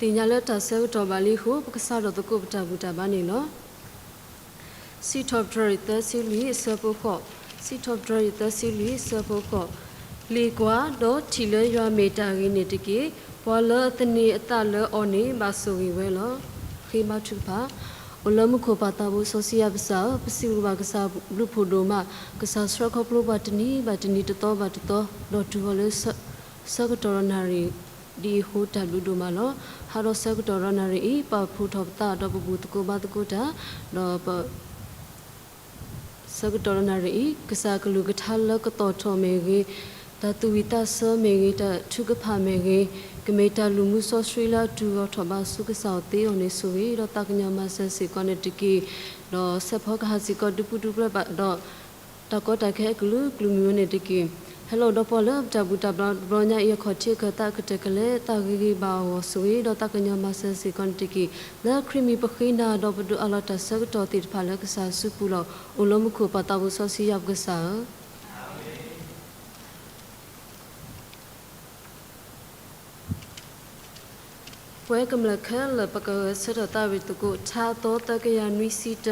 သ့ၣ်ညါလၢတၢ်ဆၢကတီၢ်ဘၣ်လံအဃိ ပကစးထီၣ်သကိးပတၢ်ဘူၣ်တၢ်ဘါန့ၣ်လီၤ. စံးထီၣ်ပတြၢၤသၢဆံလွံၢ်အဆၢဖိဃိး, စံးထီၣ်ပတြၢၤသၢဆံလွံၢ်အဆၢဖိဃိး, လ့ၣ်ကွၢ်, ဒီးထံၣ်လၢယွၤမ့ၢ်တၢ်ဂ့ၤန့ၣ်တက့ၢ်. ပှၤလၢအသန့ၤအသးလၢအီၤန့ၣ် ဘၣ်ဆိၣ်ဂ့ၤဝဲလီၤ. ဃ့ဘါထုကဖၣ်. အိၣ်လၢမူခိၣ်ပၢ်သးဘိစီဆှံယွၤပကစၢ်ဧၢ, ပစံးဘျုးဘၣ်ကစၢ်ဘျုးဖှိၣ်ဒိၣ်မး, ကစၢ်ဆှၢခီဖျိပှၤတနံၤဘၣ်တနံၤ တသီဘၣ်တသီ, ဒီးတုၤဃီၤလၢ ဆၢကတီၢ်ဒီးနၣ်ရံၣ် ဒ်အံၤအဃိတၢ်ဘျုးဒိၣ်မးလီၤ. ဟါဒီးဆၢကတီၢ်ဒီးနၣ်ရံၣ်အံၤ ပာ်ဖှိၣ်ထီၣ်ပသးဒီးပဘူၣ်သကိးဘါသကိးတၢ်, ဒီးပ ဆၢကတီၢ်ဒီးနၣ်ရံၣ်အံၤ ကစၢ်ကလုၢ်ကထါလၢကသီၣ်ထီၣ်မ့ၢ်ဂ့ၤ, တၢ်သူၣ်ဝံၣ်သးဆၢမ့ၢ်ဂ့ၤ, တၢ်ထုကဖၣ်မ့ၢ်ဂ့ၤ, ကမ့ၢ်တၢ်လုၢ်မူစီဆှံလၢအတုၤအိၣ်ထီၣ်ဘၣ်ဆူကစၢ်အသ့အဂီၢ်န့ၣ်ဆိၣ်ဂ့ၤ, ဒီးသးကညီၤမၤစၢၤစ့ၢ်ကီးန့ၣ်တက့ၢ်. ဒီးဆဲးဖီကဟၣ်စ့ၢ်ကီးဒုးပူၤဒုးပှဲၤဘၣ်ဒီး တၢ်ကီတၢ်ခဲအကလုာ်ကလုာ်မုၢ်ဝဲန့ၣ်တက့ၢ်. ဟဲလီၤဒီးပှၤလၢပတၢ်ဘူၣ်တၢ်ဘါတဘျီညါအံၤ အခီၣ်ထံးအခၢၣ်သး ကတဲာ်ကလဲၤသးဂ့ၤဂ့ၤဘၣ်အဂီၢ်ဆိၣ်ဂ့ၤ ဒီးသးကညီၤမၤစၢၤစ့ၢ်ကီးန့ၣ်တက့ၢ်. လၢခရံာ်မံၤပဃ့နၤဒီးပဒိးအးလီၤတၢ်ဆၢကတီၢ်သ့ၣ်တဖၣ်လၢကစၢ်စုပူၤလီၤ. အိၣ်လၢမူခိၣ်ပၢ်သးဘိစီဆှံယွၤပကစၢ်ဧၢ. ပဝဲကမျၢၢ်ခဲလၢာ် ပကဂဲၤဆၢထၢၣ်သးဝံၣ်သကိး ထါအသီသၢကယၤနွံဆံတၢ,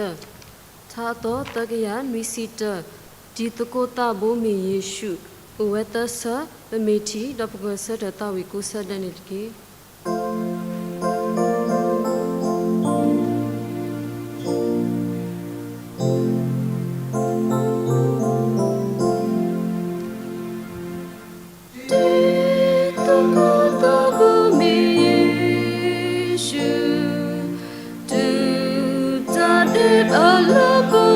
ထါအသီသၢကယၤနွံဆံတၢ, တံၤသကိးသးဘိမ့ၢ်ယ့ၣ်ၡူး, အိၣ်ဝဲသၢဆၢ, ပမ့ၢ်ထံၣ်ဒီးပကဂဲၤဆၢထၢၣ်သးဝံၣ်ကိးဆၢဒဲးန့ၣ်တက့ၢ်. တံၤသကိးသးဘိမ့ၢ်ယ့ၣ်ၡူး, တုၤတၢ်ဒဲးဘးလၢပဂီၢ်,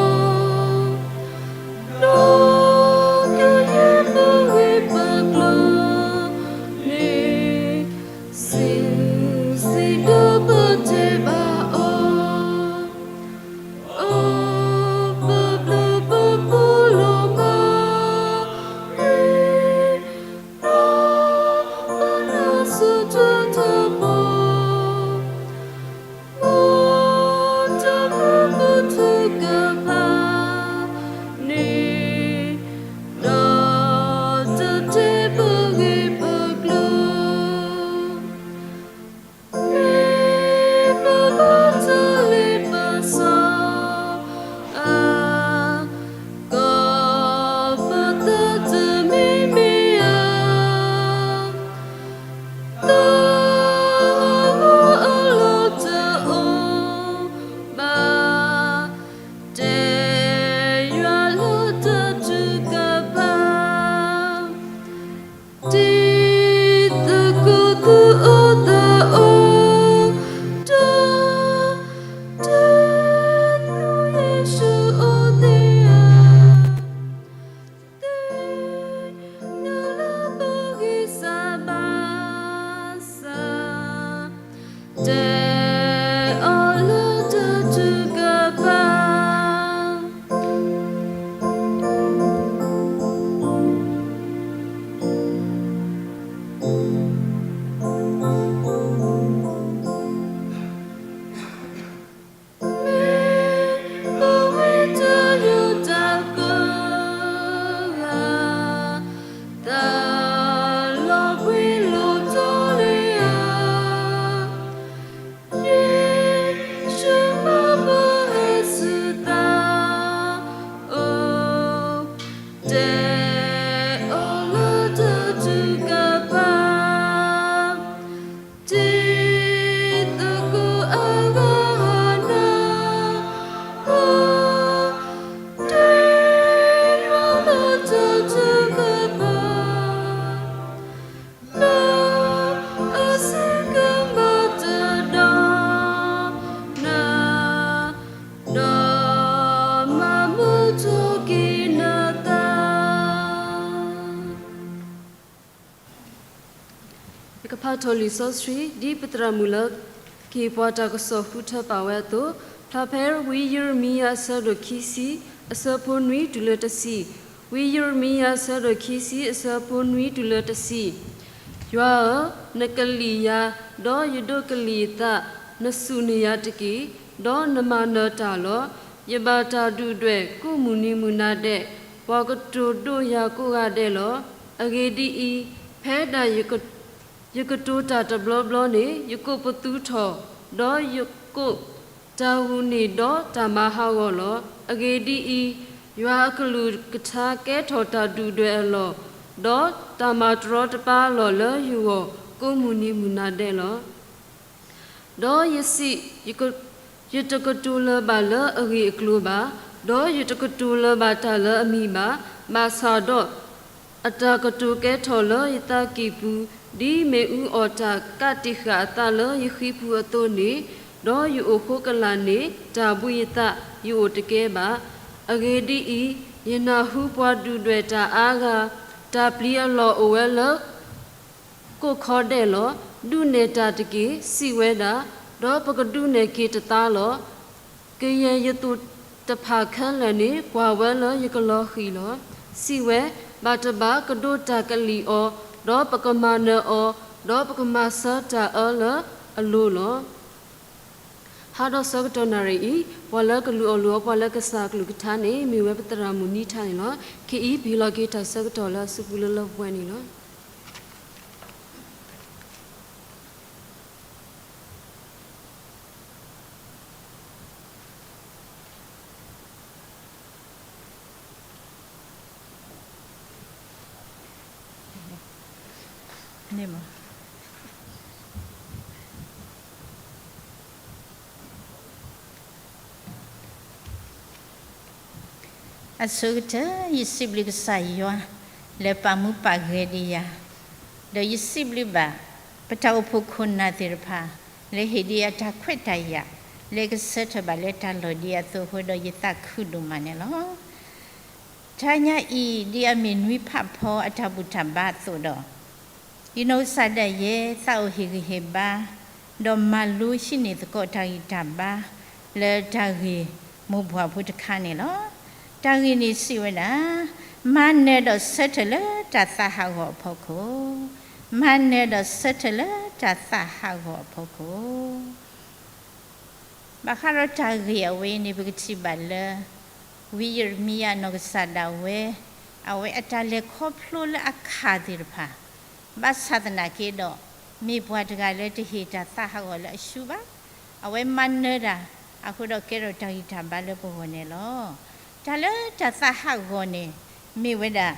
ဒီးကယဲၢ်ပဂ့ၢ်ပကျိၤန့ၣ်, ဆံးစ့ၢ်ဒီးပတဲဘၣ်အီၤ, အိၣ်ပဘျုးပဖှိၣ်လီၤမး, ဒီးပနၢ်စိၤတၢ်တဖၣ်, မ်တၢ်မုာ်မုာ်ထုကဖၣ်န့ၣ်, ဒီးတၢ်တဲပဂ့ၢ်ပကျိၤ မ့ၢ်ပဘၣ်တၢ်လ့ပစီဧါ, ကီၢ်ပသးတမံၤမံၤဧါ, သးဂီၤအလီၢ်တအိၣ်ဘၣ်, တဲယွၤလၢတၢ်ထုကဖၣ် တံၤသကိးသူၣ်အိၣ်သးအိၣ်, တၢ်တနီၤယ့ၣ်ၡူးအိၣ်သ့ဧါ, သ့ၣ်ညါလၢပဂံၢ်စၢ်ဘါစၢ်, တဲအီၤလၢတၢ်ထုကဖၣ် မ့ၢ်ပဝဲတၢ်ယိးတၢ်ပၢဧါ, သးလီၤဘှံးလီၤတီၤလံဧါ, ယ့ၣ်ၡူးမၤပှၤဟဲဆူသးအအိၣ်, တဲအီၤလၢတၢ်ထုကဖၣ် တံၤသကိးအဂၤဟးနၤ, တဲယွၤလၢတၢ်ထုကဖၣ် လၢအစံးကမၣ်တဒီနၤ, ဒီးမၤမုာ်ထီၣ်က့ၤနသး ယကဖးထီၣ်လံာ်စီဆှံ ဒ်ပသရၣ်မုၣ်လၢက့ၤပှၤတၢ်ကစီၣ်ဃုထၢပာ်ဝဲအသိး, ဖျါဖဲဝံယံးရမံယၤအဆၢဒိၣ်ခံဆံ အဆၢဖိနွံတုၤလၢတဆံ, ဝံယံးရမံယၤအဆၢဒိၣ်ခံဆံ အဆၢဖိနွံတုၤလၢတဆံ, ယွၤဧၢ, နကလံၣ်ယၤ, ဒီးယဒိးကလံၣ်အသး, နစူၢ်န့ၢ်ယၤတက့ၢ်, ဒီးနမၤနၢၤတၢ်လီၤ. ယဘၣ်တၢ်ဒုၣ်ဒွဲၣ်ကိးမုၢ်နံၤမုၢ်နၤဒဲး, ပှၤကတိၤဒိယၤကိးဂၤဒဲးလီၤ. အဂ့ၢ်ဒ်အံၤ, ဖဲဒၣ်ယက ယကတိၤတၢ်တဘျီဘျီန့ၣ် ယကိးပသူထီၣ်, ဒီးယကိးတၢ်ဂူာ်န့ၣ်ဒီးတၢ်မၤဟးဂီၤလီၤ. အဂ့ၢ်ဒ်အံၤ, ယွၤအကလုၢ်ကထါကဲထီၣ်တၢ်ဒုၣ်ဒွဲၣ်အလီၢ်, ဒီးတၢ်မၤတရီတပါအလီၢ်လၢယဂီၢ်ကိးမုၢ်နံၤမုၢ်နၤဒဲးလီၤ. ဒီးယစံး, ယတကတိၤလၢၤဘၣ်လၢအဂ့ၢ်အကျိၤဘၣ်, ဒီးယတကတိၤလၢၤဘၣ်တၢ်လၢအမံၤဘၣ်. ဘၣ်ဆၣ်ဒီး အတၢ်ကတိၤကဲထီၣ်လၢယသးကံၢ်ပူၤ, ဒ်မ့ၣ်အူအီၣ်တၢ်ကးတံာ်ဃာ်အသးလၢယဃံပူၤအသိးန့ၣ်, ဒီးယအိၣ်ဃိကလာ်န့ၣ် တၢ်ဘှံးယသးယအိၣ်တကဲဘၣ်. အဂ့ၢ်ဒ်အံၤ, ယနၢ်ဟူပှၤဒုၣ်ဒွဲၣ်တၢ်အါဂၤ, တၢ်ပျံၤအလီၢ်အိၣ်ဝဲလၢ ကိးခီဒဲးလီၤ. ဒုးနဲၣ်တၢ်တက့ၢ်, စံးဝဲဒၣ်, ဒီးပကဒုးနဲၣ်က့ၤတသါလီၤ. ကယဲၢ်ယသိၣ်တဖၣ်ခဲလၢာ်န့ၣ် ကွၢ်ဝဲလၢယကလီၤဃံၤလီၤ. စံးဝဲ, ဘၣ်တဘၣ်ကဒိးတၢ်ကလံၣ်အီၤ, ဒီးပကမၤနၢၤအီၤ, ဒီးပကမၤစၢၤတၢ်အၢလၢအလိၤလီၤ. ဟါဒီးဆၢကတီၢ်နၣ်ရံၣ်အံၤ, ပှၤလၢကလူၤအီၣ်လူၤအီပှၤလၢကစၢ်အကလုၢ်ကထါန့ၣ် မ့ၢ်ဝဲပသရၣ်မုၣ်နံထါန့ၣ်လီၤ. ခဲအံၤပဟ့ၣ်လီၤက့ၤတၢ်ဆၢကတီၢ်လၢအစုပူၤလၢလၢပှဲၤပှဲၤန့ၣ်လီၤ. အဆိကတၢၢ် ယစံးဘျုးကစၢ်ယွၤ လၢပာ်မူပာ်ဂဲၤဒံးယၤ, ဒီးယစံးဘျုးဘၣ် ပတၢ်အိၣ်ဖှိၣ်ခိၣ်နၢ်သ့ၣ်တဖၣ် လၢဟ့ၣ်ဒံးယၤတၢ်ခွဲးတၢ်ယာ် လၢကဆၢထၢၣ်ဘၣ်လၢတၢ်လီၢ်ဒ်အံၤအသိးအဃိဒီး ယသးခုဒိၣ်မးန့ၣ်လီၤ. တနံၤအံၤ ဒ်အမ့ၢ်နွံဖးဖီအတၢ်ဘူၣ်တၢ်ဘါအသိးဒီး ယနီၢ်ကစၢ်ဒၣ်ယဲ သးအိၣ်ဟ့ၣ်ဂံၢ်ဟ့ၣ်ဘါ, ဒီးမၤလိဟံးန့ၢ်သကိးတၢ်ဂံၢ်တၢ်ဘါ လၢတၢ်ဂ့ၢ်မိၢ်ပှၢ်ဖိတခါန့ၣ်လီၤ. တၢ်ဂ့ၢ်န့ၣ်စံးဝဲဒၣ်, မၤနၢၤဒီးဆၢထၢၣ်လၢတၢ်သးဟးဂီၤအဖီခိၣ်, မၤနၢၤဒီးဆၢထၢၣ်လၢတၢ်သးဟးဂီၤအဖီခိၣ် ဘၣ်ဃးဒီးတၢ်ဂ့ၢ်အဝဲအံၤန့ၣ် ပကထံၣ်ဘၣ်လၢ ဝံယံးရမံယၤနီၢ်ကစၢ်ဒၣ်ဝဲ အဝဲအတၢ်လဲၤခီဖျိလၢအခၣ်သ့ၣ်တဖၣ်, ဘၣ်ဆၣ်သနာ်က့ဒီး မ့ၢ်ပှၤတဂၤလၢတဟ့ၣ်တၢ်သးဟးဂီၤလၢအဆူၣ်ဘၣ်. အဝဲမၤနၢၤတၢ် အဃိဒီးကဲထီၣ်တၢ်ဂံၢ်တၢ်ဘါလၢပဂီၢ်န့ၣ်လီၤ. တၢ်လၢတၢ်သးဟးဂီၤန့ၣ် မ့ၢ်ဝဲဒၣ်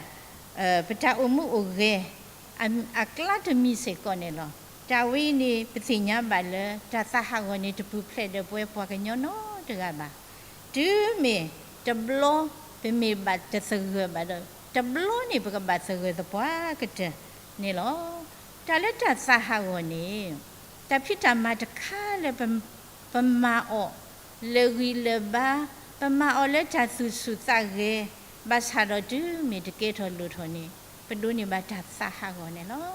ပတၢ်အိၣ်မူအိၣ်ဂဲၤ အကျါတမံၤစ့ၢ်ကီးန့ၣ်လီၤ. တၢ်ဝဲအံၤန့ၣ် ပသ့ၣ်ညါဘၣ်လၢ တၢ်သးဟးဂီၤန့ၣ် တပူၤဖျဲးဒီးပဝဲပှၤကညီနီတဂၤဘၣ်. တုၤမ့ၢ်တဘျီ ပမ့ၢ်ဘၣ်တသဂၢၢ်ဘၣ်ဒီး တဘျီန့ၣ် ပကဘၣ်သဂၢၢ်သပှၢ်ကတၢၢ်န့ၣ်လီၤ. တၢ်လၢတၢ်သးဟးဂီၤန့ၣ် တၢ်ဖံးတၢ်မၤတခါလၢ ပမၤအီၤလၢဂံၢ်လၢဘါ, ပမၤအီၤလၢတၢ်သူၣ်ဆူၣ်သးဂဲၤ, ဘၣ်ဆၣ်ဒီးတုၤမ့ၢ်တကဲထီၣ်လိၣ်ထီၣ်န့ၣ် ပဒိးန့ၢ်ဘၣ်တၢ်သးဟးဂီၤန့ၣ်လီၤ.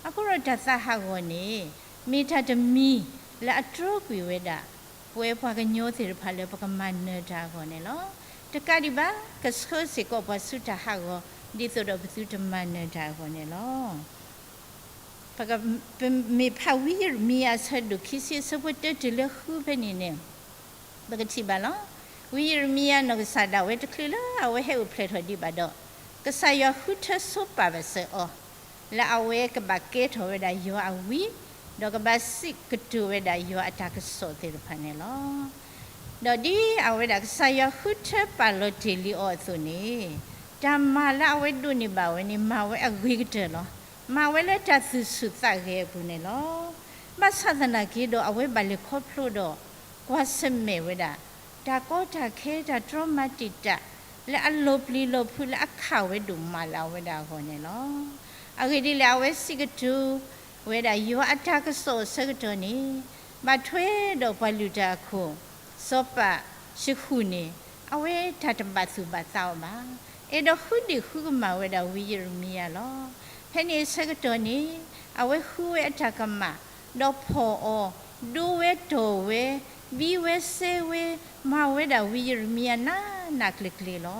အဃိဒီးတၢ်သးဟးဂီၤန့ၣ် မ့ၢ်တၢ်တမံၤလၢအတြီကွံာ်ဝဲဒၣ် ပဝဲပှၤကညီသ့ၣ်တဖၣ်လၢပကမၤနၢၤတၢ်အဂီၢ်န့ၣ်လီၤ. တကးဒံးဘၣ် ကဆှၢစ့ၢ်ကီးပှၤဆူတၢ်ဟးဂီၤ ဒ်သိးဒီးပသုတမၤနၢၤတၢ်အဂီၢ်န့ၣ်လီၤ. ပမ့ၢ်ဖးဝံယံးရမံယၤအဆၢဒိၣ်ခံဆံအဆၢဖိတၢတုၤလၢဃုဖဲန့ၣ်န့ၣ် ပကထံၣ်ဘၣ်လီၤ. ဝံယံးရမံယၤနီၢ်ကစၢ်ဒၣ်ဝဲတချုးလၢအဝဲဟဲအိၣ်ဖျဲၣ်ထီၣ်ဒံးဘၣ်ဒီး ကစၢ်ယွၤဃုထၢဆိပာ်ဘၣ်စၢၤအီၤ လၢအဝဲကဘၣ်ကဲထီၣ်ဝဲဒၣ်ယွၤအဝံ, ဒီးကဘၣ်စံးကတိၤဝဲဒၣ်ယွၤအတၢ်ကစီၣ်သ့ၣ်တဖၣ်န့ၣ်လီၤ. ဒီးဒ်အဝဲဒၣ်ကစၢ်ယွၤဃုထၢပာ်လီၤတ့ၢ်လံအီၤအသိးန့ၣ်, တၢ်မၤလၢအဝဲဒိးန့ၢ်ဘၣ်ဝဲန့ၣ် မၤဝဲအဂ့ၤကတၢၢ်လီၤ. မၤဝဲလၢတၢ်သူၣ်ဆူၣ်သးဂဲၤအပူၤန့ၣ်လီၤ. ဘၣ်ဆၣ်သနာ်က့ဒီး အဝဲဘၣ်လဲၤခီဖျိဒီး ကွၢ်ဆၢၣ်မဲာ်ဝဲဒၣ် တၢ်ကီတၢ်ခဲ တၢ်တြီမၤတံာ်တာ် လၢအလီၤပျံၤလီၤဖုးလၢအခးဝဲဒိၣ်မးလၢအဝဲဒၣ်အဂီၢ်န့ၣ်လီၤ. အဂ့ၢ်ဒ်လဲၣ် အဝဲစံးကတိၤဝဲဒၣ်ယွၤအတၢ်ကစီၣ်အဆၢကတီၢ်န့ၣ် ဘၣ်ထွဲဒီးပှၤလုၢ်တၢ်အခိၣ် စီၤပၤယဟူးန့ၣ် အဝဲတၢ်တဘၣ်သူၣ်ဘၣ်သးအီၤဘၣ်. အဲၣ်ဒိးဃုဒ့ၣ်ဃုကမၣ်ဝဲဒၣ်ဝံယံးရမံယၤလီၤ. ဖဲန့ၣ်အဆၢကတီၢ်န့ၣ် အဝဲဃုဝဲအတၢ်ကမၣ်, ဒီးဖီၣ်အီၤ, ဒိဝဲတီၢ်ဝဲ, ဘံဝဲစဲဝဲ, မၤဝဲဒၣ်ဝံယံးရမံယၤနးနးကျံၤကျံၤလီၤ.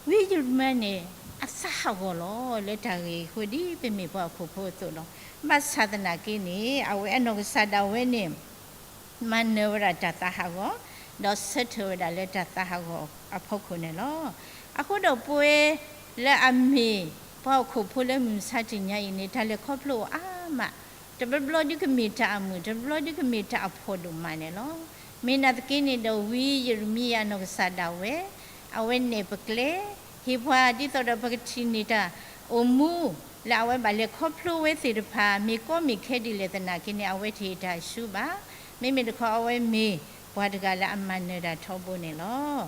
ဝံယံးရမံယၤန့ၣ် အသးဟးဂီၤလီၤ လၢတၢ်ဂ့ၢ်အဃိ ဒ်ပမ့ၢ်ပှၤဟီၣ်ခိၣ်ဖိအသိးလီၤ. ဘၣ်ဆၣ်သနာ်က့န့ၣ် အဝဲအနီၢ်ကစၢ်ဒၣ်ဝဲန့ၣ် မၤနၢၤဝဲဒၣ်တၢ်သးဟးဂီၤ, ဒီးဆၢထၢၣ်ဝဲဒၣ်လၢတၢ်သးဟးဂီၤအဖီခိၣ်န့ၣ်လီၤ. အဃိဒီးပဝဲလၢအမ့ၢ်ပှၤဟီၣ်ခိၣ်ဖိလၢမုၢ်မဆါတနံၤအံၤန့ၣ် တၢ်လဲၤခီဖျိအီၤအါ တၢ်အၢၣ်လီၤအီလီၤအါမး, တဘျီဘျီဒုးကမ့ၢ်တၢ်အမုာ်, တဘျီဘျီဒုးကမ့ၢ်တၢ်အဖှီၣ်ဒိၣ်မးန့ၣ်လီၤ. မ့ၢ်နာ်သက့န့ၣ်ဒီး ဝံယံးရမံယၤနီၢ်ကစၢ်ဒၣ်ဝဲ အဝဲနဲၣ်ပကျဲ ဟ့ၣ်ပှၤဒ်သိးဒီးပကထံၣ်န့ၢ်တၢ်အိၣ်မူ လၢအဝဲဘၣ်လဲၤခီဖျိဝဲသ့ၣ်တဖၣ် မ့ၢ်ကီမ့ၢ်ခဲဒ်လဲၣ်သနာ်က့န့ၣ် အဝဲတဟ့ၣ်တၢ်ဆူဘၣ်. မ့မ့ၢ်တခီအဝဲမ့ၢ်ပှၤတဂၤလၢအမၤနၢၤတၢ်ထီဘိန့ၣ်လီၤ.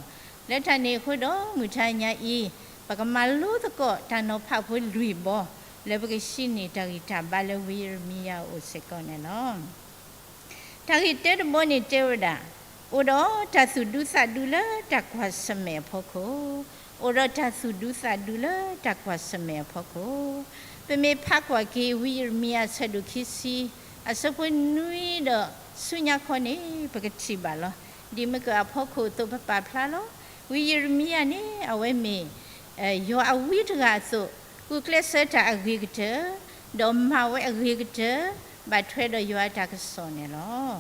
လၢတၢ်န့ၣ်အဃိဒီး မုၢ်ထါညါအံၤ ပကမၤလိသကိးတၢ်နီၤဖးဖိလွံၢ်ဘီ လၢပကဟံးန့ၢ်တၢ်ဂံၢ်တၢ်ဘါလၢဝံယံးရမံယၤအအိၣ်စ့ၢ်ကီးန့ၣ်လီၤ. တၢ်ဂ့ၢ်တၢတဘီန့ၣ်တဲဝဲဒၣ်, အိၣ်ဒီးတၢ်သူၣ်ဒူသးဒူလၢတၢ်ကွၢ်ဆၢၣ်မဲာ်အဖီခိၣ်, အိၣ်ဒီးတၢ်သူၣ်ဒူသးဒူလၢတၢ်ကွၢ်ဆၢၣ်မဲာ်အဖီခိၣ်. ပမ့ၢ်ဖးကွၢ်က့ၤ ဝံယံးရမံယၤအဆၢဒိၣ်ခံဆံ အဆၢဖိနွံဒီးဆူညါခီန့ၣ် ပကထံၣ်ဘၣ်လီၤ. ဒ်မ့ၢ်ကအဖီခိၣ်အသိးပပာ်ဖျါလီၤ. ဝံယံးရမံယၤန့ၣ် အဝဲမ့ၢ် ယွၤအဝံတဂၤအသိး ဂုာ်ကျဲးစၢးတၢ်အဂ့ၤကတၢၢ်, ဒီးမၤဝဲအဂ့ၤကတၢၢ်, ဘၣ်ထွဲဒီးယွၤအတၢ်ကစီၣ်န့ၣ်လီၤ.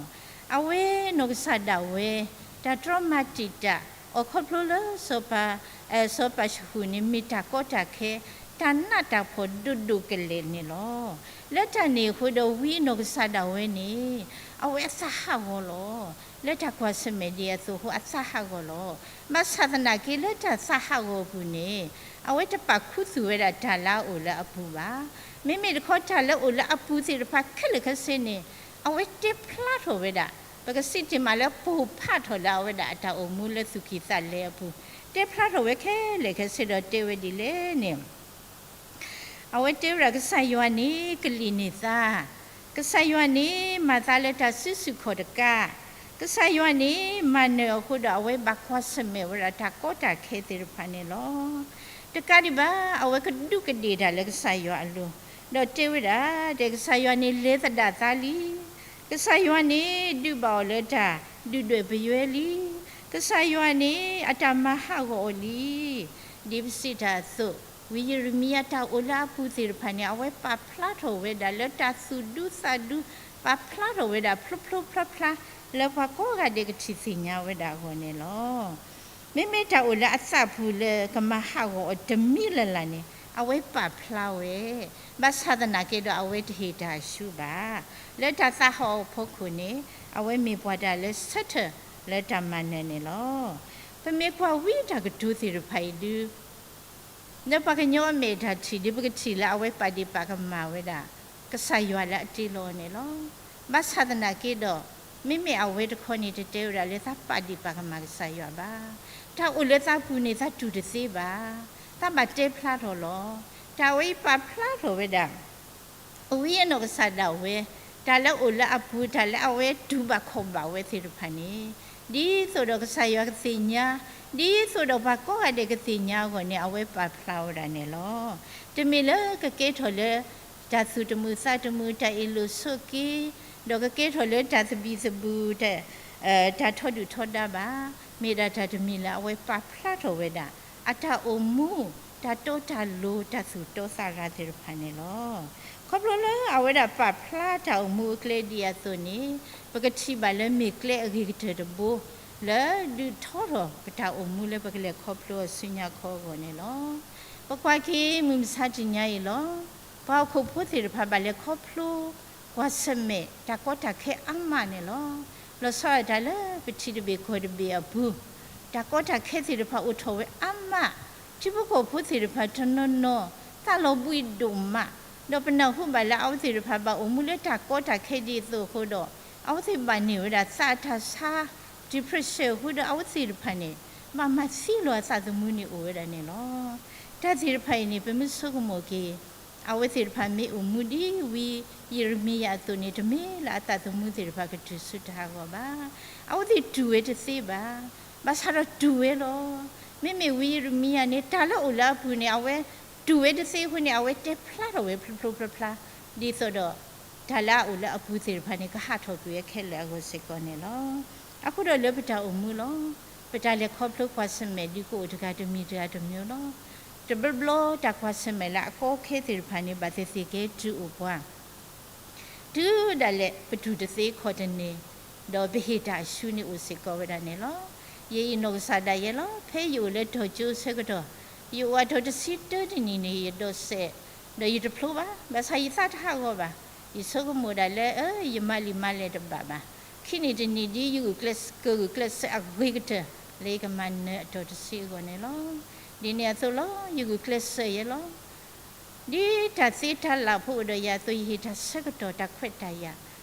အဝဲနီၢ်ကစၢ်ဒၣ်ဝဲ တၢ်တြီမၤတံာ်တာ် အိၣ်ခီဖျိလၢစီၤပၤ စီၤပၤၡဟူၣ်န့ၣ် မ့ၢ်တၢ်ကီတၢ်ခဲ တၢ်နးတၢ်ဖှီၣ်ဒိၣ်ဒိၣ်ကလဲာ်န့ၣ်လီၤ. လၢတၢ်န့ၣ်အဃိဒီး ဝံနီၢ်ကစၢ်ဒၣ်ဝဲန့ၣ် အဝဲအသးဟးဂီၤလီၤ. လၢတၢ်ကွၢ်ဆၢၣ်မဲာ်ဒ်အသိးအဃိ အသးဟးဂီၤလီၤ. ဘၣ်ဆၣ်သနာ်က့လၢတၢ်သးဟးဂီၤအပူၤန့ၣ် အဝဲတပာ်ခူသူၣ်ဝဲဒၣ်တၢ်လၢအအိၣ်လၢအပူၤဘၣ်. မ့မ့ၢ်တခီတၢ်လၢအအိၣ်လၢအပူၤသ့ၣ်တဖၣ်ခဲလၢာ်ခဲဆ့န့ၣ် အဝဲတဲဖျါထီၣ်ဝဲဒၣ် ပကစံးတ့ၢ်မးလၢပိၢ်ဖးထီၣ်လၢအဝဲဒၣ်အတၢ်အိၣ်မူလၢသူၣ်ကံၢ်သးလဲအပူၤ, တဲဖျါထီၣ်ဝဲခဲလၢာ်ခဲဆ့ဒီးတဲဝဲဒ်လဲၣ်န့ၣ် အဝဲတဲဝဲဒၣ် ကစၢ်ယွၤန့ၣ်ကလံၣ်န့ၢ်သး, ကစၢ်ယွၤန့ၣ်မၤသးလၢတၢ်စုဆူၣ်ခီၣ်တကး, ကစၢ်ယွၤန့ၣ်မၤနၢၤအဃိဒီး အဝဲဘၣ်ကွၢ်ဆၢၣ်မဲာ်ဝဲဒၣ်တၢ်ကီတၢ်ခဲသ့ၣ်တဖၣ်န့ၣ်လီၤ. တကးဒံးဘၣ် အဝဲကဒူးကဒ့ၣ်တၢ်လၢကစၢ်ယွၤအလိၤ, ဒီးတဲဝဲဒၣ် တဲကစၢ်ယွၤန့ၣ်လဲၤသဒၣ်သါလံ, ကစၢ်ယွၤန့ၣ်ဒုးဘၣ်အီၤလၢတၢ်ဒုၣ်ဒွဲၣ်ပယွဲလံ, ကစၢ်ယွၤန့ၣ်အတၢ်မၤဟးဂီၤအီၤလံ. ဒ်ပစံးတၢ်အသိး ဝံယံးရမံယၤတၢ်အိၣ်လၢအပူၤသ့ၣ်တဖၣ်န့ၣ် အဝဲပာ်ဖျါထီၣ်ဝဲဒၣ်လၢတၢ်သူၣ်ဒူသးဒူ, ပာ်ဖျါထီၣ်ဝဲဒၣ်ဖျိဖျိဖျါဖျါ လၢပှၤကိးဂၤဒဲးကထံၣ်သ့ၣ်ညါဝဲဒၣ်အဂီၢ်န့ၣ်လီၤ. မ့မ့ၢ်တၢ်အိၣ်လၢအသးပူၤလၢကမၤဟးဂီၤအီၤတမံၤလၢ်လၢ်န့ၣ် အဝဲပာ်ဖျါဝဲ, ဘၣ်ဆၣ်သနာ်က့ဒီးအဝဲတဟ့ၣ်တၢ်ဆူဘၣ်. လၢတၢ်သးဟးဂီၤအဖီခိၣ်န့ၣ် အဝဲမ့ၢ်ပှၤတၢ်လၢဆၢထၢၣ်လၢတၢ်မၤနၢၤန့ၣ်လီၤ. ပမ့ၢ်ကွၢ်ဝံတၢ်ကတိၤသ့ၣ်တဖၣ်အံၤဒုး လၢပှၤကညီအမဲာ်တၢ်ထံၣ်ဒုး ပကထံၣ်လၢအဝဲပာ်ဒ့ၣ်ပာ်ကမၣ်ဝဲဒၣ် ကစၢ်ယွၤလၢအတ့လီၤအီၤန့ၣ်လီၤ. ဘၣ်ဆၣ်သနာ်က့ဒီး မ့မ့ၢ်အဝဲတခီန့ၣ် တတဲဝဲဒၣ်လၢသးပာ်ဒ့ၣ်ပာ်ကမၣ်ကစၢ်ယွၤဘၣ်. တၢ်အိၣ်လၢသးပူၤန့ၣ် သးတူၢ်တသ့ဘၣ်. သးဘၣ်တဲဖျါထီၣ်လီၤ. တၢ်ဝဲအံၤပာ်ဖျါထီၣ်ဝဲဒၣ် ဝံအနီၢ်ကစၢ်ဒၣ်ဝဲ တၢ်လၢအအိၣ်လၢအပူၤ တၢ်လၢအဝဲတူၢ်ဘၣ်ခီၣ်ဘၣ်ဝဲသ့ၣ်တဖၣ်န့ၣ် ဒ်သိးဒီးကစၢ်ယွၤကသ့ၣ်ညါ, ဒ်သိးဒီးပှၤကိးဂၤဒဲးကသ့ၣ်ညါအဂီၢ်န့ၣ် အဝဲပာ်ဖျါဝဲဒၣ်န့ၣ်လီၤ. တမ့ၢ်လၢကကဲထီၣ်လၢ တၢ်သူၣ်တမုာ်သးတမုာ် တၢ်အ့ၣ်လိာ်ဆိးက့, ဒီးကကဲထီၣ်လၢတၢ်သဘံၣ်သဘုၣ် တၢ် တၢ်ထီဒုၣ်ထီဒါဘၣ်. မ့ၢ်ဒၣ်တၢ်တမံၤလၢအဝဲပာ်ဖျါထီၣ်ဝဲဒၣ် အတၢ်အိၣ်မူ တၢ်တီတၢ်လိၤ တၢ်သူၣ်တီသးရၤသ့ၣ်တဖၣ်န့ၣ်လီၤ. ခီဖျိလၢအဝဲဒၣ်ပာ်ဖျါတၢ်အိၣ်မူအကျဲဒ်အသိးန့ၣ် ပကထံၣ်ဘၣ်လၢမ့ၢ်ကျဲအဂ့ၤကတၢၢ်တဘိ လၢဒုးထီထီၣ်ပတၢ်အိၣ်မူလၢပကလဲၤခီဖျိအီၤဆူညါခီအဂီၢ်န့ၣ်လီၤ. ပကွၢ်က့ၤမုၢ်မဆါတနံၤအံၤလီၤ. ပှၤဟီၣ်ခိၣ်ဖိသ့ၣ်တဖၣ်ဘၣ်လဲၤခီဖျိ ကွၢ်ဆၢၣ်မဲာ် တၢ်ကီတၢ်ခဲအါမးန့ၣ်လီၤ. လီၤဆီဒၣ်တၢ်လၢပထံၣ်တဘ့ၣ်ကီၢ်တဘ့ၣ်အပူၤ တၢ်ကီတၢ်ခဲသ့ၣ်တဖၣ်အိၣ်ထီၣ်ဝဲအါမး, ထံဖိကီၢ်ဖိသ့ၣ်တဖၣ်တနီၤနီၤ သးလီၤဘှံးဒိၣ်မး, ဒီးပနၢ်ဟူဘၣ်လၢအဝဲသ့ၣ်တဖၣ်ဘၣ်အိၣ်မူလၢတၢ်ကီတၢ်ခဲဒ်အသိးအဃိဒီး အဝဲသ့ၣ်ဘၣ်န့ၢ်ဝဲဒၣ်သးတၢ်ဆါ depression အဃိဒီး အဝဲသ့ၣ်တဖၣ်န့ၣ် ဘၣ်မၤသံလီၤအသးသမူန့ၣ်အိၣ်ဝဲဒၣ်န့ၣ်လီၤ. တၢ်သ့ၣ်တဖၣ်အံၤန့ၣ် ပမ့ၢ်ဆိကမိၣ်က့ၤ အဝဲသ့ၣ်တဖၣ်မ့ၢ်အိၣ်မူဒ်ဝံယံးရမံယၤအသိးန့ၣ် တမ့ၢ်လၢအသးသမူသ့ၣ်တဖၣ်ကတုၤဆူတၢ်ဟးဂီၤဘၣ်. အဝဲသ့ၣ်တူၢ်ဝဲတသ့ဘၣ်. ဘၣ်ဆၣ်ဒီးတူၢ်ဝဲလီၤ. မ့မ့ၢ်ဝံယံးရမံယၤန့ၣ် တၢ်လၢအအိၣ်လၢအပူၤန့ၣ် အဝဲတူၢ်ဝဲတသ့အဃိန့ၣ် အဝဲတဲဖျါထီၣ်ဝဲဖျိဖျိဖျါဖျါ ဒ်သိးဒီး တၢ်လၢအအိၣ်လၢအပူၤသ့ၣ်တဖၣ်န့ၣ် ကဟးထီၣ်ကွံာ်ဝဲခဲလၢာ်အဂီၢ်စ့ၢ်ကီးန့ၣ်လီၤ. အဃိဒီးလၢပတၢ်အိၣ်မူလီၤ. ပတၢ်လဲၤခီဖျိကွၢ်ဆၢၣ်မဲာ်ဒုးကအိၣ်တဂၤတမံၤတဂၤတမံၤလီၤ. တဘျီဘျီတၢ်ကွၢ်ဆၢၣ်မဲာ်လၢအကီအခဲသ့ၣ်တဖၣ်န့ၣ် ဘၣ်သ့ၣ်သ့ၣ်ကဲတုၤအိၣ်ပှၤ တုၤဒၣ်လဲာ်ပတူၢ်တသ့ခီၣ်တန့ၢ်, ဒီးပဟ့ၣ်တၢ်အဆူန့ၣ်အိၣ်စ့ၢ်ကီးဝဲဒၣ်န့ၣ်လီၤ. ယဲအံၤနီၢ်ကစၢ်ဒၣ်ယဲလီၤ. ဖဲယအိၣ်လၢတီၤကၠိဆၢကတီၢ်, ယအိၣ်အတီၤတဆံတၢတနံၣ်န့ၣ် ယဒိးစဲး, ဒီးယတဖျိဘၣ်. ဘၣ်ဆၣ်ယသးတဟးဂီၤဘၣ်. ယဆိကမိၣ်ဒၣ်လၢ အၢ ယမၤလံာ်မၤလဲၢ်တဘၣ်ဘၣ်. ခံနံၣ်တနံၣ်ဒ်ယဂုာ်ကျဲး ကဂုာ်ကျဲးစၢးအဂ့ၤကတၢၢ် လၢယကမၤနၢၤအတီၤတဆံအဂီၢ်န့ၣ်လီၤ. ဒ်န့ၣ်အသိးလီၤ ယဂုာ်ကျဲးစၢးယဲလီၤ. ဒ်တၢ်သ့တၢ်လၢ်ဖိအိၣ်ဒီးယၤအသိး ယဟ့ၣ်တၢ်ဆၢကတီၢ်တၢ်ခွဲးတၢ်ယာ်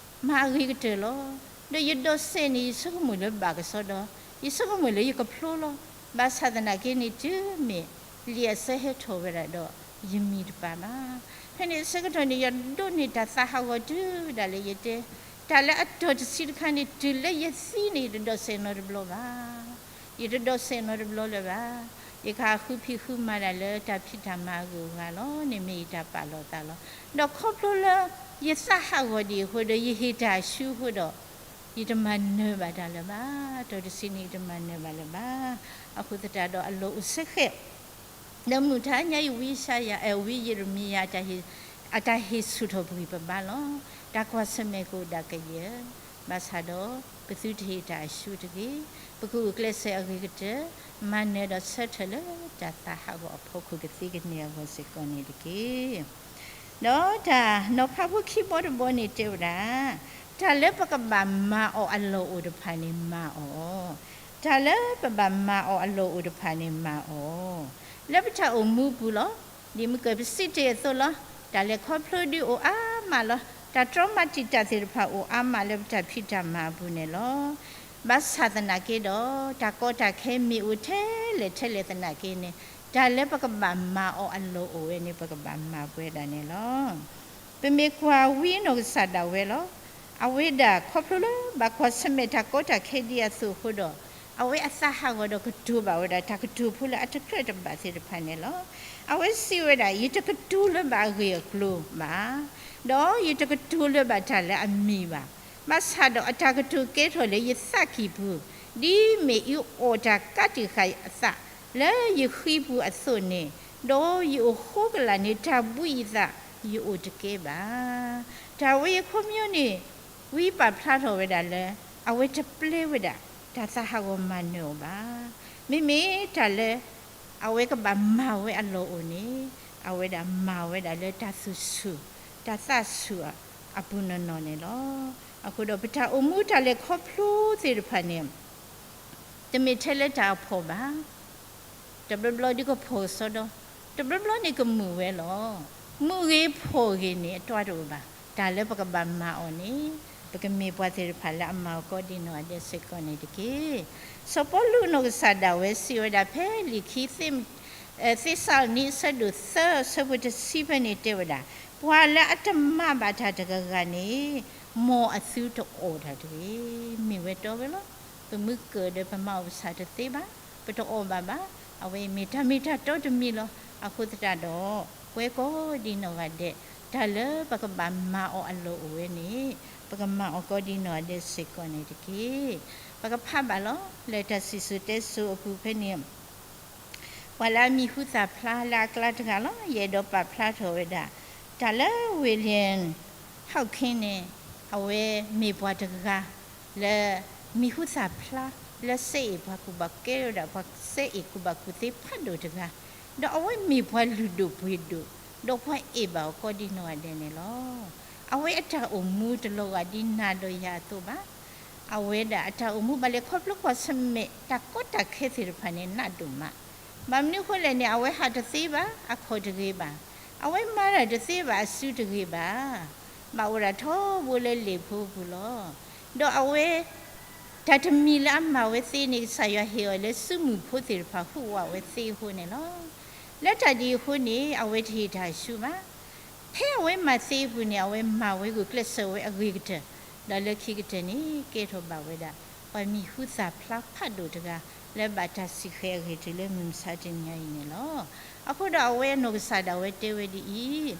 မၤအဂ့ၤကတၢၢ်လီၤ. ဒီးယဒိးစဲးန့ၣ် ယဆိကမိၣ်လၢဘၣ်ကစီဒီး ယဆိကမိၣ်လၢယကဖျိလီၤ. ဘၣ်ဆၣ်သနာ်က့န့ၣ် တုၤမ့ၢ်လံာ်အဆၢဟဲထီၣ်ဝဲဒၣ်ဒီး ယမံတပာ်ဘၣ်. ဖဲန့ၣ်အဆၢကတီၢ်န့ၣ် ယဒိးန့ၢ်တၢ်သးဟးဂီၤတုၤဒၣ်လဲာ်ယတဲ, တၢ်လၢအတီၤတဆံတခါန့ၣ် တုၤလၢယသံန့ၣ် ယတဒိးစဲးနီတဘျီဘၣ်. ယတဒိးစဲးနီတဘျီလၢၤဘၣ်. ယကဟးဃုဖံးဃုမၤဒၣ်လၢတၢ်ဖံးတၢ်မၤအဂုၤအဂၤလီၤ. န့ၣ်မ့ၢ်ယတၢ်ပာ်လီၤသးလီၤ. ဒီးခီဖျိလၢ ယသးဟးဂီၤဒံးအဃိဒီး ယဟ့ၣ်တၢ်အစုအဃိဒီး ယတမၤနၢၤဘၣ်တၢ်လၢၤဘၣ်. တီၤတဆံန့ၣ် ယတမၤနၢၤဘၣ်လၢၤဘၣ်. အဃိသတးဒီးအလီၢ်အိၣ်စ့ၢ်ကီး ဒီးမုၢ်ထါညါအံၤ ဝံယၡါယၤ အဝံယံးရမံယၤ အတၢ်ဟ့ၣ်ဆူၣ်ထီၣ်ပဂံၢ်ပဘါလီၤ. တၢ်ကွၢ်ဆၢၣ်မဲာ်ကအိၣ်ဒၣ်ကယၢၢ်, ဘၣ်ဆၣ်ဒီး ပသုတဟ့ၣ်တၢ်အစုတဂ့ၤ. ပကဂုာ်ကျဲးစၢးအဂ့ၤကတၢၢ်, မၤနၢၤဒီးဆၢထၢၣ်လၢတၢ်သးဟးဂီၤအဖီခိၣ်ကသ့ကန့ၢ်အဂီၢ်စ့ၢ်ကီးန့ၣ်တက့ၢ်. ဒီးတၢ်နီၤဖးဖိခံဘီတဘီန့ၣ်တဲဝဲဒၣ်, တၢ်လၢပကဘၣ်မၤအီၤအလီၢ်အိၣ်တဖၣ်န့ၣ် မၤအီၤ. တၢ်လၢပဘၣ်မၤအီၤအလီၢ်အိၣ်တဖၣ်န့ၣ်မၤအီၤ, လၢပတၢ်အိၣ်မူပူၤလီၤ. ဒ်မုၢ်ကၢၢ်ပစံးတ့ၢ်အသိးလီၤ. တၢ်လဲၤခီဖျိဒုးအိၣ်အါမးလီၤ. တၢ်တြီမၤတံာ်တာ်သ့ၣ်တဖၣ်အိၣ်အါမးလၢပတၢ်ဖံးတၢ်မၤအပူၤန့ၣ်လီၤ. ဘၣ်ဆၣ်သနာ်က့ဒီး တၢ်ကီတၢ်ခဲမ့ၢ်အိၣ်ထဲလဲၣ်ထဲလဲၣ်သနာ်က့န့ၣ် တၢ်လၢပကဘၣ်မၤအီၤအလီၢ်အိၣ်ဝဲန့ၣ် ပကဘၣ်မၤပှဲၤဒၣ်န့ၣ်လီၤ. ပမ့ၢ်ကွၢ်ဝံအနီၢ်ကစၢ်ဒၣ်ဝဲလီၤ. အဝဲဒၣ်ခီဖျိလၢဘၣ်ကွၢ်ဆၢၣ်မဲာ်တၢ်ကီတၢ်ခဲဒ်အသိးအဃိဒီး အဝဲအသးဟးဂီၤဒီးကတိၤဘၣ်ဝဲဒၣ် တၢ်ကတိၤဖိလၢအတကြၢးတဘၣ်သ့ၣ်တဖၣ်န့ၣ်လီၤ. အဝဲစံးဝဲဒၣ် ယတကတိၤလၢဘၣ်အဂ့ၢ်အကျိၤဘၣ်, ဒီးယတကတိၤလၢဘၣ်တၢ်လၢအမံၤဘၣ်. ဘၣ်ဆၣ်ဒီးအတၢ်ကတိၤကဲထီၣ်လၢယသးကံၢ်ပူၤ, ဒ်မ့ၢ်အံၤအီၣ်တၢ်ကးတံာ်ဃာ်အသး လၢယဃံပူၤအသိးန့ၣ်, ဒီးယအိၣ်ဃိကလာ်န့ၣ် တၢ်ဘှံးယသး ယအိၣ်တကဲဘၣ်. တၢ်ဝဲအံၤခီပညီန့ၣ် ဝံပာ်ဖျါထီၣ်ဝဲဒၣ်လၢ အဝဲတပျဲဝဲဒၣ် တၢ်သးဟးဂီၤမၤနၢၤအီၤဘၣ်. မ့မ့ၢ်တၢ်လၢ အဝဲကဘၣ်မၤဝဲအလီၢ်အိၣ်န့ၣ် အဝဲဒၣ်မၤဝဲဒၣ်လၢတၢ်သူၣ်ဆူၣ် တၢ်သးဆူၣ်အပူၤနီၢ်နီၢ်န့ၣ်လီၤ. အဃိဒီးပတၢ်အိၣ်မူတၢ်လဲၤခီဖျိသ့ၣ်တဖၣ်န့ၣ် တမ့ၢ်ထဲလၢတၢ်အဖှီၣ်ဘၣ်. တဘျီဘျီဒ်ကဖှီၣ်ကစီဒီ, တဘျီဘျီန့ၣ်ကမုာ်ဝဲလီၤ. မုာ်ဂ့ၤဖှီၣ်ဂ့ၤန့ၣ် အတၢ်တအိၣ်ဘၣ်. တၢ်လၢပကဘၣ်မၤအီၤန့ၣ် ပကမ့ၢ်ပှၤသ့ၣ်တဖၣ်လၢအမၤအီၤကိးဒံနီၢ်ဂၤဒဲးစ့ၢ်ကီးန့ၣ်တက့ၢ်. စီၤပီလူးနီၢ်ကစၢ်ဒၣ်ဝဲစံးဝဲဒၣ်ဖဲလံာ်ခံ သ့းစၤလနံ အဆၢဒိၣ်သၢ အဆၢဖိတဆံဖဲန့ၣ်တဲဝဲဒၣ်, ပှၤလၢအတမၤဘၣ်တၢ်တဂၤဂၤန့ၣ် မ်အသုတအီၣ်တၢ်တဂ့ၤ. မ့ၢ်ဝဲတီဝဲလီၤ. ပမုၢ်ကၢၢ်ဒီးပမၤအီၣ်ပဆၣ်တသ့ဘၣ်, ပတအီၣ်ဘၣ်ဘၣ်. အဝဲအံၤမ့ၢ်တၢ်မ့ၢ်တၢ်တီတမံၤလီၤ. အဃိသတးဒီး ပဝဲကိးဒံနီၢ်ဂၤဒဲး တၢ်လၢပကဘၣ်မၤအီၤအလီၢ်အိၣ်ဝဲန့ၣ် ပကမၤအီၤကိးဒံနီၢ်ဂၤဒဲးစ့ၢ်ကီးန့ၣ်တက့ၢ်. ပကဖးဘၣ်လီၤ. လၢတၢ်စံၣ်စိၤတဲစိၤအပူၤဖဲန့ၣ် ပှၤလၢအမံၤဟူသၣ်ဖျါလၢအကျါတဂၤလီၤ. ယအဲၣ်ဒိးပာ်ဖျါထီၣ်ဝဲဒၣ် တၢ်လၢ William Hawkins န့ၣ် အဝဲမ့ၢ်ပှၤတဂၤ လၢ မံၤဟူသၣ်ဖျါ လၢစဲအ့ၣ်ပှၤကူၣ်ဘၣ်ကူၣ်သ့ ကဲဝဲဒၣ်ပှၤစဲအ့ၣ်ကူၣ်ဘၣ်ကူၣ်သ့ဖးဒိၣ်တဂၤ, ဒီးအဝဲမ့ၢ်ပှၤလုၢ်ဒိၣ်ပှ့ၤဒိၣ်, ဒီးပှၤအဲၣ်ဘၣ်အီၤကိးဒံနီၢ်ဂၤဒဲးန့ၣ်လီၤ. အဝဲအတၢ်အိၣ်မူတလီၤဂာ်ဒ်နၤဒီးယၤအသိးဘၣ်. အဝဲဒၣ်အတၢ်အိၣ်မူဘၣ်လဲၤခီဖျိကွၢ်ဆၢၣ်မဲာ် တၢ်ကီတၢ်ခဲသ့ၣ်တဖၣ်န့ၣ် နးဒိၣ်မး. ဘၣ်မနုၤအဃိလဲၣ်န့ၣ် အဝဲဟးတသ့ဘၣ်, အခီၣ်တဂ့ၤဘၣ်. အဝဲမၤတၢ်တသ့ဘၣ်, အစုတဂ့ၤဘၣ်. ဘၣ်အိၣ်ဒၣ်ထီဘိလၢလ့ၣ်ဖိပူၤလီၤ. ဒီးအဝဲ တၢ်တမံၤလၢအမၤဝဲသ့န့ၣ် ကစၢ်ယွၤဟ့ၣ်အီၤလၢစုမုၢ်ဖိသ့ၣ်တဖၣ်ဟူးဝးဝဲသ့အဃိန့ၣ်လီၤ. လၢတၢ်ဒ်အဃိန့ၣ် အဝဲတဟ့ၣ်တၢ်အစုဘၣ်. ဖဲအဝဲမၤသ့အပူၤန့ၣ် အဝဲမၤဝဲဂုာ်ကျဲးစၢးဝဲအဂ့ၤကတၢၢ်, ဒီးလၢခံကတၢၢ်န့ၣ် ကဲထီၣ်ဘၣ်ဝဲဒၣ် ပှၤမံၤဟူသၣ်ဖျါဖးဒိၣ်တဂၤ လၢဘၣ်တၢ်စံၣ်ဃဲၤအဂ့ၢ်တုၤလၢမုၢ်မဆါတနံၤအံၤန့ၣ်လီၤ. အဃိဒီးအဝဲအနီၢ်ကစၢ်ဒၣ်ဝဲတဲဝဲဒ်အံၤ,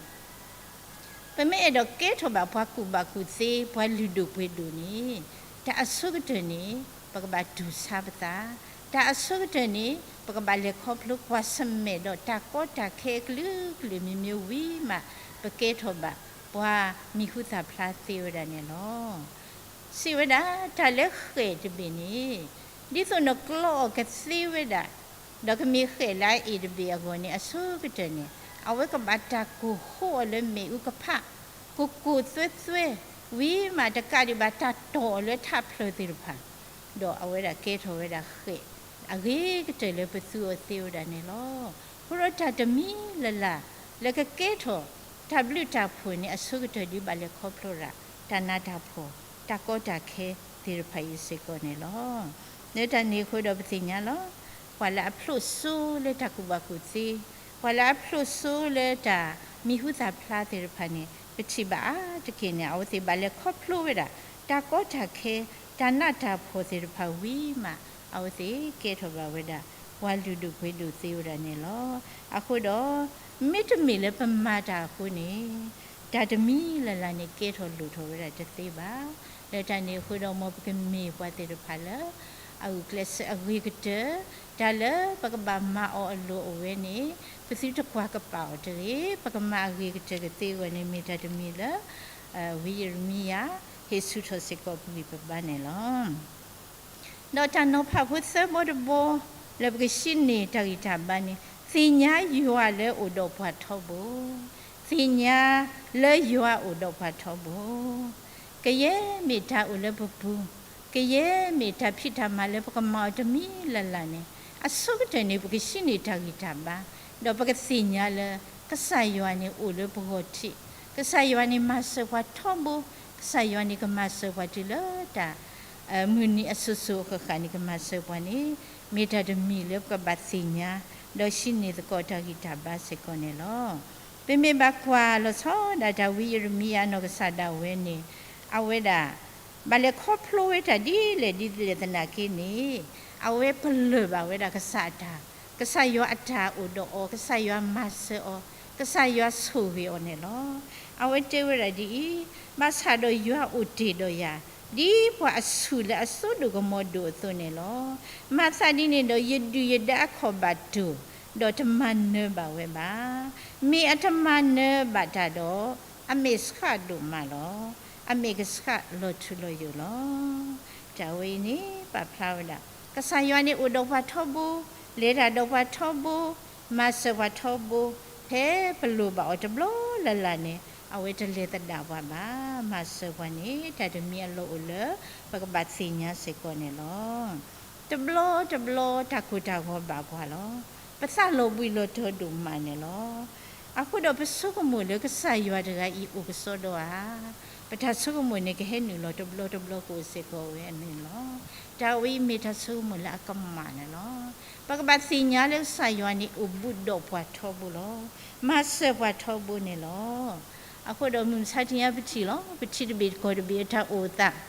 ပမ့ၢ်အဲၣ်ဒိးကဲထီၣ်ဘၣ်ပှၤကူၣ်ဘၣ်ကူၣ်သ့ ပှၤလုၢ်ဒိၣ်ပှ့ၤဒိၣ်န့ၣ်, တၢ်အဆိကတၢၢ်န့ၣ် ပကဘၣ်တူၢ်ဆါပသး, တၢ်အဆိကတၢၢ်န့ၣ် ပကဘၣ်လဲၤခီဖျိကွၢ်ဆၢၣ်မဲာ်ဒီးတၢ်ကီတၢ်ခဲအကလုာ်ကလုာ်မ့ၢ်မ့ၢ်ဝံၤမး ပကဲထီၣ်ဘၣ် ပှၤမံၤဟူသၣ်ဖျါသ့ဝဲဒၣ်န့ၣ်လီၤ. စံးဝဲဒၣ် တၢ်လၢဃဲၣ်တဘ့ၣ်န့ၣ် ဒ်သိးနကျီအီၤကသ့ဝဲဒၣ်, ဒီးကမ့ၢ်ဃဲၣ်လၢအအ့ၣ်တဘ့ၣ်အဂီၢ်န့ၣ် အဆိကတၢၢ်န့ၣ် အဝဲကဘၣ်တၢ်ကိၢ်ဃိအီၤလၢမ့ၣ်အူကဖး ကိၢ်ကိၢ်သွဲသွဲ, ဝံၤမးတကးဒံးဘၣ် တၢ်တီၢ်အီၤလၢထးဖျၢၣ်သ့ၣ်တဖၣ်, ဒီးအဝဲဒၣ်ကဲထီၣ်ဝဲဒၣ်ဃဲၣ် အဂ့ၤကတၢၢ်လၢပသူအီၤသ့ဝဲဒၣ်န့ၣ်လီၤ. အဃိဒီးတၢ်တမံၤလၢ်လၢ် လၢကကဲထီၣ်တၢ်ဘျုးတၢ်ဖှိၣ်န့ၣ် အဆိကတၢၢ်ဒ်ဘၣ်လဲၤခီဖျိဒၣ် တၢ်နးတၢ်ဖှီၣ် တၢ်ကီတၢ်ခဲသ့ၣ်တဖၣ်အံၤစ့ၢ်ကီးန့ၣ်လီၤ. လၢတၢ်န့ၣ်အဃိဒီးပသ့ၣ်ညါလီၤ. ပှၤလၢအဖျိးစိလၢတၢ်ကူၣ်ဘၣ်ကူၣ်သ့, ပှၤလၢအဖျိးစိလၢတၢ်မံၤဟူသၣ်ဖျါသ့ၣ်တဖၣ်န့ၣ် ပထံၣ်ဘၣ်အါတက့ၢ်န့ၣ် အဝဲသ့ၣ်ဘၣ်လဲၤခီဖျိဝဲဒၣ် တၢ်ကီတၢ်ခဲ တၢ်နးတၢ်ဖှီၣ်သ့ၣ်တဖၣ်ဝံၤမး အဝဲသ့ၣ်ကဲထီၣ်ဘၣ်ဝဲဒၣ် ပှၤလုၢ်ဒိၣ်ပှ့ၤဒိၣ်သ့ဝဲဒၣ်န့ၣ်လီၤ. အဃိဒီး မ့တမ့ၢ်လၢပမၤတၢ်အဃိန့ၣ် တၢ်တမံၤလၢ်လၢ်န့ၣ် ကဲထီၣ်လိၣ်ထီၣ်ဝဲဒၣ်တသ့ဘၣ်. လၢတၢ်န့ၣ်အဃိဒီး မ်ပကမ့ၢ်ပှၤသ့ၣ်တဖၣ်လၢ အဂုာ်ကျဲးစၢးအဂ့ၤကတၢၢ်, တၢ်လၢပကဘၣ်မၤအီၤအလိၤအဝဲန့ၣ် ပသုတကွၢ်ကပာ်အီၤတဂ့ၤ, ပကမၤအဂ့ၤကတၢၢ်ကသ့အဂီၢ်န့ၣ် မ့ၢ်တၢ်တမံၤလၢ ဝံယံးရမံယၤ ဟ့ၣ်ဆူၣ်ထီၣ်စ့ၢ်ကီးပဂံၢ်ပဘါန့ၣ်လီၤ. ဒီးတၢ်နီၤဖးဖိသၢဘီတဘီ လၢပကဟံးန့ၢ်တၢ်ဂံၢ်တၢ်ဘါန့ၣ် သ့ၣ်ညါယွၤလၢအိၣ်ဒီးပှၤထီဘိ, သ့ၣ်ညါလၢယွၤအိၣ်ဒီးပှၤထီဘိ, ကယဲၢ်မ့ၢ်တၢ်အိၣ်လၢပပူၤ, ကယဲၢ်မ့ၢ်တၢ်ဖံးတၢ်မၤလၢပကမၤအီၤတမံၤလၢ်လၢ်န့ၣ် အဆိကတၢၢ်န့ၣ် ပကဟံးန့ၢ်တၢ်ဂံၢ်တၢ်ဘါ, ဒီးပကသ့ၣ်ညါလၢ ကစၢ်ယွၤန့ၣ်အိၣ်လၢပဂီၢ်ထံး, ကစၢ်ယွၤန့ၣ်မၤစၢၤပှၤထီဘိ, ကစၢ်ယွၤန့ၣ်ကမၤစၢၤပှၤတုၤလၢတၢ် မုၢ်နံၤအစိၤစိၤအဃၣ်ဃၣ်န့ၣ် ကမၤစၢၤပှၤန့ၣ် မ့ၢ်တၢ်တမံၤလၢပကဘၣ်သ့ၣ်ညါ ဒီးဟံးန့ၢ်သကိးတၢ်ဂံၢ်တၢ်ဘါစ့ၢ်ကီးန့ၣ်လီၤ. ပမ့ၢ်ဘၣ်ကွၢ်လီၤဆီဒၣ်တၢ် ဝံယံးရမံယၤအနီၢ်ကစၢ်ဒၣ်ဝဲန့ၣ် အဝဲဒၣ် ဘၣ်လဲၤခီဖျိဝဲတၢ်ဒ်လဲၣ်ဒ်လဲၣ်သနာ်က့န့ၣ် အဝဲပလၢၢ်ဘၣ်ဝဲဒၣ်ကစၢ်အတၢ်, ကစၢ်ယွၤအတၢ်အိၣ်ဒီးအီၤ, ကစၢ်ယွၤမၤစၢၤအီၤ, ကစၢ်ယွၤဆိၣ်ဂ့ၤအီၤန့ၣ်လီၤ. အဝဲတဲဝဲဒၣ်ဒ်အံၤ, ဘၣ်ဆၣ်ဒီးယွၤအိၣ်တ့ၢ်ဒီးယၤ ဒ်ပှၤအဆူၣ်လၢအစိဒိၣ်ကမီၤဒိၣ်အသိးန့ၣ်လီၤ. မၤသးဒ်န့ၣ်ဒီး ယဒုၣ်ယဒါအခီၣ်ဘၣ်တိၢ်, ဒီးတမၤနၢၤဘၣ်ဝဲဘၣ်. မ့ၢ်အတမၤနၢၤဘၣ်တၢ်ဒီး အမဲာ်ဆှးဒိၣ်မးလီၤ. အမဲာ်ကဆှးလီၤထူလီၤယိာ်လီၤ. တၢ်ဝဲအံၤန့ၣ် ပာ်ဖျါဝဲဒၣ် ကစၢ်ယွၤန့ၣ်အိၣ်ဒီးပှၤထီဘိ, လဲၤတၢ်ဒီးပှၤထီဘိ, မၤစၢၤပှၤထီဘိ, ဖဲပလိၣ်ဘၣ်အီၤတဘျီလၢ်လၢ်န့ၣ် အဝဲတလဲၤသဒၣ်ပှၤဘၣ်. မၤစၢၤပှၤန့ၣ် တၢ်တမံၤအလီၢ်အိၣ်လၢ ပကဘၣ်သ့ၣ်ညါစ့ၢ်ကီးန့ၣ်လီၤ. တဘျီတဘျီတၢ်ကိၢ်တၢ်ဂီၤဘၣ်ပှၤလီၤ. ပသးလီၤဘှံးလီၤတီၤဒိၣ်မးန့ၣ်လီၤ. အဃိဒီးပဆိကမိၣ်လၢကစၢ်ယွၤတဂၤအံၤအိၣ်ကစီဒီဧါ. ပတၢ်ဆိကမိၣ်န့ၣ် ကဟဲနုာ်လီၤတဘျီတဘျီကအိၣ်စ့ၢ်ကီးဝဲန့ၣ်လီၤ. တၢ်ဝဲအံၤမ့ၢ်တၢ်ဆိကမိၣ်လၢအကမၣ်န့ၣ်လီၤ. ပကဘၣ်သ့ၣ်ညါလၢကစၢ်ယွၤန့ၣ်အိၣ်ဘူးဒီးပှၤထီဘိလီၤ. မၤစၢၤပှၤထီဘိန့ၣ်လီၤ. အဃိဒီးမုၢ်မဆါတနံၤအံၤပထံၣ်လီၤ. ပထံၣ်တဘ့ၣ်တကီၢ်တဘ့ၣ်အတၢ်အိၣ်သး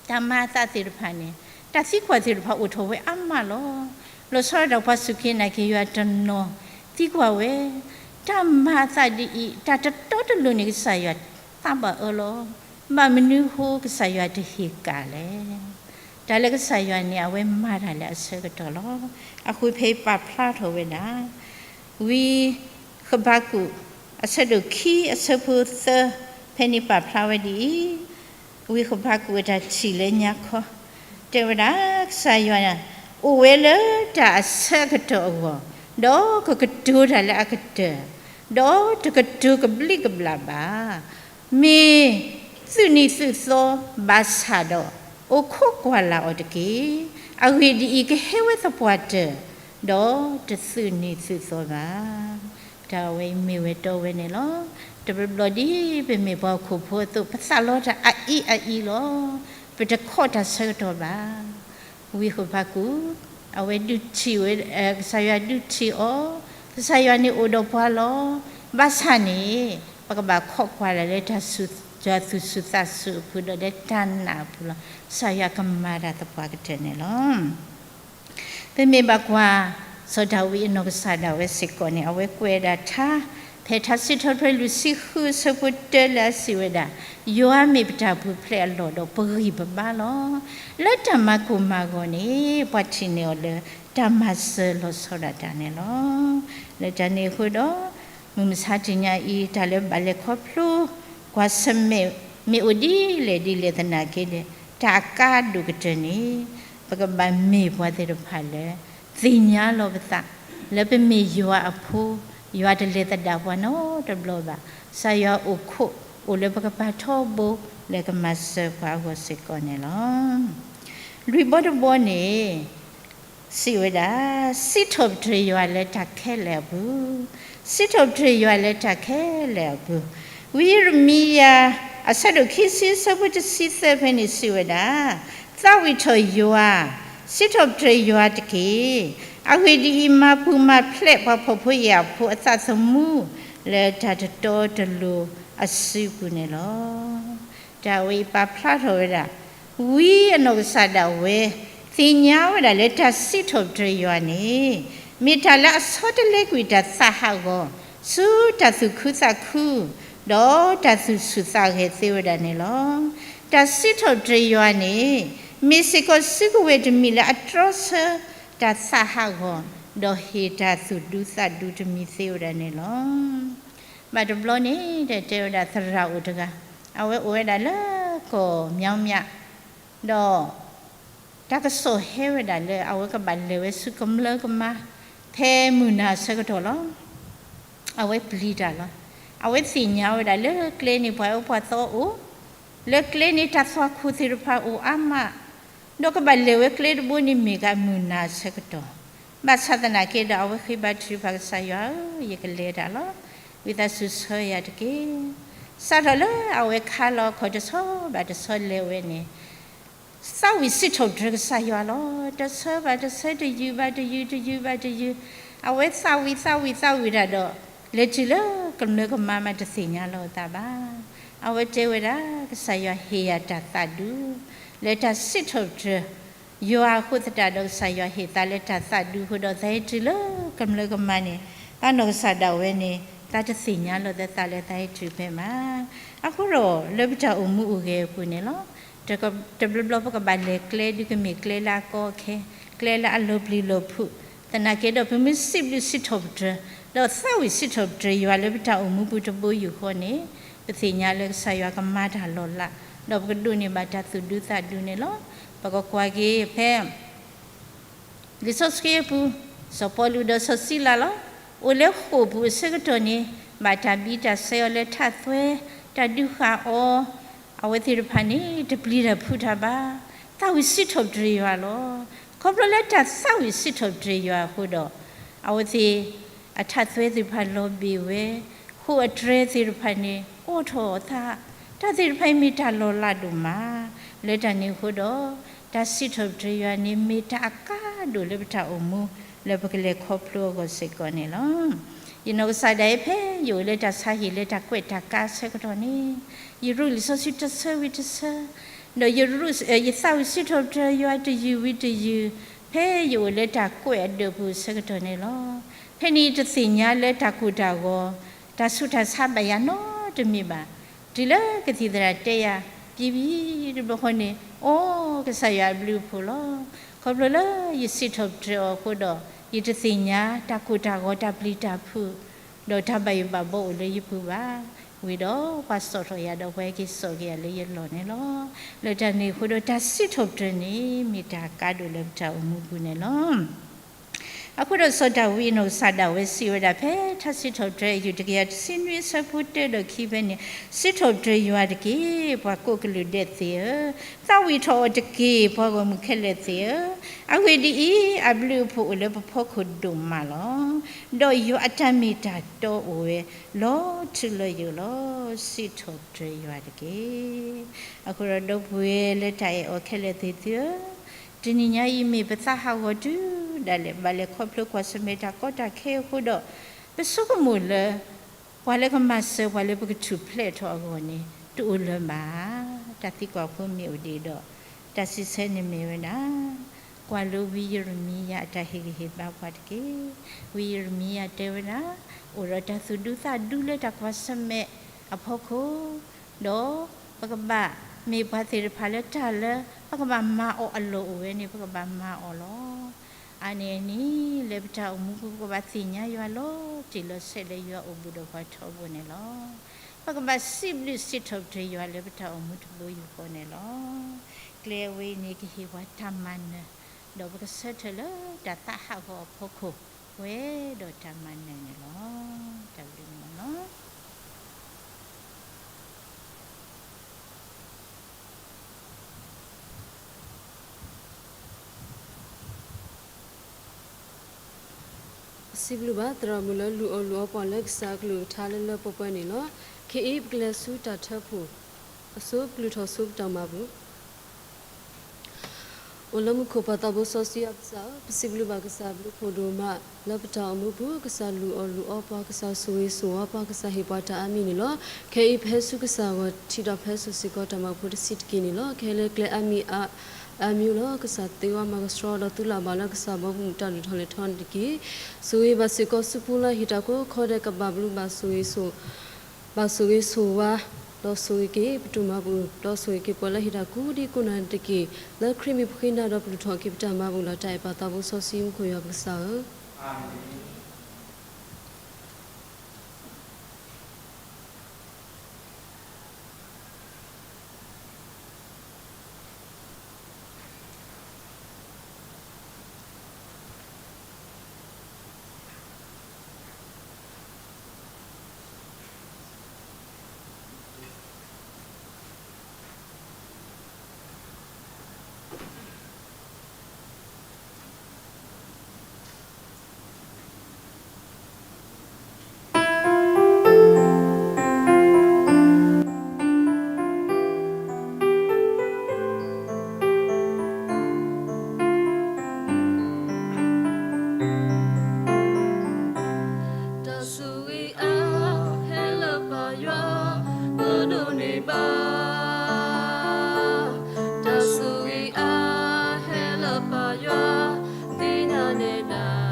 တၢ်မၤအသးသ့ၣ်တဖၣ်န့ၣ် တၢ်သံကွၢ်သ့ၣ်တဖၣ်အိၣ်ထီၣ်ဝဲအါမးလီၤ. လီၤဆီဒၣ်တၢ်ပှၤစူၢ်က့ၤနာ်က့ၤယွၤတနီၤ သံကွၢ်ဝဲ, တၢ်မၤအသးဒ်အံၤ တၢ်တတီတလိၤန့ၣ် ကစၢ်ယွၤသးဘၣ်အၢလီၤ. ဘၣ်မနုၤဃိကစၢ်ယွၤတဟ့ၣ်ကၣ်လဲၣ်. တၢ်လၢကစၢ်ယွၤန့ၣ် အဝဲမၤတၢ်လၢအဆၢကတီၢ်လီၤ. အဃိဖဲအံၤပာ်ဖျါထီၣ်ဝဲဒၣ် ဝံဃဘးကူာ် အဆၢဒိၣ်ခံ အဆၢဖိသၢ ဖဲန့ၣ်ပာ်ဖျါဝဲဒ်အံၤ, ဝံဃဘးကူာ်အတၢ်ထံၣ်လၢညါခီ တဲဝဲဒၣ် ကစၢ်ယွၤ အိၣ်ဝဲလၢတၢ်အဆၢကတီၢ်အဂီၢ်, ဒီးကကတိၤတၢ်လၢအကတၢၢ်, ဒီးတကတိၤကဘျံးကဘျၣ်ဘၣ်. မ့ၢ်သုးနံၤသုးသီဘၣ်ဆၣ်ဒီး အိၣ်ခိးကွၢ်လၢ်အီၤတက့ၢ်. အဂ့ၢ်ဒ်အံၤ, ကဟဲဝဲသပှၢ်တၢၢ်, ဒီးတသုးနံၤသုးသီဘၣ်. တၢ်ဝဲအံၤမ့ၢ်ဝဲတီဝဲန့ၣ်လီၤ. တဘျီဘျီဒ်ပမ့ၢ်ပှၤဟီၣ်ခိၣ်ဖိအသိး ပသးလီတၢ်အအံၤအအံၤလီၤ. ပတခိးတၢ်ဆၢကတီၢ်ဘၣ်. ဝံဃဘးကူာ် အဝဲဒုးထံၣ်ဝဲ, ကစၢ်ယွၤဒုးထံၣ်အီၤ, ကစၢ်ယွၤန့ၣ်အိၣ်ဒီးပှၤလီၤ. ဘၣ်ဆၣ်န့ၣ် ပကဘၣ်ခိးကွၢ်လၢ်လၢတၢ်သူၣ်, တၢ်သူၣ်ဆူၣ်သးဆူၣ်အပူၤ ဒီးလၢတၢ်နာ်အပူၤလီၤ. ကစၢ်ယွၤကမၤတၢ်သပှၢ်ကတၢၢ်န့ၣ်လီၤ. ပမ့ၢ်ဘၣ်ကွၢ် စီၤဒၤဝံးအနီၢ်ကစၢ်ဒၣ်ဝဲစ့ၢ်ကီးန့ၣ် အဝဲကွဲးဒၣ်ထါ ဖဲထါစံးထီၣ်ပတြၢၤလွံၢ်ဆံဃု အဆၢဖိတၢလၢအစံးဝဲဒၣ်, ယွၤမ့ၢ်ပတၢ်ပူၤဖျဲးအလီၢ်ဒီးပဂံၢ်ပဘါလီၤ. လၢတၢ်မၤကိၢ်မၤဂီၤန့ၣ် ပှၤထံၣ်န့ၢ်အီၤလၢတၢ်မၤစၢၤလီၤဆီဒၣ်တၢ်န့ၣ်လီၤ. လၢတၢ်န့ၣ်အဃိဒီး မုၢ်မဆါတနံၤအံၤ တၢ်လၢဘၣ်လဲၤခီဖျိ ကွၢ်ဆၢၣ်မဲာ် မ့ၢ်အိၣ်ဒ်လဲၣ်ဒ်လဲၣ်သနာ်က့ဒီး တၢ်အကါဒိၣ်ကတၢၢ်န့ၣ် ပကဘၣ်မ့ၢ်ပှၤသ့ၣ်တဖၣ်လၢ သ့ၣ်ညါလီၤပသး လၢပမ့ၢ်ယွၤအဖိ, ယွၤတလဲၤသဒၣ်ပှၤနီတဘျီဘၣ်. ကစၢ်ယွၤအိၣ်ခိး အိၣ်လၢပကပၤထီဘိလၢကမၤစၢၤပှၤအဂီၢ်စ့ၢ်ကီးန့ၣ်လီၤ. လွံၢ်ဘီတဘီန့ၣ် စံးဝဲဒၣ်, စံးထီၣ်ပတြၢၤယွၤလၢတၢ်ခဲလၢာ်အပူၤ, စံးထီၣ်ပတြၢၤယွၤလၢတၢ်ခဲလၢာ်အပူၤ, ဝံယံးရမံယၤ အဆၢဒိၣ်ခံဆံ အဆၢဖိတဆံသၢဖဲန့ၣ်စံးဝဲဒၣ်, သးဝံၣ်ထီၣ်ယွၤ, စံးထီၣ်ပတြၢၤယွၤတက့ၢ်. အဂ့ၢ်ဒ်အံၤ, မၤပူၤမၤဖျဲးပှၤဖှီၣ်ဖိယာ်ဖိအသးသမူ လၢတၢ်တတီတလိၤအစုပူၤန့ၣ်လီၤ. တၢ်ဝဲအံၤပာ်ဖျါထီၣ်ဝဲဒၣ် ဝံအနီၢ်ကစၢ်ဒၣ်ဝဲ သ့ၣ်ညါဝဲဒၣ်လၢတၢ်စံးထီၣ်ပတြၢၤယွၤန့ၣ် မ့ၢ်တၢ်လၢအဆီတလဲကွံာ်တၢ်သးဟးဂီၤ ဆူတၢ်သူၣ်ခုသးခု ဒီးတၢ်သူၣ်ဆူၣ်သးဂဲၤသ့ဝဲဒၣ်န့ၣ်လီၤ. တၢ်စံးထီၣ်ပတြၢၤယွၤန့ၣ် မ့ၢ်စ့ၢ်ကီးစုကဝဲၤတမံၤလၢအတြီဆၢတၢ်သးဟးဂီၤ ဒီးဟ့ၣ်တၢ်သူၣ်ဒူသးဒူတမံၤသ့ဝဲဒၣ်န့ၣ်လီၤ. ဘၣ်တဘျီန့ၣ် တၢ်တဲဝဲဒၣ်သရၣ်အိၣ်တဂၤ, အဝဲအိၣ်ဝဲဒၣ်လၢကီၢ်မၠီမၠး, ဒီး တၢ်ကစီၣ်ဟဲဝဲဒၣ်လၢအဝဲကဘၣ်လဲၤဝဲဆူကမျၢၢ်ကမါ ဖဲမုၢ်နၤဆၢကတီၢ်လီၤ. အဝဲပျံၤတၢ်လီၤ. အဝဲသ့ၣ်ညါဝဲဒၣ်လၢကျဲန့ၣ်ပှၤအၢပှၤသီအိၣ်, လၢကျဲန့ၣ်တၢ်သွၣ်ခိၣ်သ့ၣ်တဖၣ်အိၣ်အါမး, ဒီးကဘၣ်လဲၤဝဲကျဲတဘိန့ၣ်မ့ၢ်ဂ့ၤမုၢ်နၤဆၢကတီၢ်, ဘၣ်ဆၣ်သနာ်က့ဒီးအဝဲဃ့ဘါထုကဖၣ်ကစၢ်ယွၤဧၢ, ယကလဲၤတၢ်လီၤ. ဝံသးစူၤဆှၢယၤတက့ၢ်. စးထီၣ်လၢအဝဲခါလီၤအခီၣ်တဆီဘၣ်တဆီလဲၤဝဲန့ၣ် သးဝံၣ်စံးထီၣ်ပတြၢၤကစၢ်ယွၤလီၤ. တဆၢဘၣ်တဆၢ တယုၢ်ဘၣ်တယုၢ် တယုၢ်ဘၣ်တယုၢ်, အဝဲသးဝံၣ်သးဝံၣ်သးဝံၣ်တၢ်ဒီး လဲၤတုၤလၢကမျၢၢ်ကမါမးတသ့ၣ်ညါလီၤအသးဘၣ်. အဝဲတဲဝဲဒၣ် ကစၢ်ယွၤဟ့ၣ်ယၤတၢ်သးဒူ လၢတၢ်စံးထီၣ်ပတြၢၤ ယွၤအဃိသတးဒီး ကစၢ်ယွၤဟ့ၣ်သးလၢတၢ်သးဒူအဃိဒီး သးဟဲတုၤလၢကမျၢၢ်ကမါန့ၣ် သးနီၢ်ကစၢ်ဒၣ်ဝဲန့ၣ် သးတသ့ၣ်ညါလီၤသးလၢသးဟဲတုၤဖဲမး. အဃိဒီးလၢပတၢ်အိၣ်မူအိၣ်ဂဲၤအပူၤန့ၣ်လီၤ. တဘျီဘျီပကဘၣ်လဲၤကျဲဒုးကမ့ၢ်ကျဲလၢအကီအခဲ, ကျဲလၢအလီၤပျံၤလီၤဖုး, သနာ်က့ဒီးပမ့ၢ်စံးဘျုးစံးထီၣ်ပတြၢၤ, ဒီးသးဝံၣ်စံးထီၣ်ပတြၢၤယွၤလၢပတၢ်အိၣ်မူပူၤတဘိယူၢ်ဃီန့ၣ် ပသ့ၣ်ညါလၢကစၢ်ယွၤကမၤတၢ်လီၤလး, ဒီးပကဒိးန့ၢ်ဘၣ်တၢ်သူၣ်ဒူသးဒူန့ၣ်လီၤ. ပကကွၢ်က့ၤဖဲ လံာ်စီဆှံအပူၤ, စီၤပီလူးဒီးစီၤစံလၤလီၤ. အိၣ်လၢဃိာ်ပူၤအဆၢကတီၢ်န့ၣ် ဘၣ်တၢ်ဘံတၢ်ဆဲးအီၤလၢထးသွဲ, တၢ်ဒုးဃာ်အီၤ, အဝဲသ့ၣ်တဖၣ်န့ၣ် တပျံၤတၢ်ဖုးတၢ်ဘၣ်, သးဝံၣ်စံးထီၣ်ပတြၢၤယွၤလီၤ. ခီဖျိလၢတၢ်သးဝံၣ်စံးထီၣ်ပတြၢၤယွၤအဃိဒီး အဝဲသ့ၣ် အထးသွဲသ့ၣ်တဖၣ်လီၤဘ့ၣ်ဝဲ, ဃိာ်အတြဲၤသ့ၣ်တဖၣ်န့ၣ် အိးထီၣ်အသး, တၢ်သ့ၣ်တဖၣ်အံၤမ့ၢ်တၢ်လီၤလးဒိၣ်မး, လၢတၢ်န့ၣ်အဃိဒီး တၢ်စံးထီၣ်ပတြၢၤယွၤန့ၣ် မ့ၢ်တၢ်အကါဒိၣ်လၢပတၢ်အိၣ်မူ လၢပကလဲၤခီဖျိအဂီၢ်စ့ၢ်ကီးန့ၣ်လီၤ. ယနီၢ်ကစၢ်ဒၣ်အံၤဖဲယအိၣ်လၢတၢ်ဆါဟံၣ်လၢတၢ်ကွဲးတၢ်ကါအဆၢကတီၢ်န့ၣ် ယရူးလံာ်စီဆှံတဆၢဝံၤတဆၢ, ဒီးယရူး, ယသးဝံၣ်စံးထီၣ်ပတြၢၤယွၤတယုၢ်ဝံၤတယုၢ်, ဖဲယအိၣ်လၢတၢ်ကွဲးအဒၢးပူၤအဆၢကတီၢ်န့ၣ်လီၤ. ဖဲန့ၣ်ယတသ့ၣ်ညါလၢတၢ်ကိၢ်တၢ်ဂီၤ, တၢ်ဆူးတၢ်ဆါဘၣ်ယၤနီတမံၤဘၣ်. တုၤလၢကသံၣ်သရၣ်တဲယၤ, ပံၤပံၤတဘျီဃီန့ၣ်, အိ, ကစၢ်ယွၤအဘျုးအဖှိၣ်လီၤ. ခီဖျိလၢယစံးထီၣ်ပတြၢၤအီၤအဃိဒီး, ယတသ့ၣ်ညါတၢ်ကိၢ်တၢ်ဂီၤတၢ်ပျံၤတၢ်ဖုး, ဒီးတၢ်ဘၣ်ယိၣ်ဘၣ်ဘီအိၣ်လၢယပူၤဘၣ်. ဝံၤဒီးပှၤစိာ်ထီၣ်ယၤဒီးပှၤဟဲက့ၤစိာ်က့ၤယၤလၢယလီၢ်န့ၣ်လီၤ. လၢတၢ်န့ၣ်အဃိဒီးတၢ်စံးထီၣ်ပတြၢၤန့ၣ် မ့ၢ်တၢ်ကါဒိၣ်လၢပတၢ်အိၣ်မူပူၤန့ၣ်လီၤ. အဃိဒီးစီၤဒၤဝံးအနီၢ်ကစၢ်ဒၣ်ဝဲစံးဝဲဒၣ်ဖဲ ထါစံးထီၣ်ပတြၢၤအယုၢ်တကယၤတဆံနွံအဆၢဖိတၢဒီးခံဖဲန့ၣ်, စံးထီၣ်ပတြၢၤယွၤတက့ၢ်, ပှၤကိးကလုာ်ဒဲးသ့ၣ်ဧၢ, သးဝံၣ်ထီၣ်အီၤတက့ၢ်, ပှၤဂီၢ်မုၢ်ခဲလၢာ်သ့ၣ်ဧၢ, အဂ့ၢ်ဒ်အံၤ, အဘျုးအဖှိၣ်အိၣ်လၢပဖီခိၣ်ဒိၣ်မးလီၤ. ဒီးယွၤအတၢ်မ့ၢ်တၢ်တီအိၣ်ဝဲလီၤထူလီၤယိာ်လီၤ. စံးထီၣ်ပတြၢၤယွၤတက့ၢ်. အဃိဒီးဒီပုၢ်ဝဲၢ်လၢတၢ်အဲၣ်အီၤခဲလၢာ်သ့ၣ်သုဧၢ, တနံၤညါအံၤမ့ၢ်ပသးဟးဂီၤတုၤဒၣ်လဲာ် ဘၣ်လဲၤခီဖျိကွၢ်ဆၢၣ်မဲာ်တၢ်ကီတၢ်ခဲအဃိဒီး, ပဆိကမိၣ်လၢ ပှၤလၢကမၤစၢၤပှၤလၢပကထူၣ်ဖျဲးထီၣ်အဂီၢ်န့ၣ် တအိၣ်လၢၤဘၣ်. တၢ်သံကွၢ်ဖိမ့ၢ်အိၣ်ဒံးဒီး, တၢ်စံးဆၢန့ၣ်မ့ၢ်ဝဲဒၣ်, ကွၢ်လိဝံယံးရမံယၤအတၢ်ဟ့ၣ်ဂံၢ်ဟ့ၣ်ဘါပှၤတက့ၢ်. ဝံယံးရမံယၤတဲဝဲဒၣ်, အိၣ်ဒီးတၢ်သူၣ်ဒူသးဒူလၢတၢ်ကွၢ်ဆၢၣ်မဲာ်အဖီခိၣ်, ဒီးပကဘၣ်မ့ၢ်ပှၤသ့ၣ်တဖၣ်လၢတၢ်လၢ ပကဘၣ်မၤအီၤအလီၢ်အိၣ်ဝဲန့ၣ် ပကဘၣ်မၤအီၤလီၤ. အါန့ၢ်အန့ၣ် လၢပတၢ်အိၣ်မူပူၤ ပကဘၣ်သ့ၣ်ညါယွၤလီၤတံၢ်လီၤဆဲးလၢယွၤအိၣ်ဘူးဒီးပှၤထီဘိန့ၣ်လီၤ. ပကဘၣ်စံးဘျုးစံးထီၣ်ပတြၢၤယွၤလၢပတၢ်အိၣ်မူတဘိယူၢ်ဃီန့ၣ်လီၤ. ကျဲအဝဲအံၤန့ၣ် ကဟ့ၣ်ပှၤတၢ်မၤနၢၤ, ဒီးပကဆၢထၢၣ်လၢတၢ်သးဟးဂီၤအဖီခိၣ် ပှဲၤဒီးတၢ်မၤနၢၤန့ၣ်လီၤ. တၢ်ဘျုးန့ၣ်လီၤ. စံးဘျုးဘၣ်သရၣ်မုၣ်လၢလူၤအီၣ်လူၤအီပှၤလၢကစၢ်အကလုၢ်ကထါလၢလၢပှဲၤပှဲၤန့ၣ်လီၤ. ခဲအံၤပကလဲၤဆူတၢ်ထၢဖှိၣ်အစိၤ ပကလုၢ်ထီၣ်စိပတၢ်မၤဘူၣ် အိၣ်လၢမူခိၣ်ပၢ်သးဘိစီဆှံယွၤကစၢ်ဧၢ, ပစံးဘျုးဘၣ်ကစၢ်အဘျုးအဖှိၣ်ဒိၣ်မး လၢပတၢ်အိၣ်မူပူၤ ကစၢ်လူၤအီၣ်လူၤအီပှၤ, ကစၢ်ဆိၣ်ဂ့ၤဆိၣ်ဝါပှၤ, ကစၢ်ဟ့ၣ်ပှၤတၢ်အါမံၤန့ၣ်လီၤ. ခဲအံၤပဟဲဆူကစၢ်အဂီၢ် ထံၣ်ဒီးဖဲစိၤစ့ၢ်ကီးတၢ်မၤဖိတဆံးတက့ၢ်န့ၣ်လီၤ. ခဲလၢာ်ကျဲအါမံၤအါ အါမံၤလီၤ. ကစၢ်သ့ဝဲမၤကဆှီဒီးသုလၢ်ဘၣ်လၢကစၢ်ဘီမုၢ်တၢ်ဒိၣ်ထီၣ်လဲၤထီၣ်န့ၣ်တက့ၢ်. ဆိၣ်ဂ့ၤဘၣ်စ့ၢ်ကီးဆူပူလၢဟ့ၣ်တၢ်ကိးခီဒဲး ကဘၣ်ဘျုးဘၣ်ဆိၣ်ဂ့ၤဆိၣ် ဘၣ်ဆိၣ်ဂ့ၤဆိၣ်ဝါ ဒီးဆိၣ်ဂ့ၤက့ၤပဒိၣ်မၤဘူၣ် ဒီးဆိၣ်ဂ့ၤက့ၤပှၤလၢဟ့ၣ်တၢ်ကိးဒံကိးနီၢ်တက့ၢ်. လၢခရံာ်မံၤပဃ့နၤဒီးပဒိၣ်ထီၣ်က့ၤပတၢ်မၤဘူၣ်လီၤ. တၢ်အဲၣ်ပၢ်သးဘိစီဆှံမူခိၣ်ယွၤပကစၢ်ဧၢ တၢ်ဆိၣ်ဂ့ၤအါဟဲလၢပၢ်ယွၤ ပဒိးန့ၢ်ဘၣ်. တၢ်ဆိၣ်ဂ့ၤအါဟဲလၢပၢ်ယွၤ သ့ၣ်ညါနဲဒၣ်.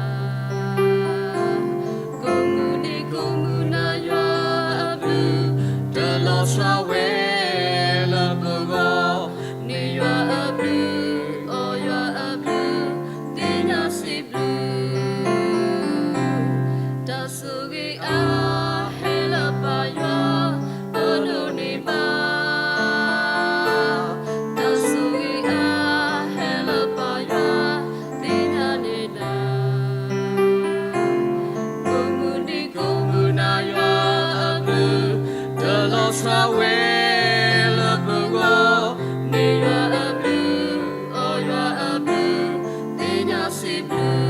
ကိးမုၢ်နံၤကိးမုၢ်နၤယွၤအဘျုး တလီၤဆီဝဲလၢပဂီၢ်, မ့ၢ်ယွၤအဘျုး အီၣ်ယွၤအဘျုး သ့ၣ်ညါစံးဘျုး. တၢ်ဆိၣ်ဂ့ၤအါဟဲလၢပၢ်ယွၤ ပဒိးန့ၢ်ဘၣ်. တၢ်ဆိၣ်ဂ့ၤအါဟဲလၢပၢ်ယွၤ သ့ၣ်ညါနဲဒၣ်. ကိးမုၢ်နံၤကိးမုၢ်နၤယွၤအဘျုး တလီၤဆီဝဲလၢပဂီၢ်, မ့ၢ်ယွၤအဘျုး အီၣ်ယွၤအဘျုး သ့ၣ်ညါစံးဘျုး.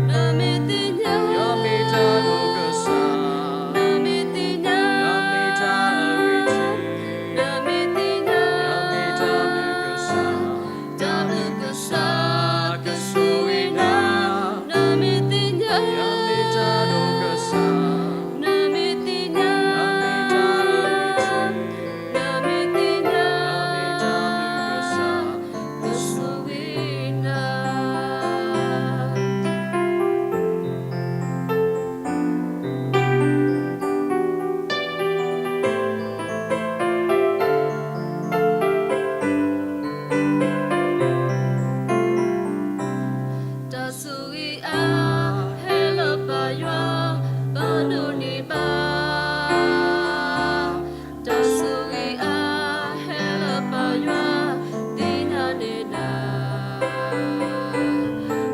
နမ့ၢ်သ့ၣ်ညါ ယွၤမ့ၢ်တၢ်ဒိၣ်ကစၢ်, နမ့ၢ်သ့ၣ်ညါ ယွၤမ့ၢ်တၢ်အဂ့ၤထံ, နမ့ၢ်သ့ၣ်ညါ ယွၤမ့ၢ်တၢ်ဘျုးကစၢ်, တၢ်ဘျုးကစၢ်ကဆိၣ်ဂ့ၤနၤ. နမ့ၢ်သ့ၣ်ညါ ယွၤမ့ၢ်တၢ်ဒိၣ်ကစၢ်, နမ့ၢ်သ့ၣ်ညါ ယွၤမ့ၢ်တၢ်အဂ့ၤထံ, နမ့ၢ်သ့ၣ်ညါ ယွၤမ့ၢ်တၢ်ဘျုးကစၢ် ကဆိၣ်ဂ့ၤနၤ. တၢ်ဆိၣ်ဂ့ၤအါဟဲလၢပၢ်ယွၤ ပဒိးန့ၢ်ဘၣ်. တၢ်ဆိၣ်ဂ့ၤအါဟဲလၢပၢ်ယွၤ သ့ၣ်ညါနဲဒၣ်.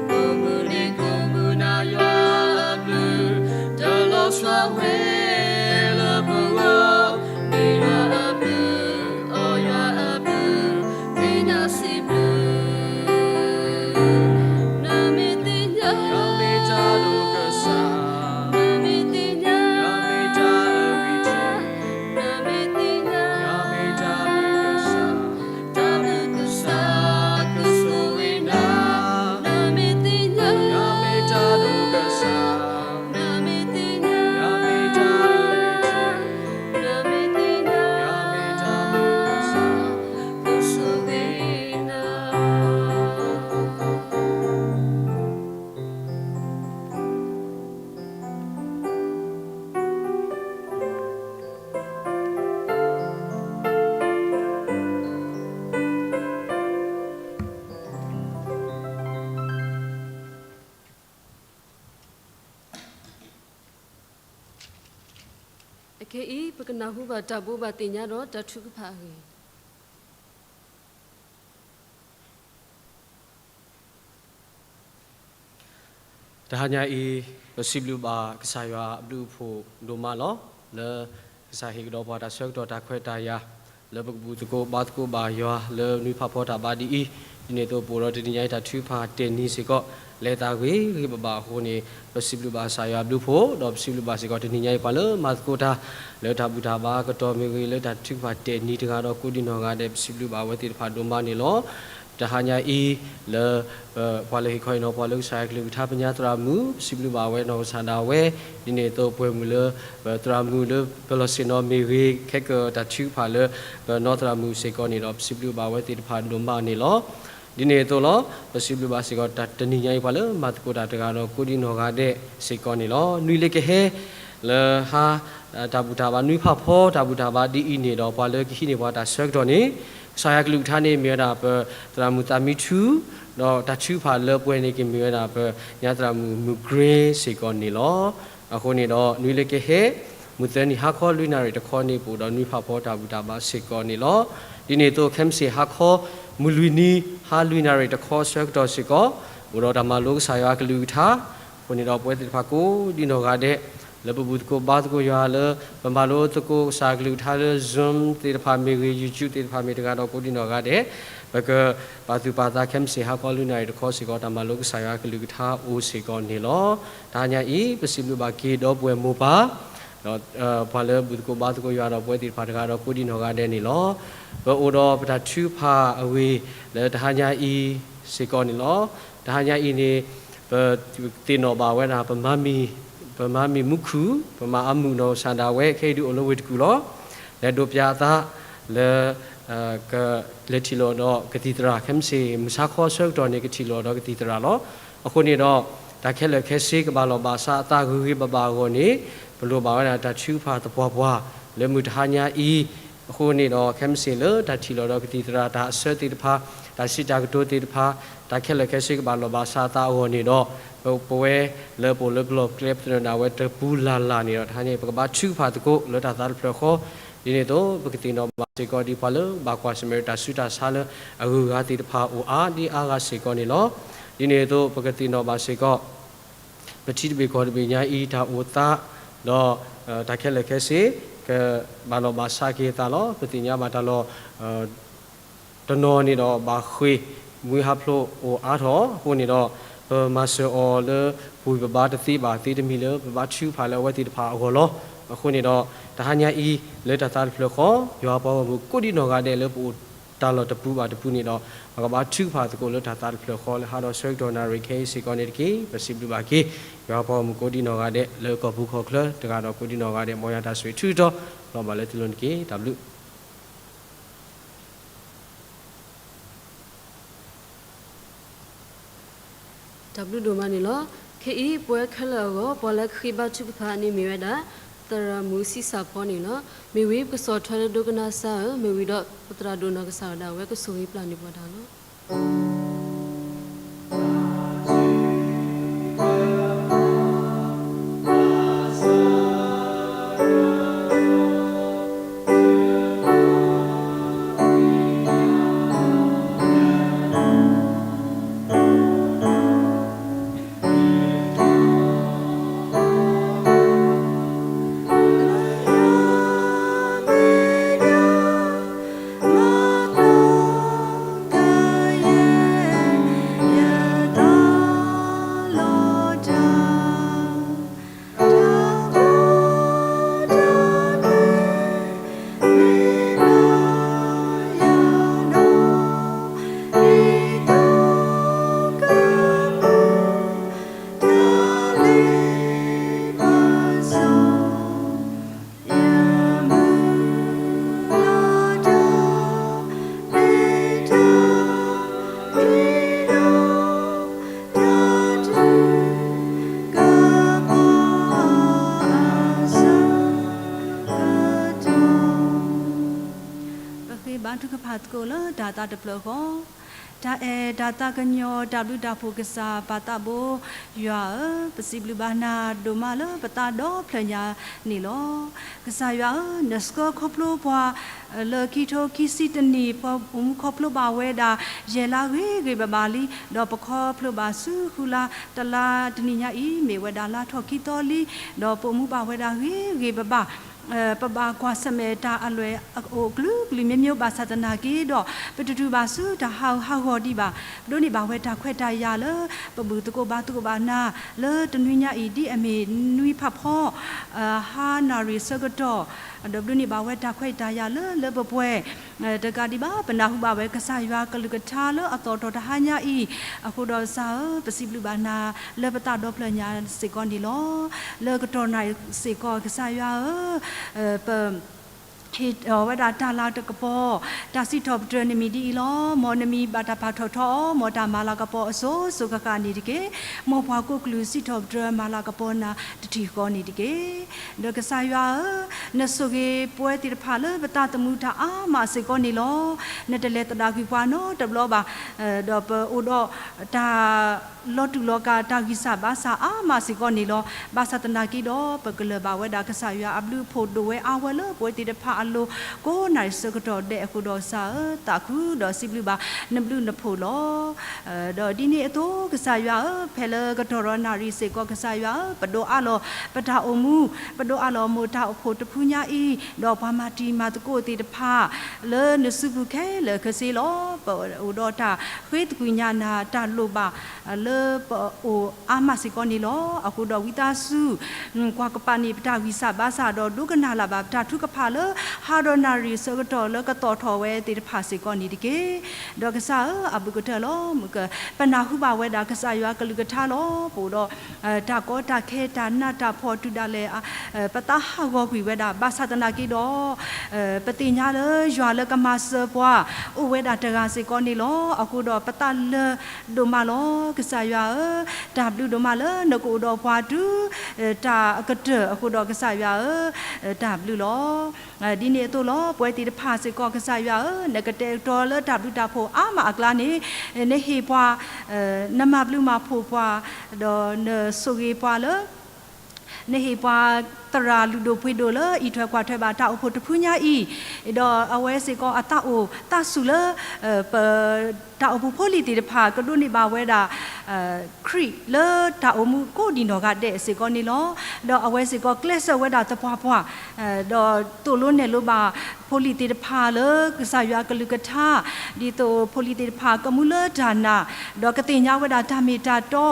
ကိးမုၢ်နံၤကိးမုၢ်နၤယွၤအဘျုး တလီၤဆီဝဲလၢပဂီၢ်, မ့ၢ်ယွၤအဘျုး အီၣ်ယွၤအဘျုး သ့ၣ်ညါစံးဘျုး. နမ့ၢ်သ့ၣ်ညါ ယွၤမ့ၢ်တၢ်ဒိၣ်ကစၢ်, နမ့ၢ်သ့ၣ်ညါ ယွၤမ့ၢ်တၢ်အဂ့ၤထံ, နမ့ၢ်သ့ၣ်ညါ ယွၤမ့ၢ်တၢ်ဘျုးကစၢ်, တၢ်ဘျုးကစၢ်ကဆိၣ်ဂ့ၤနၤ. နမ့ၢ်သ့ၣ်ညါ ယွၤမ့ၢ်တၢ်ဒိၣ်ကစၢ်, နမ့ၢ်သ့ၣ်ညါ ယွၤမ့ၢ်တၢ်အဂ့ၤထံ, နမ့ၢ်သ့ၣ်ညါ ယွၤမ့ၢ်တၢ်ဘျုးကစၢ် ကဆိၣ်ဂ့ၤနၤ. အခဲအံၤ ပကနၢ်ဟူဘၣ်တၢ်ဘိးဘၣ်သ့ၣ်ညါဒီးတၢ်ထုကဖၣ်အဂ့ၢ် တဟါညါအံၤ ပစံးဘျုးဘၣ်ကစၢ်ယွၤအဘျုးအဖှိၣ်ဒိၣ်မးလီၤ. လၢကစၢ်ဟ့ၣ်ကဒီးပှၤတၢ်ဆၢကတီၢ်တၢ်ခွဲးတၢ်ယာ် လၢပကဘူၣ်သကိးဘါသကိးဘၣ်ယွၤလၢနွံဖးဖီတၢ်ဘါဒ်အံၤ, ဒ်န့ၣ်အသိး ပအိၣ်ဒီးတနံၤညါအံၤ တၢ်ထုကဖၣ်တဲာ်နံၤစ့ၢ်ကီး လဲၤသးဂ့ၤဂ့ၤဘၣ်ဘၣ်အဃိန့ၣ် ပစံးဘျုးဘၣ်ကစၢ်ယွၤအဘျုးအဖှိၣ် ဒီးပစံးဘျုးဘၣ်စ့ၢ်ကီး တနံၤညါအံၤ ပှၤလၢမၤသကိးတၢ် လၢတၢ်ဘူၣ်တၢ်ဘါကတီၢ်မ့ၢ်ဂ့ၤ, လၢတၢ်ထုကဖၣ်တဲာ်နံၤတဂၤဒီး ကိးဒံနီၢ်ဂၤဒဲး ပစံးဘျုးဘၣ်အဝဲသ့ၣ်တဖၣ်ဒိၣ်မးန့ၣ်လီၤ. တဟါညါအံၤ လၢ ပှၤလၢဟ့ၣ်ခီဟ့ၣ်နီၤပှၤလၢကစၢ်ယွၤကလုၢ်ကထါ ပညါသရၣ်မုၣ် ပစံးဘျုးဘၣ်ဝဲနီၢ်ကစၢ်ဒၣ်ဝဲ, ဒ်န့ၣ်အသိး ပှဲၤမုၢ်လၢ ပသရၣ်မုၣ်လၢပလီၢ်ဆ့ၣ်နီၤမ့ၢ်ဂ့ၤ, ခဲကၢၣ်တၢ်ထုကဖၣ်လၢ ပနီၢ်သရၣ်မုၣ်စ့ၢ်ကီးန့ၣ်ဒီး ပစံးဘျုးဘၣ်ဝဲသ့ၣ်တဖၣ်ဒိၣ်မးန့ၣ်လီၤ. ဒ်န့ၣ်အသိးလီၤ. ပစံးဘျုးဘၣ်စ့ၢ်ကီး တနံၤညါအံၤ ပှၤလၢမၤသကိးတၢ်တဂၤဒီး ကိးဒံနီၢ်ဂၤဒဲးစ့ၢ်ကီးန့ၣ်လီၤ. နွံလၢကဟဲ လၢဟါ တၢ်ဘူၣ်တၢ်ဘါ နွံဖးဖီတၢ်ဘူၣ်တၢ်ဘါဒ်အံၤန့ၣ်ဒီး ပှၤလၢကဟံးန့ၢ်ပှၤတၢ်ဆၢကတီၢ်န့ၣ် ကစၢ်ယွၤကလုၢ်ကထါန့ၣ် မ့ၢ်ဝဲဒၣ်ပသရၣ်မုၣ်သးမံထူ, ဒီးတၢ်ထုကဖၣ်လၢပှဲၤန့ၣ် ကမ့ၢ်ဝဲဒၣ်ပညါသရၣ်မုၣ် မုၢ်ကြ့စ့ၢ်ကီးန့ၣ်လီၤ. အဃိန့ၣ်ဒီး နွံလၢကဟဲ မုၢ်သၢနံၤဟါခီလွံၢ်နၣ်ရံၣ်တခီန့ၣ် ပအိၣ်ဒီးနွံဖးဖီတၢ်ဘူၣ်တၢ်ဘါစ့ၢ်ကီးန့ၣ်လီၤ. ဒ်န့ၣ်အသိး ခဲမုၢ်ဆ့ၣ်ဟါခီ မုၢ်လွံၢ်နံၤ ဟါလွံၢ်နၣ်ရံၣ်တခီဆၢကတီၢ်စ့ၢ်ကီး အိၣ်ဒီးတၢ်မၤလိကစၢ်ယွၤကလုၢ်ကထါ အဃိန့ၣ်ဒီး ပဝဲသ့ၣ်တဖၣ်ကိးဒံနီၢ်ဂၤဒဲး လၢပဘူၣ်သကိးဘါသကိးယွၤ လၢပမၤလိသကိးကစၢ်ကလုၢ်ကထါလၢ Zoom သ့ၣ်တဖၣ်မ့ၢ်ဂ့ၤ, YouTube သ့ၣ်တဖၣ်မ့ၢ်တဂၤဒီး ကိးဒံနီၢ်ဂၤဒဲး ပကပာ်သူၣ်ပာ်သး ခဲမုၢ်ဆ့ၣ်ဟါခီလွံၢ်နၣ်ရံၣ်တခီစ့ၢ်ကီး တၢ်မၤလိကစၢ်ယွၤကလုၢ်ကထါအိၣ်စ့ၢ်ကီးန့ၣ်လီၤ. တဟါညါအံၤ ပစံးဘျုးဘၣ်က့ၤဒီပုၢ်ဝဲၢ်မိၢ်ပၢ် ဒီးပှၤလၢဘူၣ်သကိးဘါသကိးယွၤဒီး ပဝဲသ့ၣ်တဖၣ်တဂၤဒီး ကိးဒံနီၢ်ဂၤဒဲးန့ၣ်လီၤ. ပအိၣ်ဒီးပတၢ်ထုကဖၣ်အဂ့ၢ် လၢတဟါညါအံၤစ့ၢ်ကီးန့ၣ်လီၤ. တဟါညါအံၤန့ၣ် ပသ့ၣ်နီၣ်ဘၣ်ဝဲဒၣ် ပမၤမံၤမူခိၣ်, ပမၤအမုာ်နီၢ်ကစၢ်ဒၣ်ဝဲ ခဲအံၤဒုးအိၣ်လၢဝ့ၢ်တကူၣ်လီၤ. လဲၤဒိးပၠးအသးလၢ ကလဲၤထံၣ်လိာ်ဒီးကသံၣ်သရၣ် ခဲမုၢ်ဆ့ၣ်မုၢ်ဆါခီဆၢကတီၢ်န့ၣ် ကထံၣ်လိာ်ဒီးကသံၣ်သရၣ်လီၤ. အဃိန့ၣ်ဒီး တၢ်ခဲလၢာ်ခဲဆ့ကဘၣ်လီၢ်ဘၣ်စးအသးဂ့ၤဂ့ၤဘၣ်ဘၣ်အဂီၢ်န့ၣ် ပလိၣ်ဘၣ်ဝဲဒၣ်တၢ်ထုကဖၣ်သပှၢ်ပှၢ် လၢမုၢ်တဟါညါအံၤ အဃိန့ၣ်ဒီး ခဲမုၢ်ဆ့ၣ်လၢတၢ်ထံၣ်လိာ်ဒီးကသံၣ်သရၣ် တၢ်အဆၢသ့ၣ်တဖၣ်, တၢ်စံးတၢ်ကတိၤသ့ၣ်တဖၣ်, တၢ်ခဲလၢာ်ခဲဆ့ကဘၣ်လီၢ်ဘၣ်စးအသးအဂီၢ်န့ၣ်ဒီး ပဝဲလၢပအိၣ်လၢပလီၢ်ပကျဲ ပသနၢၣ်ဒၣ်ဝဲတပူၤလၢ်လၢ်န့ၣ်ဒီး တဟါညါအံၤ ပကဘါထုကဖၣ်သကိးလၢတၢ်သးတဖျၢၣ်ဃီ, ဒ်န့ၣ်အသိး ပကသ့ၣ်နီၣ်ဘၣ်စ့ၢ်ကီးဒ်ပှၤလၢဘၣ်ကွၢ်ဆၢၣ်မဲာ်တၢ်ဆူးတၢ်ဆါလၢအဂုၤအဂၤသ့ၣ်တဖၣ်အိၣ်အါဒံအါဂၤစ့ၢ်ကီးန့ၣ်လီၤ. ဒ်န့ၣ်အသိး ပကသ့ၣ်နီၣ်ဘၣ်စ့ၢ်ကီး ပထံတဘ့ၣ်ကီၢ်တဘ့ၣ်ညါအံၤ တၢ်အိၣ်သး ဒီး တၢ်ခဲလၢာ်ခဲဆ့ ကဘၣ်လီၢ်ဘၣ်စးက့ၤအသးလီၤ. ပသ့ၣ်ညါဘၣ်တၢ်လီၢ် တနီၤန့ၣ်ဒီး ဘၣ်ဃ့ၢ်မှံဟးဖျိးအိၣ်အါထီၣ်အဃိန့ၣ်ဒီး ပမၤစၢၤအီၤလၢ ပဝံၢ်ပဘါတသ့ဘၣ်သ့တမံၤလၢ ပဘါထုကဖၣ်လၢအဝဲသ့ၣ်တဖၣ်အဂီၢ်လီၤ. အဃိန့ၣ်ဒီး တဟါညါအံၤ လၢတၢ်သးတဖျၢၣ်ဃီ ယွၤပှၤဂီၢ်မုၢ်ကိးဒံနီၢ်ဂၤဒဲးလၢပအိၣ်တၢ်လီၢ်တပူၤဘၣ်တပူၤန့ၣ်ဒီး ပကဘါထုကဖၣ်သကိးလၢတၢ်သးတဖျၢၣ်ဃီလၢဟါဒီးဆၢကတီၢ်နၣ်ရံၣ်ခဲအံၤစ့ၢ်ကီးန့ၣ်တက့ၢ်. ပစံးဘျုးဘၣ်က့ၤ ယွၤပှၤဂီၢ်မုၢ်ကိးဒံနီၢ်ဂၤဒဲး လၢကီၢ်ပူၤကီၢ်ချၢတဂၤဒီးကိးဒံနီၢ်ဂၤဒဲး မ်ယွၤတၢ်ဆိၣ်ဂ့ၤထူတီ လီၤဘၣ်လၢသုလိၤန့ၣ်တက့ၢ်. တၢ်ဘျုး တၢ်ဘျုးဒိၣ်မးန့ၣ်လီၤ. ခဲအံၤပဝဲခဲလၢာ်အဂီၢ် ပှၤလၢကဃ့ဘါထုကဖၣ်န့ၣ်မ့ၢ်ဝဲဒၣ် သရၣ်မုၣ်ဆံးစၢ်ဖီန့ၣ်လီၤ. မ့ၢ်ဝံၤပကဆီၣ်ထွဲလၢဒိကနၣ်စၢ်ဧၢ, မ့ၢ်ဝံၤဒီးပသရၣ်ဒိၣ်နီၢ်ကစၢ်ဒၣ်ဝဲကဆိၣ်ဂ့ၤပျၢ်န့ၢ်ပှၤတၢ်လီၤ. ပဃ့ဘါထုကဖၣ်သကိးလၢတၢ်သးတဖျၢၣ်ဃီ, တၢ်အဲၣ်တၢ်သးကညီၤ တၢ်ဘျုးတၢ်ဖှိၣ်ကစၢ်ပၢ်သးဘိယွၤဧၢ, ပစံးဘျုးဘၣ်နၤဒိၣ်မးလၢပသးဒီဖျၢၣ်ညါန့ၣ်လီၤ. ကစၢ်ယွၤဧၢ, နဆှၢခီဖျိပှၤ လၢခံထိခံဆံတနံၣ် ပအိၣ်မူခီဖျိဘၣ်ဝဲဒၣ် ယဲၢ်လါဂ့ၤဂ့ၤဘၣ်ဘၣ်လံ, ဒီးပခီဖျိဘၣ်ဆူဃုလါတလါတနံၤညါအံၤ မ့ၢ်ဝဲဒၣ်လါထီၣ်ခံသီလံ, ဒီးပအိၣ်မူဘၣ်ဝဲဒၣ်ဂ့ၤဂ့ၤဘၣ်ဘၣ် ပဘၣ်ကွၢ်ဆၢၣ်မဲာ်တၢ်အလွဲၢ်အအိၣ်ကလုာ်ကလုာ်မ့ၢ်မ့ၢ် ဘၣ်ဆၣ်သနာ်က့ဒီး ပတတုၤဘၣ်ဆူတၢ်ဟးဂူာ်ဟးဂီၤဒံးဘၣ်. ပဒိးန့ၢ်ဘၣ်ဝဲတၢ်ခွဲးတၢ်ယာ်လၢ ပဘူၣ်သကိးဘါသကိးဘၣ်နၤ လၢတနွံညါအံၤ ဒ်အမ့ၢ်နွံဖးဖီ ဟါနၣ်ရံၣ်ဆၢကတီၢ် ဒီးပဒိးန့ၢ်ဘၣ်ဝဲတၢ်ခွဲးတၢ်ယာ်လၢလၢပှဲၤပှဲၤ တကးဒံးဘၣ် ပနၢ်ဟူဘၣ်ဝဲကစၢ်ယွၤကလုၢ်ကထါလၢအသီၣ်ထီၣ်တဟါညါအံၤ, အဃိဒီးကစၢ်ဧၢ, ပစံးဘျုးဘၣ်နၤလၢပသးဒီဖျၢၣ်ညါစ့ၢ်ကီးန့ၣ်လီၤ. လၢကတီၢ်နၣ်ရံၣ်စ့ၢ်ကီး ကစၢ်ယွၤဧၢ, ပ ဟ့ၣ်ထီၣ်ဝဲဒၣ်တၢ်လၤကပီၤ, တၢ်စံးထီၣ်ပတြၢၤနမံၤဒ်အံၤလီၤ. မ်နမံၤဘၣ်တၢ်ပာ်ထီၣ်ထီအီၤ, မ်တၢ်မၤလၤကပီၤအစိၤစိၤဃၣ်ဃၣ်န့ၣ်တက့ၢ်. မ်ပှၤကိးကလုာ်စံးထီၣ်ပတြၢၤမၤလၤကပီၤနၤတထံၣ်ဃီန့ၣ်တက့ၢ်. ဒီးကစၢ်ယွၤဧၢ, နဆိၣ်ဂ့ၤပဝဲသ့ၣ်တဖၣ်လၢပသးသမူတၢ်အါမးစ့ၢ်ကီးန့ၣ်လီၤ. နတလဲၤသဒၣ်ကွံာ်ပှၤနီတဘျီဘၣ်, ဒီးပအိၣ်ဒီးတၢ် လီၤတူာ်လီၤကာ်တၢ်ဂံၢ်စၢ်ဘါစၢ်အါမးစ့ၢ်ကီးန့ၣ်လီၤ. ဘၣ်ဆၣ်သနာ်က့ဒီး ပကလၢၢ်ဘၣ်ဝဲဒၣ်ကစၢ်ယွၤအဘျုးအဖှိၣ်ဒိၣ်ဝဲအါဝဲလၢပဝဲသ့ၣ်တဖၣ်အလိၤ ကိးနၣ်ရံၣ်ဆၢကတီၢ်ဒဲးအဃိဒီးကစၢ်ဧၢ, သးခုဒီးစံးဘျုးဘၣ်နဘျုးနဖှိၣ်လီၤ. ဒီးဒ်န့ၣ်အသိးကစၢ်ယွၤဧၢ, ဖဲလၢကတီၢ်ရီနၣ်ရံၣ်စ့ၢ်ကီးကစၢ်ယွၤဧၢ, ပဒိးအးလီၤပတၢ်အိၣ်မူ, ပဒိးအးလီၤမိၢ်တၢ်အိၣ်ဖှိၣ်တဖုညါအံၤ, ဒီးပှၤမၤတံၤမၤသကိးသ့ၣ်တဖၣ် လၢနစုပူၤခဲလၢာ်ခဲဆ့လီၤ. ပအိၣ်ဒီးတၢ်ဃ့သကွံာ်ညါနၤ တၢ်လိၣ်ဘၣ်လၢပအိၣ်အါမးစ့ၢ်ကီးန့ၣ်လီၤ. အဃိဒီးဝံသးစူၤ ကွၢ်ကပၤန့ၢ်ပတၢ်ဂံၢ်စၢ်ဘါစၢ် ဒီးဒိကနၣ်လၢ်ဘၣ်ပတၢ်ထုကဖၣ်လၢ ဟါဒီးနၣ်ရံၣ်ဆၢကတီၢ်လၢကသီၣ်ထီၣ်ဝဲသ့ၣ်တဖၣ်စ့ၢ်ကီးန့ၣ်တက့ၢ်. ဒီးကစၢ်ဧၢ, အဘူးကတၢၢ်လီၤ. ပနၢ်ဟူဘၣ်ဝဲဒၣ်ကစၢ်ယွၤကလုၢ်ကထါလီၤ. ပအိၣ်ဒီး တၢ်ကီတၢ်ခဲ တၢ်နးတၢ်ဖှီၣ်တုၤဒၣ်လဲာ် ပသးဟးဂီၤကွံာ်ဝဲဒၣ် ဘၣ်ဆၣ်သနာ်က့ဒီး ပသ့ၣ်ညါလၢယွၤလၢကမၤစၢၤပှၤ အိၣ်ဝဲဒၣ်တဂၤစ့ၢ်ကီးန့ၣ်လီၤ. အဃိဒီးပသးလၢာ်ဒိၣ်မးလီၤ. ကစၢ်ယွၤဧၢ, တၢ်ဘျုးဒိၣ်မးလၢနကအိၣ်ဒီးပှၤတုၤ တၢ်အကတၢၢ်အဃိဒီးကစၢ်ယွၤဧၢ, တၢ်ဘျုးလီၤ. ဒ်န့ၣ်အသိးလီၤ. ပဝဲသ့ၣ်တဖၣ်စ့ၢ်ကီးကစၢ်ယွၤဧၢ, နကတဲာ်ကတီၤလၢတၢ်ဘျုးတၢ်ဖှိၣ်အါမးအကျါန့ၣ် နဟ့ၣ်ပှၤ နမၤဘျုးမၤဖှိၣ်ပှၤ, ဒီးနဆိၣ်ဂ့ၤပှၤလၢ နဟ့ၣ်ပှၤသရၣ်လုၢ်ဒိၣ်ပှ့ၤဒိၣ်လၢအံးထွဲကွၢ်ထွဲဘၣ်တၢ်အိၣ်ဖှိၣ်တဖုညါအံၤ, ဒီးအဝဲစ့ၢ်ကီးအသးအိၣ်သးဆူၣ်လၢ ပ တၢ်အိၣ်ဖှိၣ်ဖိလံၤသ့ၣ်တဖၣ် ကဒိးန့ၢ်ဘၣ်ဝဲဒၣ် ခရံာ်လၢတၢ်အိၣ်မူကိးဒံးနီၢ်ဂၤဒဲးစ့ၢ်ကီးန့ၣ်လီၤ. ဒီးအဝဲစ့ၢ်ကီးကျဲးစၢးဝဲဒၣ်သပှၢ်ပှၢ်, ဒီးသိၣ်လိနဲၣ်လိဘၣ်ဖိလံၤသ့ၣ်တဖၣ်လၢကစၢ်ယွၤကလုၢ်ကထါ, ဒ်သိးဖိလံၤသ့ၣ်တဖၣ်ကမူလၢတၢ်နာ်, ဒီးကသ့ၣ်ညါဝဲဒၣ်တၢ်မ့ၢ်တၢ်တ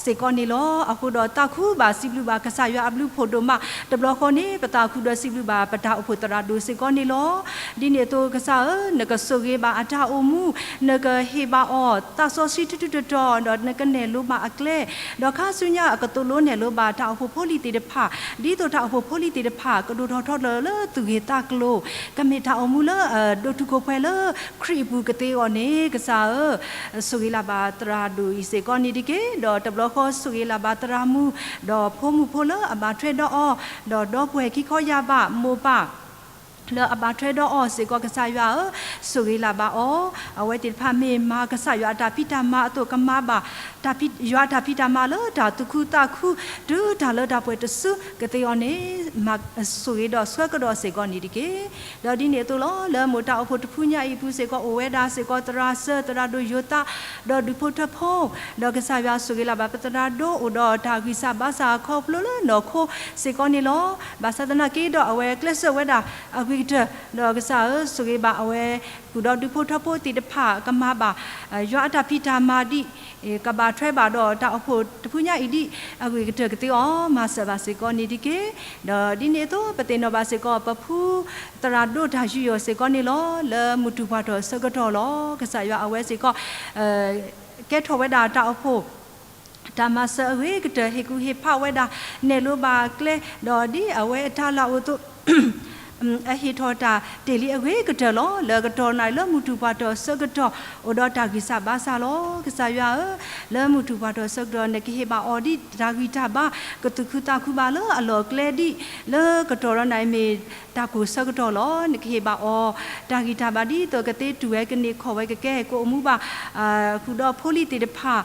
ီစ့ၢ်ကီးန့ၣ်လီၤ. အဃိဒီးသးခုဘၣ်စံးဘျုးဘၣ်ကစၢ်ယွၤအဘျုးဖှိၣ်ဒိၣ်မး, တဘျီဃီန့ၣ် ပသးခုဒီးစံးဘျုးဘၣ်ပတၢ်အိၣ်ဖှိၣ်သရၣ်ဒိၣ်စ့ၢ်ကီးန့ၣ်လီၤ. ဒ်န့ၣ်အသိးကစၢ်ဧၢ, နကဆိၣ်ဂ့ၤဘၣ်အတၢ်အိၣ်မူ, နကဟ့ၣ်ဘၣ်အီၤသးစီဆှံထူထူတီတီ, ဒီးနကနဲၣ်လိဘၣ်အကျဲ, ဒီးခါဆူညါအကသိၣ်လိနဲၣ်လိဘၣ်တၢ်အိၣ်ဖှိၣ်ဖိလံၤသ့ၣ်တဖၣ်, ဒ်သိးတၢ်အိၣ်ဖှိၣ်ဖိလံၤသ့ၣ်တဖၣ် ကဒိၣ်ထီၣ်ထီထီၣ်လၢသူၣ်ဂ့ၤသးကျိၤ, ကမ့ၢ်တၢ်အိၣ်မူလၢ ဒိၣ်တုာ်ခိၣ်ပှဲၤလၢခရံာ်အပူၤကသ့အီၤန့ၣ် ကစၢ်ဧၢ, ဆိၣ်ဂ့ၤလၢ်ဘၣ်သရၣ်ဒိၣ်အံၤစ့ၢ်ကီးန့ၣ်တက့ၢ်. ဒီးတဘျီဃီဆိၣ်ဂ့ၤလၢ်ဘၣ်သရၣ်မုၣ်, ဒီးဖိမုၣ်ဖိလၢအဘၣ်ထွဲဒီးအီၤ, ဒီးဒီပုၢ်ဝဲၢ်ခံခီယၢ်ဘးမိၢ်ပၢ် လၢအဘၣ်ထွဲဒီးအီၤစ့ၢ်ကီးကစၢ်ယွၤဧၢ, ဆိၣ်ဂ့ၤလၢ်ဘၣ်အီၤ, အဝဲသ့ၣ်တဖၣ်မ့ၢ်မၤကစၢ်ယွၤအတၢ်ဖံးတၢ်မၤအသိးကမၤဘၣ် တၢ်ဖံး ယွၤအတၢ်ဖံးတၢ်မၤလၢတၢ်သူၣ်ခုသးခု တုၤတၢ်လၢတၢ်ပှဲၤတစုကသ့အီၤန့ၣ် မၤဆိၣ်ဂ့ၤဒီးဆှၢကဒီးစ့ၢ်ကီးန့ၣ်တက့ၢ်. ဒီးဒ်န့ၣ်အသိးလီၤ. လၢမိၢ်တၢ်အိၣ်ဖှိၣ်တဖုညါအံၤအပူၤစ့ၢ်ကီးအိၣ်ဝဲဒၣ်စ့ၢ်ကီးသရၣ်စၢၤ သရၣ်ဒိၣ်ယိၤသး ဒီးဒူၣ်ဖိထၢဖိ, ဒီးကစၢ်ယွၤဆိၣ်ဂ့ၤလၢ်ဘၣ်ပသရၣ်ဒိၣ်အိၣ်ဒီးတၢ်ဂံၢ်စၢ်ဘါစၢ်ခီဖျိလၢနီၢ်ခိစ့ၢ်ကီးန့ၣ်လီၤ. ဘၣ်ဆၣ်သနာ်က့ဒီးအဝဲကျဲးစၢးဝဲဒၣ်အဂ့ၤကတၢၢ်, ဒီးကစၢ်ဧၢ ဆိၣ်ဂ့ၤဘၣ်အဝဲ ဃုာ်ဒီးဒူၣ်ဖိထၢဖိသ့ၣ်တဖၣ်ကမၤဘၣ် ယွၤအတၢ်ဖံးတၢ်မၤဒ် ကဘၣ်ထွဲဘၣ်ဒီးတၢ်အိၣ်ဖှိၣ်တဖုညါအံၤဒ်အဂ့ၤကတၢၢ်ကသ့အီၤ မၤစၢၤဘၣ်စ့ၢ်ကီးန့ၣ်တက့ၢ်. ဒီးဒ်န့ၣ်အသိးပသ့ၣ်နီၣ်ဘၣ်စ့ၢ်ကီး ပဖုသရၣ်ဒိၣ်တၢ်ယူးယီၣ်စ့ၢ်ကီးန့ၣ်လီၤ. လၢမုၢ်တူၢ်ပှၢ်ထီၣ်ဆၢကတီၢ်လီၤ. ကစၢ်ယွၤအဝဲစ့ၢ်ကီး ကဲထီၣ်ဝဲဒၣ်တၢ်အိၣ်ဖှိၣ် တၢ်မၤစၢၤအဂ့ၤကတၢၢ် ဟ့ၣ်ကူၣ်ဟ့ၣ်ဖးဝဲဒၣ် နဲၣ်လိဘၣ်ကျဲ ဒီးဒ်အဝဲအတၢ်လၢ်အိၣ်အသိး အဟ့ၣ်ထီၣ်တၢ်တ့ၢ်လံအဂ့ၤကတၢၢ်လီၤ. လၢကတီၢ်နၣ်ရံၣ်လၢမုၢ်တူၢ်ပှၢ်ထီၣ်ဆၢကတီၢ် အိၣ်ဒီးတၢ်ဂံၢ်စၢ်ဘါစၢ်လီၤ. ကစၢ်ယွၤဧၢ, လၢမုၢ်တူၢ်ပှၢ်ထီၣ်ဆၢကတီၢ် နကဟ့ၣ်ဘၣ်အီၤဒ်တၢ်ဂံၢ်တၢ်ဘါ ကသူၣ်ခုသးခုဘၣ်လၢအလီၢ်အကျဲဒ် လၢကတီၢ်ဒီးနၣ်ရံၣ်မ့ၢ်တၢ်ကိၢ်ဆၢကတီၢ်လီၤ. နကဟ့ၣ်ဘၣ်အီၤ တၢ်ဂံၢ်တၢ်ဘါဒ်သိးကသ့တူၢ်ဝဲကန့ၢ်ခီၣ်ဝဲကကဲ ကအိၣ်မူဘၣ် ဃုာ်ဒီးဖိလံၤသ့ၣ်တဖၣ်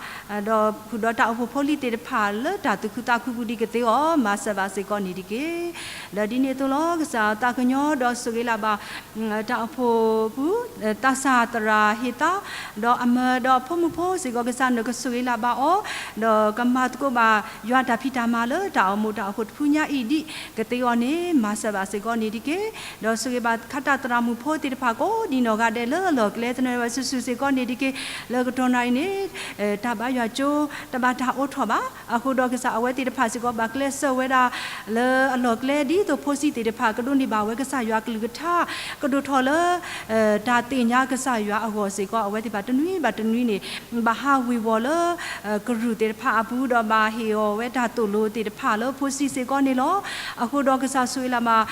ဒီးဃုာ်ဒီးတၢ်အိၣ်ဖှိၣ်ဖိလံၤသ့ၣ်တဖၣ် လၢတၢ်သူၣ်ခုသးခုပူၤဒ်ကသ့အီၤ မၤစၢၤဘၣ်စ့ၢ်ကီးန့ၣ်တက့ၢ်. လၢဒ်န့ၣ်အသိးလီၤ. ကစၢ်သး တၢ်သးကညီၤဒီးဆိၣ်ဂ့ၤလၢ်ဘၣ် တၢ်အိၣ်ဖှိၣ်ပူၤ သးစၢ်သရၣ်ဟ့ၣ်သး ဒီးအမၢဒီးဖိမုၣ်ဖိစ့ၢ်ကီး ကစၢ်နကဆိၣ်ဂ့ၤလၢ်ဘၣ်အီၤ ဒီးကမၤသကိးဘၣ်ယွၤတၢ်ဖံးတၢ်မၤလၢတၢ်အိၣ်မူတၢ်အိၣ်ဖှိၣ်တဖုညါအံၤဒ်ကသ့အီၤန့ၣ် မၤစၢၤဘၣ်စ့ၢ်ကီးန့ၣ်တက့ၢ်. ဒီးဆိၣ်ဂ့ၤဘၣ်ခါတၢ်သရၣ်မုၣ်ဖိသ့ၣ်တဖၣ်ကိးဒံနီၢ်ဂၤဒဲးလၢအလီၢ်ကျဲ သနၢၣ်ဝဲစုာ်စုာ်စ့ၢ်ကီးန့ၣ်တက့ၢ်. လၢကတီၢ်နၣ်ရံၣ်န့ၣ် တၢ်ဘါယွၤကၠိ တဘၣ်တၢ်အိးထီၣ်ဘၣ်. အဃိဒီးကစၢ်အဝဲသ့ၣ်တဖၣ်စ့ၢ်ကီး ဘၣ်ကျဲးစၢးဝဲဒၣ်လၢအလီၢ်ကျဲ ဒ်သိးဖိဆံးသ့ၣ်တဖၣ်ကဒိးန့ၢ်ဘၣ်ဝဲကစၢ်ယွၤကလုၢ်ကထါ ကဒိၣ်ထီၣ်လၢ တၢ်သ့ၣ်ညါကစၢ်ယွၤအဂီၢ်စ့ၢ်ကီး အဝဲသ့ၣ်တဖၣ်တနွံဘၣ်တနွံန့ၣ် ဘၣ်ဟးဝ့ၤဝီၤလၢ ကရူၢ်သ့ၣ်တဖၣ်အပူၤ ဒီးဘၣ်ဟ့ၣ်အီၤဝဲတၢ်သိၣ်လိသ့ၣ်တဖၣ်လၢဖိဆံးစ့ၢ်ကီးန့ၣ်လီၤ. အဃိဒီးကစၢ်ဆိၣ်ဂ့ၤလၢ်ဘၣ်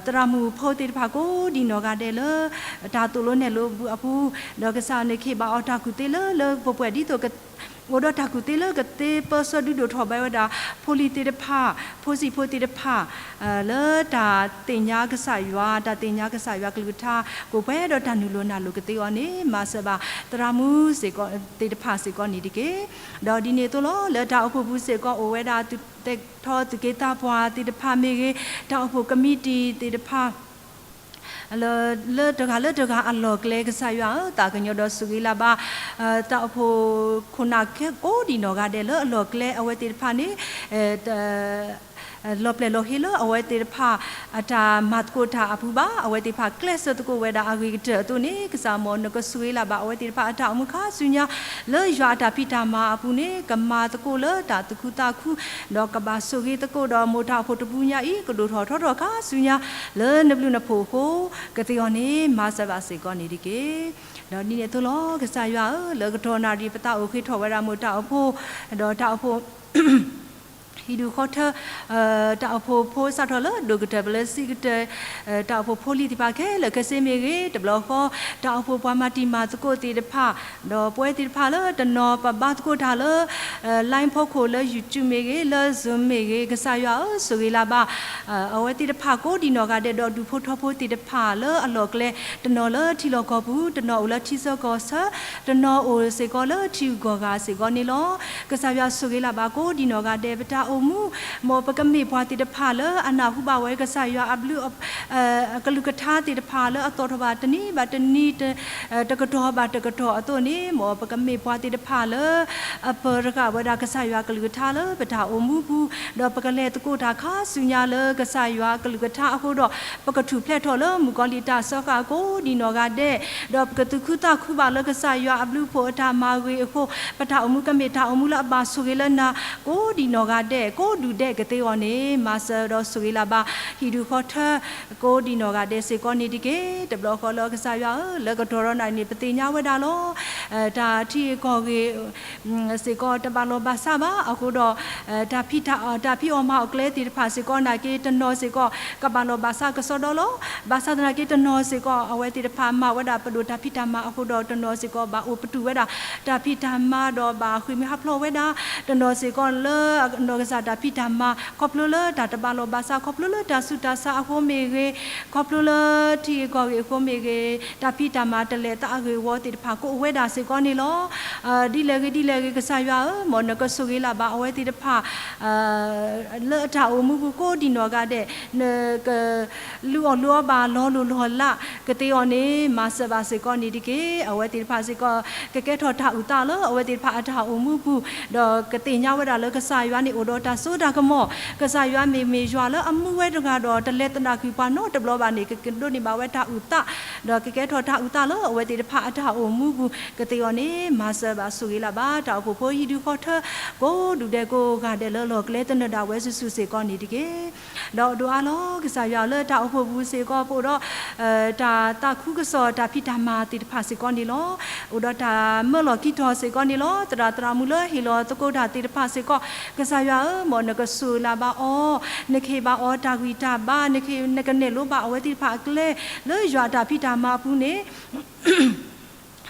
သရၣ်မုၣ်ဖိသ့ၣ်တဖၣ်ကိးဒံနီၢ်ဂၤဒဲးလၢ တၢ်သိၣ်လိနဲၣ်လိပူၤအပူၤ ဒီးကစၢ်န့ၣ်ကဟ့ၣ်ဘၣ်အီၤတၢ်ကူၣ်သ့လၢလၢပှဲၤပှဲၤ ဒ်သိးက အိၣ်ဒီးတၢ်ကူၣ်သ့လၢကသ့ပၢဆှၢဒုးဒိၣ်ထီၣ်ဘၣ်ဝဲဒၣ် ဖိလံၤသ့ၣ်တဖၣ် ဖိဆံးဖိသ့ၣ်တဖၣ် လၢတၢ်သ့ၣ်ညါကစၢ်ယွၤ တၢ်သ့ၣ်ညါကစၢ်ယွၤကလုၢ်ကထါ ကိးပှဲၤဒီးတၢ်နုာ်လီၤနၢ်လီၤကသ့အီၤန့ၣ် မၤစၢၤဘၣ်သရၣ်မုၣ်သ့ၣ်တဖၣ်စ့ၢ်ကီးန့ၣ်တက့ၢ်. ဒီးဒ်န့ၣ်အသိးလီၤ လၢတၢ်အိၣ်ဖှိၣ်ပူၤစ့ၢ်ကီး အိၣ်ဝဲဒၣ်သုးသဲးထီၣ် သုးက့သးပှၢ်သ့ၣ်တဖၣ်မ့ၢ်ဂ့ၤ တၢ်အိၣ်ဖှိၣ်ကမံးတံာ်သ့ၣ်တဖၣ် လၢတဂၤလၢတဂၤအလီၢ်ကျဲ ကစၢ်ယွၤဧၢ သးကညီၤဒီးဆိၣ်ဂ့ၤလၢ်ဘၣ် တၢ်အိၣ်ဖှိၣ်ခိၣ်နၢ်ကိးဒံနီၢ်ဂၤဒဲးလၢအလီၢ်ကျဲ အဝဲသ့ၣ်တဖၣ်န့ၣ် လီၤပျဲၢ်လီၤဟ့လၢအဝဲသ့ၣ်တဖၣ် အတၢ်မၤသကိးတၢ်အပူၤဘၣ် အဝဲသ့ၣ်တဖၣ်ကျဲးစၢးသကိးဝဲဒၣ်အဂ့ၤကတၢၢ်အသိးန့ၣ် ကစၢ်မ်နကဆိၣ်ဂ့ၤလၢ်ဘၣ် အဝဲသ့ၣ်တဖၣ်အတၢ်အိၣ်မူခါဆူညါ လၢယွၤအတၢ်ဖံးတၢ်မၤအပူၤန့ၣ် ကမၤသကိးလၢတၢ်သူၣ်ခုသးခု ဒီးကဘၣ်ဆိၣ်ဂ့ၤသကိးဒီးမိၢ်တၢ်အိၣ်ဖှိၣ်တပူၤညါအံၤ ကဒိၣ်ထီၣ်ထီထီၣ်ခါဆူညါ လၢနဘျုးနဖှိၣ်အဃိ ကသ့အီၤန့ၣ် မၤစၢၤဘၣ်စ့ၢ်ကီးန့ၣ်တက့ၢ်. ဒီးဒ်န့ၣ်အသိးလီၤ ကစၢ်ယွၤဧၢ လၢကတီၢ်နၣ်ရံၣ်ပသးအိၣ်ဃ့ထီၣ်ဝဲဒၣ်မိၢ်တၢ်အိၣ်ဖှိၣ် ဒီးတၢ်အိၣ်ဖှိၣ် ဟံၣ်ဒူၣ်ဃီထၢ တၢ်အိၣ်ဖှိၣ်ဖိစးထီၣ်လၢဒိၣ်ကတၢၢ်ပလၢစံးကတၢၢ် တၢ်အိၣ်ဖှိၣ်ဖိလံၤသ့ၣ်တဖၣ်ခဲလၢာ်ခဲဆ့မ့ၢ်ဂ့ၤ တဘျီဃီ တၢ်အိၣ်ဖှိၣ်ပှၤမၤတံၤမၤသကိးသ့ၣ်တဖၣ် ဒီးပဝဲသ့ၣ်တဖၣ်လၢတနီၤပဘါသကိးတၢ်လၢ line ဖီခိၣ်လၢ YouTube မ့ၢ်ဂ့ၤ လၢ Zoom မ့ၢ်ဂ့ၤ ကစၢ်ယွၤဧၢ ဆိၣ်ဂ့ၤလၢ်ဘၣ် အဝဲသ့ၣ်တဖၣ်ကိးဒံနီၢ်ဂၤဒဲးဒီးဒူၣ်ဖိထၢဖိသ့ၣ်တဖၣ်လၢအလီၢ်ကျဲ တနီၤလၢထံလီၢ်ကီၢ်ပူၤ တနီၤအိၣ်လၢထံဆၢကီၢ်ဆၢ တနီၤအိၣ်စ့ၢ်ကီးလၢထံဂုၤကီၢ်ဂၤစ့ၢ်ကီးန့ၣ်လီၤ. ကစၢ်ယွၤဆိၣ်ဂ့ၤလၢ်ဘၣ်ကိးဒံနီၢ်ဂၤဒဲး ပတၢ်အိၣ်မူ မ်ပကမ့ၢ်ပှၤသ့ၣ်တဖၣ်လၢအနၢ်ဟူဘၣ်ဝဲကစၢ်ယွၤအဘျုး ကလုၢ်ကထါသ့ၣ်တဖၣ်လၢအသီၣ်ထီၣ်ဘၣ်တနံၤဘၣ်တနံၤ တကတီၢ်ဘၣ်တကတီၢ်အသိးန့ၣ် မ်ပကမ့ၢ်ပှၤသ့ၣ်တဖၣ်လၢ အပၢၤတဃာ်ဝဲဒၣ်ကစၢ်ယွၤကလုၢ်ကထါလၢပတၢ်အိၣ်မူပူၤ ဒီးပကလဲၤသကိးတၢ်ခါဆူညါလၢကစၢ်ယွၤကလုၢ်ကထါအဃိဒီး ပကထူၣ်ဖျဲးထီၣ်လၢမုၣ်ကီၤလံၢ်တၢ်စၢဃာ်ကိးဒံနီၢ်ဂၤဒဲး ဒီးပကသူၣ်ခုသးခုဘၣ်လၢကစၢ်ယွၤအဘျုးအဖှိၣ်အတၢ်မၤဂ့ၤအဃိ ပတၢ်အိၣ်မူကမ့ၢ်တၢ်အိၣ်မူလၢအဘၣ်ဆိၣ်ဂ့ၤလၢနၤ ကိးဒံနီၢ်ဂၤဒဲး ကိးဒူၣ်ဒဲးကသ့အီၤန့ၣ် မၤစၢၤဒီးဆိၣ်ဂ့ၤလၢ်ဘၣ် ဟံၣ်ဒူၣ်ဃီထၢ ကိးဒံနီၢ်ဂၤဒဲးစ့ၢ်ကီးန့ၣ်တက့ၢ်. တဘျီဃီလၢကစၢ်ယွၤဧၢ လၢကတီၢ်ဒီးနၣ်ရံၣ်န့ၣ် ပသ့ၣ်ညါဝဲဒၣ်လီၤ တၢ်ထံဂ့ၢ်ကီၢ်ဂ့ၢ် စ့ၢ်ကီးတဘၣ်လိာ်ဘၣ်စးဘၣ် အဃိဒီး တၢ်ဖံးတၢ် တၢ်ဖံးအီၣ်မၤအီၣ်ကျဲသ့ၣ်တဖၣ်စ့ၢ်ကီးနာ်က့ တနီၤစ့ၢ်ကီး ကဘၣ်လိာ်ဘၣ်စးကစီဒီလီၤ. ဘၣ်ဆၣ်သနာ်က့ တနီၤစ့ၢ်ကီး အဝဲသ့ၣ်တဖၣ်မၤဝဲဒၣ်ပဒိၣ်တၢ်ဖံးတၢ်မၤအဃိဒီး တနီၤစ့ၢ်ကီး ဘၣ်အိၣ်ပတုာ်ဝဲဒၣ် တၢ်ဖံးတၢ်မၤဒီးဘၣ်ဃ့ၢ်မှံဟးဖျိးဝဲဒၣ် တနီၤစ့ၢ်ကီးလၢ နီၢ်ကစၢ်တၢ်ဖံးတၢ်မၤ ခီဖျိလၢတၢ်တဘၣ်လိာ်ဘၣ်စး ခီဖျိလၢတၢ်စုတၢ်ဆါအဃိမ့ၢ်ဂ့ၤ ခီဖျိလၢထံဂ့ၢ်ကီၢ်ဂ့ၢ်အဃိမ့ၢ်ဂ့ၤ တၢ်ဖံးတၢ်မၤတလဲၤသးအဂ့ၢ်အဝီသ့ၣ်တဖၣ် ကအိၣ်ဝဲဒၣ်စ့ၢ်ကီးန့ၣ်လီၤ. ဒ်လဲၣ်ဂ့ၤဒ်လဲၣ်ဂ့ၤ ကစၢ်ယွၤဧၢ မ်နကဆိၣ်ဂ့ၤလၢ်ဘၣ်အဝဲသ့ၣ်တဖၣ် လၢအတၢ်အိၣ်မူပူၤကိးဒံနီၢ်ဂၤဒဲး နက လုၢ်အီၣ်လုၢ်အီဘၣ်လီၤလိၢ်လီၤလးကသ့အီၤန့ၣ် မၤစၢၤဘၣ်စ့ၢ်ကီးန့ၣ်တက့ၢ်. အဝဲသ့ၣ်တဖၣ်စ့ၢ်ကီး ကကဲထီၣ်တၢ်အုၣ်သးလၢအဝဲသ့ၣ်တဖၣ်အတၢ်အိၣ်မူပူၤ ဒီးကသ့ၣ်ညါဝဲဒၣ်လၢကစၢ်ယွၤန့ၣ်အိၣ်ဒီးတၢ်စိတၢ်ကမီၤ ကစၢ်ယွၤမ့ၢ်မ့ၢ်ယွၤလၢအမူဝဲတဂၤဒီး တလဲၤသနာ်က့ၤပှၤနီတဘျီဘၣ်န့ၣ် ကကဒိးန့ၢ်ဘၣ်ဝဲတၢ်အုၣ်သး ဒီးကကဲထီၣ်တၢ်အုၣ်သးလၢအဝဲသ့ၣ်တဖၣ်အတၢ်အိၣ်မူပူၤကသ့အီၤန့ၣ် မၤစၢၤဘၣ်ဆိၣ်ဂ့ၤလၢ်ဘၣ် တၢ်အိၣ်ဖှိၣ်ဖိဟံၣ်ဒူၣ်ဃီထၢ ကိးဒူၣ်ဒဲးကိးဂၤဒဲးလၢလီၢ်ကျဲသနၢၣ်ဒၣ်ဝဲစုာ်စုာ်စ့ၢ်ကီးန့ၣ်တက့ၢ်. ဒီးဒိၣ်အါလီၤ ကစၢ်ယွၤလၢတၢ်အိၣ်ဖှိၣ်ပူၤစ့ၢ်ကီး ပအိၣ်ဒီး တၢ်သးခုကစီၣ်တၢ်ဖံးတၢ်မၤသ့ၣ်တဖၣ်စ့ၢ်ကီးန့ၣ်လီၤ. အိၣ်ဒီးတၢ်မၢလီၢ်ကံထီၣ်စ့ၢ်ကီးန့ၣ်လီၤ. သရၣ်သရၣ်မုၣ်လၢဟ့ၣ်လီၤသကိးတၢ်သ့ၣ်တဖၣ်စ့ၢ်ကီး ကစၢ်ယွၤဧၢ မ်နကဆိၣ်ဂ့ၤလၢ်ဘၣ်အီၤ နကဟ့ၣ်ဘၣ်အီၤတၢ်ဂံၢ်တၢ်ဘါ နကနဲၣ်လိဘၣ်အဝဲသ့ၣ်တဖၣ်အကျဲ လၢယွၤအတၢ်ဖံးတၢ်မၤအပူၤန့ၣ်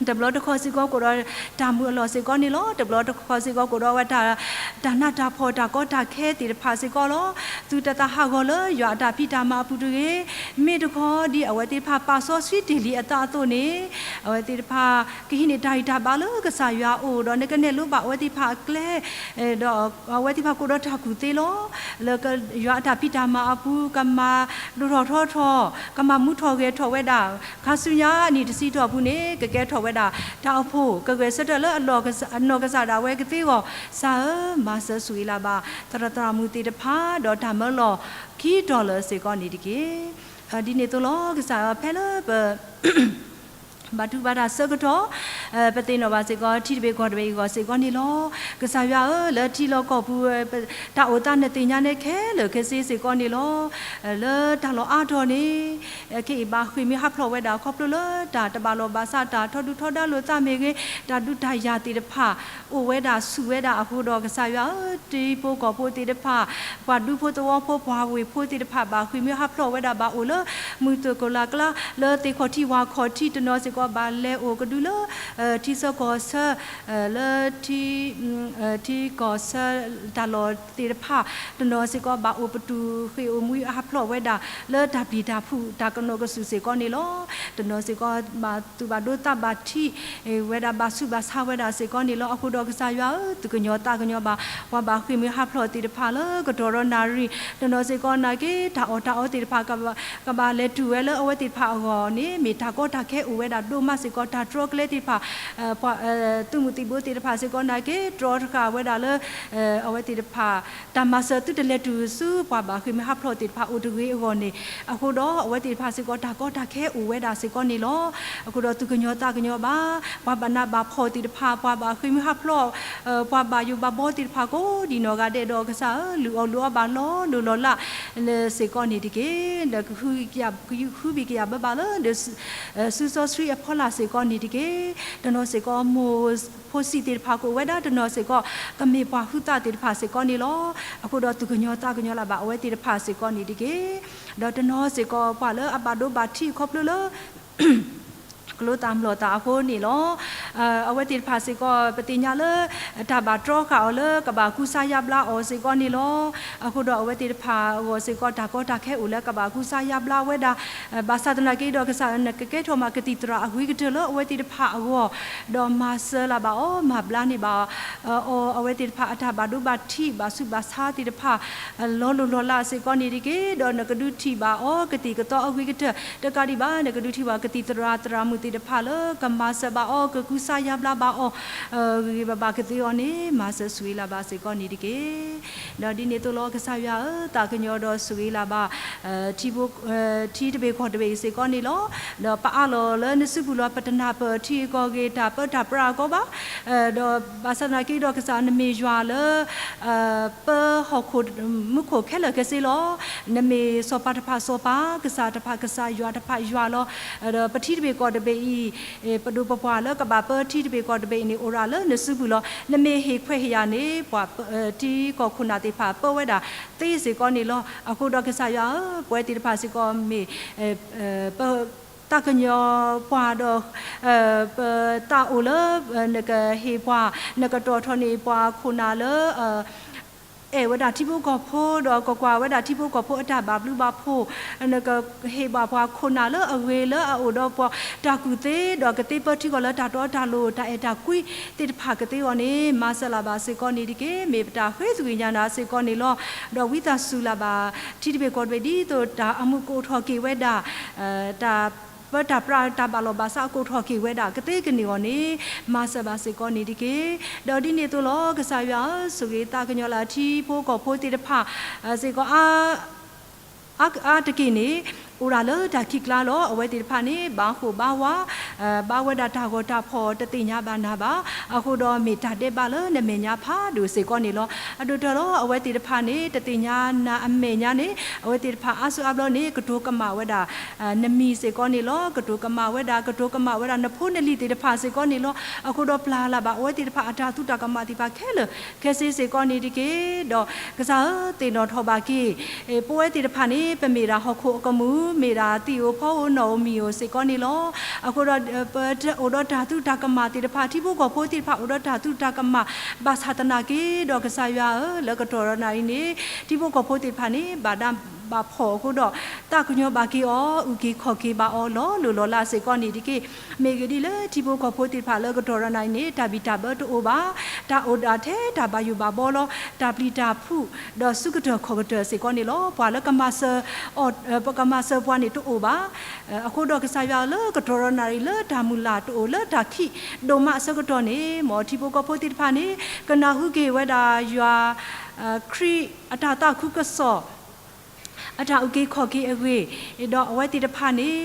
တဘျီတခီၣ်စ့ၢ်ကီး ကအိၣ်ဒီးတၢ်မုာ်အလီၢ်စ့ၢ်ကီးန့ၣ်လီၤ. တဘျီတခီၣ်စ့ၢ်ကီး ကအိၣ်ဒီးဝဲတၢ်, တၢ်နးတၢ်ဖှီၣ် တၢ်ကီတၢ်ခဲသ့ၣ်တဖၣ်စ့ၢ်ကီးလီၤ. သုတသးဟးဂီၤလၢယွၤအတၢ်ဖံးတၢ်မၤအပူၤတဂ့ၤ. မ့ၢ်တခီ ဒ်အဝဲသ့ၣ်တဖၣ်ပာ်စီဆှံတ့ၢ်လံအသးအသိးန့ၣ်, အဝဲသ့ၣ်တဖၣ် ကဟံးန့ၢ်တၢ်ဂံၢ်တၢ်ဘါလၢကစၢ်ယွၤအအိၣ် ဒီးနကနဲၣ်လိပာ်အဝဲသ့ၣ်တဖၣ်အကျဲ ဒီးအဝဲသ့ၣ်တဖၣ်ကအိၣ်ဒီးတၢ်ကူၣ်သ့လီၤ. လၢယွၤအတၢ်ဖံးတၢ်မၤအပူၤ ကမၤဒိၣ်ထီၣ်ထီထီၣ်, ကမၤမူထီၣ်ဂဲၤထီၣ်ဝဲဒၣ်, ခါဆူညါအနံၣ်တဆံတီၢ်အပူၤန့ၣ် ကကဲထီၣ်ဝဲဒၣ် တၢ်အိၣ်ဖှိၣ်ကဂဲၤဆၢထၢၣ်လၢအနီၢ်ကစၢ်ဒၣ်ဝဲကသ့အဂီၢ်, ကစၢ်ဧၢ, မၤစၢၤဆိၣ်ဂ့ၤလၢ်ဘၣ် သရၣ်သရၣ်မုၣ်သ့ၣ်တဖၣ် ဒီးတၢ်မၢလီၢ်ခံတီၤလၢစ့ၢ်ကီးန့ၣ်တက့ၢ်. ဒ်န့ၣ်အသိးလီၤ ကစၢ်ဧၢ, ဖဲလၢပ ဘၣ်တူၢ်ဘၣ်တၢ်ဆၢကတီၢ်, ပသ့ၣ်နီၣ်ဘၣ်စ့ၢ်ကီး ထံတဘ့ၣ်ကီၢ်တဘ့ၣ်အံၤအဂီၢ်စ့ၢ်ကီးန့ၣ်လီၤ. ကစၢ်ယွၤဧၢ, လၢထံလီၢ်ကီၢ်ပူၤ တၢ်အိၣ်သးနသ့ၣ်ညါန့ၣ်ခဲလၢာ်ခဲဆ့စ့ၢ်ကီးန့ၣ်လီၤ. လၢတၢ်လီၢ်အါတီၤန့ၣ် ခဲအံၤဘၣ်ဃ့ၢ်မှံဟးဖျိးဝဲဒၣ်ခီဖျိလၢတၢ်တဘၣ်လိာ်ဘၣ်စး တၢ်ထီဒုၣ်ထီဒါလိာ်သးမ့ၢ်ဂ့ၤ, တၢ်ဒုးတၢ်ယၤသ့ၣ်တဖၣ် အိၣ်ဝဲဒၣ်ဆူၣ်ဝဲဒၣ်အဃိဒီး ကစၢ်ယွၤဧၢ, ထံဖိကီၢ်ဖိသ့ၣ်တဖၣ်, ပှၤဒူဖိသဝီဖိ ပှၤဝ့ၢ်ဖိသ့ၣ်တဖၣ် ဘၣ်ဃ့ၢ်မှံဟးဖျိးဝဲဒၣ် ဘၣ်အိၣ်လၢမုၢ်သကိးလၢ်ကျါ လၢသ့ၣ်ခီၣ်ထံးဝၣ်ခီၣ်ထံး တနီၤစ့ၢ်ကီး ဘၣ်လဲၤအိၣ်ကဒုလၢ ထံဆၢကီၢ်ဆၢ လၢ ထံကီၢ်ဆၢ တၢ်လီၢ်သ့ၣ်တဖၣ်, တနီၤစ့ၢ်ကီး ဘၣ်အိၣ်ပတုာ်ဃ့ၢ်အိၣ်မှံဟးဖျိးဝဲဒၣ် လၢတၢ်ပျံၤတၢ်ဖုး တၢ်ကနိးကစုာ်စ့ၢ်ကီးန့ၣ်လီၤ. တနီၤစ့ၢ်ကီး ဘၣ်သူၣ်ဘၣ်ဒိသးဘၣ်ထံးဝဲဒၣ် ဘၣ်ဆူးဘၣ်ဆါဝဲဒၣ်စ့ၢ်ကီးန့ၣ်လီၤ. အဃိဒီးကစၢ်ယွၤဧၢ, သူၣ်ကညီၤသးကညီၤဘၣ် ပှၤဘၣ်ဃ့ၢ်မှံဟးဖျိးသ့ၣ်တဖၣ်လၢကတီၢ်ဒီးနၣ်ရံၣ်, တနီၤစ့ၢ်ကီးနာ်က့ တၢ်အီၣ်တၢ်အီသ့ၣ်တဖၣ် ကဘၣ်လဲၤတုၤဝဲလၢအဝဲသ့ၣ်တဖၣ်အဂီၢ်န့ၣ် မ့ၢ်တၢ်ကီတၢ်ခဲအိၣ်ဝဲဒၣ်ဒိၣ်မးစ့ၢ်ကီး တၢ်တြီကျဲသ့ၣ်တဖၣ် ပှၤသုးမုၢ်သံၣ်ဘိသ့ၣ်တဖၣ်စ့ၢ်ကီးနာ်က့ တြီတဃာ်ဝဲဒၣ်လၢ အဝဲသ့ၣ်တဖၣ် တၢ်မၤစၢၤသုတလဲၤတုၤဆူပှၤဘၣ်ဃ့ၢ်မှံဟးဖျိးသ့ၣ်တဖၣ်အိၣ်တဂ့ၤအဂီၢ်န့ၣ်, အဃိဒီးအဝဲသ့ၣ်တဖၣ်စ့ၢ်ကီး တၢ်ကီတၢ်ခဲအိၣ်ဝဲဒၣ်စ့ၢ်ကီးန့ၣ်လီၤ. အဃိဒီးသူၣ်ကညီၤသးကညီၤဘၣ် ပှၤဘၣ်နးဘၣ်ဖှီၣ်သ့ၣ်တဖၣ်, ပှၤဘၣ်ဃ့ၢ်မှံဟးဖျိး, ပှၤဘၣ်ယိၣ်ဘၣ်ဘီသ့ၣ်တဖၣ်ကိးဒံးနီၢ်ဂၤဒဲးဒီး ကစၢ်ဧၢ, လုၢ်အီၣ်လုၢ်အီဘၣ်လီၤလိၢ်လီၤလးစ့ၢ်ကီးန့ၣ်တက့ၢ်. ဒီးကဟုကယာ်ဘၣ်ဘၣ်လၢ စုစီဆှံအဖီလာ်စ့ၢ်ကီးန့ၣ်တက့ၢ်. တနီၤစ့ၢ်ကီး မိၢ်ဖိဆံးသ့ၣ်တဖၣ်ကအိၣ်ဝဲဒၣ်, တနီၤစ့ၢ်ကီး ကမ့ၢ်ပှၤဟုသးသ့ၣ်တဖၣ်စ့ၢ်ကီးန့ၣ်လီၤ. အဃိဒီးသူၣ်ကညီၤသးကညီၤလၢ်ဘၣ်အဝဲသ့ၣ်တဖၣ်စ့ၢ်ကီးန့ၣ်တက့ၢ်. ဒီးတနီၤစ့ၢ်ကီး ပှၤလၢအဘၣ်ဒိဘၣ်ထံးခီဖျိလၢ ကျိသၣ်မျိာ်သၣ်အဃိန့ၣ်လီၤ. အဝဲသ့ၣ်တဖၣ်စ့ၢ်ကီး ပသ့ၣ်ညါလၢ တၢ်ဘၣ်တြီဃာ်အီၤလၢကဘၣ်ကူစါယါဘျါအီၤစ့ၢ်ကီးန့ၣ်လီၤ. အဃိဒီးအဝဲသ့ၣ်တဖၣ်အဂီၢ်စ့ၢ်ကီး တၢ်ကီတၢ်ခဲအိၣ်လၢကဘၣ်ကူစါယါဘျါဝဲဒၣ်, ဘၣ်ဆၣ်သနာ်က့ဒီး ကစၢ်နကကဲထီၣ်မးကသံၣ်သရၣ်အဂ့ၤကတၢၢ်လၢအဝဲသ့ၣ်တဖၣ်အဂီၢ်, ဒီးမၤစၢၤလၢ်ဘၣ်အီၤ, မၤဘျါန့ၢ်ဘၣ်အီၤ, အဝဲသ့ၣ်တဖၣ်အတၢ်ဘၣ်ဒိဘၣ်ထံး ဘၣ်ဆူးဘၣ်ဆါသ့ၣ်တဖၣ် လီၤလိၢ်လီၤလးစ့ၢ်ကီးန့ၣ်တက့ၢ်. ဒီးနကဒုးထံၣ်ဘၣ်အီၤကသံၣ်ကသီအဂ့ၤကတၢၢ်, တကးဒံးဘၣ် နကဒုးထံၣ်ဘၣ်ကသံၣ်သရၣ်သရၣ်မုၣ်သ့ၣ်တဖၣ်လၢ ကမၤစၢၤဘၣ်အီၤ ကကူစါယါဘျါဘၣ်အီၤ ဂ့ၤဂ့ၤဘၣ်ဘၣ်ကသ့အီၤန့ၣ် မၤစၢၤဆိၣ်ဂ့ၤလၢ်ဘၣ်စ့ၢ်ကီးန့ၣ်တက့ၢ်. ဒီးဒ်န့ၣ်အသိးလီၤ ကစၢ်ယွၤဧၢ, သးကညီၤဒီးဆိၣ်ဂ့ၤလၢ်ဘၣ် ထံဖိ, ထံတဘ့ၣ်ကီၢ်တဘ့ၣ်အံၤစ့ၢ်ကီးန့ၣ်လီၤ. ဒီးပအးလီၤလၢနစုပူၤလီၤ ပတနၢ်ပၢၢ်ထံကီၢ်ဂ့ၤ တၢ်ပၢတၢ်ပြးအကီဘၣ်. ဒီးဘၣ်ဆၣ်သနာ်က့ဒီး ကစၢ်နမ့ၢ်ယွၤလၢ ပၢဟီၣ်ခိၣ်မူခိၣ်ခဲလၢာ်ခဲဆ့လီၤ. နမ့ၢ်စီၤပၤတဖၣ်စီၤပၤ, ကစၢ်တဖၣ်ကစၢ်, ယွၤတဖၣ်ယွၤလီၤ. ဒီးပထံတဘ့ၣ်ကီၢ်တဘ့ၣ်အံၤ ပဒိၣ်ပပှၢ်လၢကဘၣ်ပၢထံတဘ့ၣ်ကီၢ်တဘ့ၣ်အံၤန့ၣ် အိၣ်ရၣ်လၢနစုပူၤလီၤ. နမ့ၢ်ဟ့ၣ်ခွဲးဟ့ၣ်ယာ်န့ၣ် ပှၤထံကီၢ်ခိၣ်နၢ်သ့ၣ်တဖၣ်ပၢဝဲဒၣ်သ့စ့ၢ်ကီးန့ၣ်လီၤ. အဃိဒီးကစၢ်ယွၤဧၢ, ပဝဲသ့ၣ်တဖၣ်စ့ၢ်ကီးမ့ၢ် ပသးကညီၤပှၤဒီး ပသးအိၣ်လၢ နကဟ့ၣ်ပှၤ, နကတီၢ်ထီၣ်န့ၢ်ပှၤခိၣ်နၢ်လၢ အဲၣ်ဝဲဒၣ်ထံဖိကီၢ်ဖိ ဒီးကကွၢ်ဝဲဒၣ်ထံဖိကီၢ်ဖိအတၢ်ဘၣ်ဘျုးဘၣ်ဖှိၣ်, နကဟ့ၣ်ဘၣ်ပှၤခိၣ်နၢ်လၢအဂ့ၤလၢအအိၣ်ဒီးပှၤတၢ်ကူၣ်သ့, ဒီးကသ့ပၢထံကီၢ်လၢတၢ်တီတၢ်လိၤ တၢ်အဲၣ်တၢ်ကွံသ့ၣ်တဖၣ်ကသ့အီၤန့ၣ် မၤစၢၤလၢ်ဘၣ်စ့ၢ်ကီးန့ၣ်တက့ၢ်. မ့ၢ်ပတၢ်ဃ့သကွံာ်ညါနၤစ့ၢ်ကီးန့ၣ်လီၤ. ဒီးဝံသးစူၤလၢ်ဘၣ် ထံတဘ့ၣ်ကီၢ်တဘ့ၣ်ဒ်သိးတၢ်အမုာ်ကအိၣ်ထီၣ်က့ၤဝဲဒၣ်, တၢ်ပၢတၢ်ပြးတၢ်ဘၣ်လိာ်ဘၣ်စးအကအိၣ်ထီၣ်က့ၤဝဲဒၣ် ကသ့ကန့ၢ်အီၤန့ၣ် မၤစၢၤဘၣ်စ့ၢ်ကီးန့ၣ်တက့ၢ်. ဒီးဒ်န့ၣ်အသိးလီၤ ကစၢ်ယွၤဧၢ, ဆိၣ်ဂ့ၤသးကညီၤလၢ်ထံဖိကီၢ်ဖိသ့ၣ်တဖၣ်စ့ၢ်ကီး အါတက့ၢ်န့ၣ် အိၣ်ဒၣ်လၢတၢ်ခံးကျါလီၤ. အဝဲသ့ၣ်တဖၣ်န့ၣ် ဘၣ်ဃိၣ်ဘၣ်ဝါ, ဘၣ်ဝဲဒၣ်တၢ်ဂီၤတၢ်ဖီၣ်တသ့ၣ်ညါဘၣ်နၤဘၣ်. အဃိဒီးမ့ၢ်တၢ်ဒဲးဘးလၢနမဲာ်ညါဖးဒိၣ်စ့ၢ်ကီးန့ၣ်လီၤ. အဒိၣ်တၢၢ်လီၤ အဝဲသ့ၣ်တဖၣ်န့ၣ် တသ့ၣ်ညါနၤအမဲာ်ညါန့ၣ် အဝဲသ့ၣ်တဖၣ်အါစုအါဘျီန့ၣ် ကတိၤကမၣ်ဝဲဒၣ် နမံၤစ့ၢ်ကီးန့ၣ်လီၤ. ကတိၤကမၣ်ဝဲဒၣ်, ကတိၤကမၣ်ဝဲဒၣ်နဖိနလံၤသ့ၣ်တဖၣ်စ့ၢ်ကီးန့ၣ်လီၤ. အဃိဒီးပျၢ်လၢ်ဘၣ် အဝဲသ့ၣ်တဖၣ်အတၢ်သူတၢ်ကမၣ်သ့ၣ်တဖၣ်ခဲလၢာ်ခဲဆ့စ့ၢ်ကီးန့ၣ်တက့ၢ်. ဒီးကစၢ်ဧၢ, သ့ၣ်နီၣ်ထီၣ်ဘၣ်က့ၤ ပဝဲသ့ၣ်တဖၣ်န့ၣ် ပမ့ၢ်ဒၣ်ဟီၣ်ခိၣ်အကမူၣ်, မ့ၢ်ဒၣ်သံၣ်ဧိၤဖီဧိၤနီၣ်ဧိၤမံၤဧိၤစ့ၢ်ကီးန့ၣ်လီၤ. အဃိဒီး ပအိၣ်ဒီးတၢ်သံတၢ်ကမၣ်သ့ၣ်တဖၣ် ထံဖိကီၢ်ဖိသ့ၣ်တဖၣ် အိၣ်ဒီးတၢ်သံတၢ်ကမၣ် ဘၣ်ဆၣ်သနာ်က့ဒီးကစၢ်ယွၤဧၢ, လၢကတီၢ်ဒီးနၤအံၤန့ၣ် ထံဖိကီၢ်ဖိသ့ၣ်တဖၣ်န့ၣ် ဘၣ်ဒါဘၣ်ဖှီၣ်အဃိဒီး သးကညီၤဘၣ်က့ၤအီၤ အုၣ်က့ၤခီၣ်က့ၤဘၣ်အီၤ လီၤလိၢ်လီၤလးစ့ၢ်ကီးန့ၣ်တက့ၢ်. မ့ၢ်ဂ့ၢ်ဒ်လၢထံဖိကီၢ်ဖိသ့ၣ်တဖၣ်လၢကတီၢ်ဒီးနၤအံၤန့ၣ် တၢ်ဘံၣ်တၢ်ဘၢတအိၣ်ဘၣ်, တၢ်အိၣ်ဒၣ်ထဲတၢ်ဘၣ်ယိၣ်ဘၣ်ဘီလီၤ, တၢ်ပျံၤတၢ်ဖုး ဒီးစုကတၢၢ်ခီၣ်ကတၢၢ်စ့ၢ်ကီးန့ၣ်လီၤ. ပှၤလၢကမၤစၢၤအီၤ, ပကမၤစၢၤပှၤန့ၣ်တအိၣ်ဘၣ်. အဃိဒီးကစၢ်ယွၤလၢကတီၢ်ဒီးနၤအံၤ လၢတၢ်မုၢ်လၢ်တအိၣ် လၢတၢ်ခံးဒိၣ်မးအဆၢကတီၢ်န့ၣ် မ်ထံဖိကီၢ်ဖိသ့ၣ်တဖၣ်န့ၣ် ကနၢ်ဟူက့ၤဝဲဒၣ်ယွၤ ခရံာ်အတၢ်သးခုကစီၣ် အတၢ်အုၣ်က့ၤခီၣ်က့ၤအဂ့ၢ်, ဒီးအဝဲသ့ၣ်တဖၣ်န့ၣ်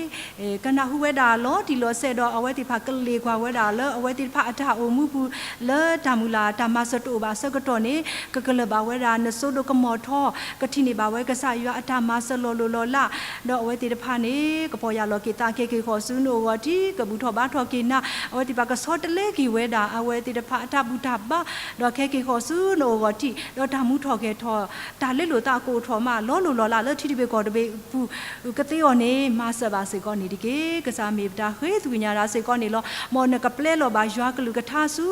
ကနၢ်ဟူဝဲဒၣ်လီၤတံၢ်လီၤဆဲးဒီး အဝဲသ့ၣ်တဖၣ်ကလ့ၣ်ကွၢ်ဝဲဒၣ်လၢအဝဲသ့ၣ်တဖၣ်အတၢ်အိၣ်မူပူၤ လၢတၢ်မုၢ်လၢ်တၢ်မၤစၢၤတအိၣ်ဘၣ်အဆၢကတီၢ်န့ၣ် ကကလၢၢ်ဘၣ်ဝဲဒၣ်နစိဒိၣ်ကမီၤထီ, ကထံၣ်န့ၢ်ဘၣ်ဝဲကစၢ်ယွၤအတၢ်မၤစၢၤလီၤလိၢ်လီၤလး, ဒီးအဝဲသ့ၣ်တဖၣ်န့ၣ် ကပီၢ်ယၢ်လီၤက့ၤသး ကဲက့ၤဃီၤဆူနအိၣ်ဂီၤထံး ကဘူၣ်ထီၣ်ဘါထီၣ်က့ၤနၤ, အဝဲသ့ၣ်တဖၣ်ကဆီတလဲက့ၤဝဲဒၣ် အဝဲသ့ၣ်တဖၣ်အတၢ်ဘူၣ်တၢ်ဘါ, ဒီးကဲက့ၤဃီၤဆူနအိၣ်ဂီၤထံး ဒီးတၢ်မူထီၣ်ဂဲၤထီၣ် တၢ်လဲလိာ်သးကအိၣ်ထီၣ်မး လီၤလိၢ်လီၤလးလၢထံတဘ့ၣ်ကီၢ်တဘ့ၣ်အပူၤ ကသ့အီၤန့ၣ် မၤစၢၤဘၣ်စ့ၢ်ကီးန့ၣ်တက့ၢ်. ကစၢ်မ့ၢ်ပတၢ်ဃ့သကွံၢ်ညါဒၣ်စ့ၢ်ကီးန့ၣ်လီၤ. မ်နကပျဲလီၤဘၣ်ယွၤကလုၢ်ကထါဆူ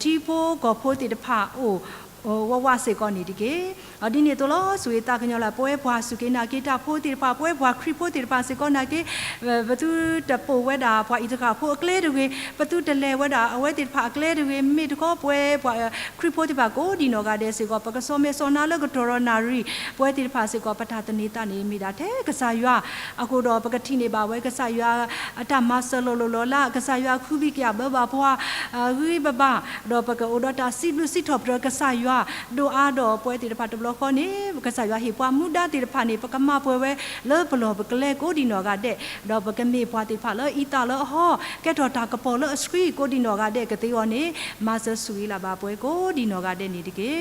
ထံဖိကီၢ်ဖိသ့ၣ်တဖၣ်အအိၣ် ဝးဝးစ့ၢ်ကီးန့ၣ်တက့ၢ်. ဒ်န့ၣ်အသိးလီၤ စူၢ်က့ၤသးကညီၤလၢ ပဝဲပှၤစူၢ်က့ၤနာ်က့ၤတၢ်ဖိသ့ၣ်တဖၣ် ပဝဲပှၤခရံာ်ဖိသ့ၣ်တဖၣ်စ့ၢ်ကီးနာ်က့ၤ ပသုတပိာ်ဝဲဒၣ်ပှၤအံးတဃၣ်ဖိအကျဲတဂ့ၤ, ပသုတလဲၤဝဲဒၣ်အဝဲသ့ၣ်တဖၣ်အကျဲတဂ့ၤ, မ့ၢ်တခီပဝဲပှၤခရံာ်ဖိသ့ၣ်တဖၣ်ကိးဒံးနီၢ်ဂၤဒဲးစ့ၢ်ကီး ပကစီၤမဲာ်စီၤနါလၢကတီၢ်ဒီးနၣ်ရံၣ်, ပဝဲသ့ၣ်တဖၣ်စ့ၢ်ကီး ပတၢ်သန့ၤသးန့ၣ် မ့ၢ်ဒၣ်ထဲကစၢ်ယွၤ, အဃိဒီးပကထံၣ်န့ၢ်ဘၣ်ဝဲကစၢ်ယွၤ အတၢ်မၤစၢၤလီၤလိၢ်လီၤလး, ကစၢ်ယွၤခူဘံကယၢ်ဘၢဘၣ်ပှၤ ဂံၢ်ဘၣ်ဘၣ်, ဒီးပကအိၣ်ဒီးတၢ်စံးဘျုးစံးထီၣ်ပတြၢၤကစၢ်ယွၤ ဒိၣ်အါဒီးပဝဲသ့ၣ်တဖၣ်တဘျီဃီန့ၣ် ကစၢ်ယွၤဟ့ၣ်ပှၤမူဒါသ့ၣ်တဖၣ်န့ၣ် ပကမၤပှဲၤဝဲလၢပလီၢ်ပကျဲကိးဒံးနီၢ်ဂၤဒဲး, ဒီးပကမ့ၢ်ပှၤသ့ၣ်တဖၣ်လၢအံသၣ်လၢအဟီ, ကဲထီၣ်တၢ်ကပီၤလၢအဆှံကိးဒံးနီၢ်ဂၤဒဲးကသ့အီၤန့ၣ် မၤစၢၤဆိၣ်ဂ့ၤလၢ်ဘၣ်ပဝဲကိးဒံးနီၢ်ဂၤဒဲးန့ၣ်တက့ၢ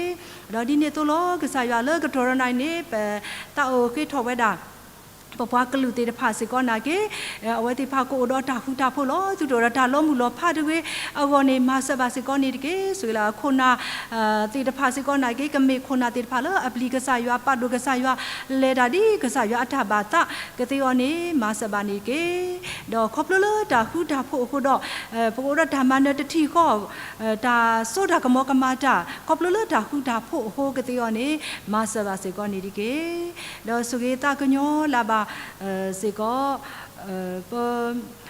်. ဒီးဒ်န့ၣ်အသိးလီၤ ကစၢ်ယွၤလၢကတီၢ်ဒီးနၤအံၤန့ၣ် ပသးအိၣ်ဃ့ထီၣ်ဝဲဒၣ် ပပှၤကလုာ်သ့ၣ်တဖၣ်စ့ၢ်ကီးနာ်က့ၤ, အဝဲသ့ၣ်တဖၣ်ကအိၣ်ဒီးတၢ်ဃူတၢ်ဖိးလီၤ, သုတအိၣ်ဒီးတၢ်လီမုၢ်လီၤဖးတဂ့ၤ, အဂီၢ်န့ၣ် မၤစၢၤဘၣ်စ့ၢ်ကီးန့ၣ်တက့ၢ်. ဆိၣ်ဂ့ၤလၢခိၣ်နၢ် သ့ၣ်တဖၣ်စ့ၢ်ကီးနာ်က့ၤ ကမ့ၢ်ခိၣ်နၢ်သ့ၣ်တဖၣ်လၢအပျံၤကစၢ်ယွၤ ပာ်ဒိၣ်ကစၢ်ယွၤ လဲၤတၢ်ဒ်ကစၢ်ယွၤအတၢ်ဘၣ်သးကသ့အီၤန့ၣ် မၤစၢၤဘၣ်န့ၣ်တက့ၢ်. ဒီးခီဖျိလၢတၢ်ဃူတၢ်ဖိးအဃိဒီး ပကအိၣ်ဒီးတၢ်မၤနၢၤတထံၣ်ဃီ, တၢ်စိတၢ်ကမီၤကမၤတၢ် ခီဖျိလၢတၢ်ဃူတၢ်ဖိးအဃိကသ့အီၤန့ၣ် မၤစၢၤဘၣ်စ့ၢ်ကီးန့ၣ်တက့ၢ်. ဒီးဆိၣ်ဂ့ၤသးကညီၤလၢ်ဘၣ် စ့ၢ်ကီး ပ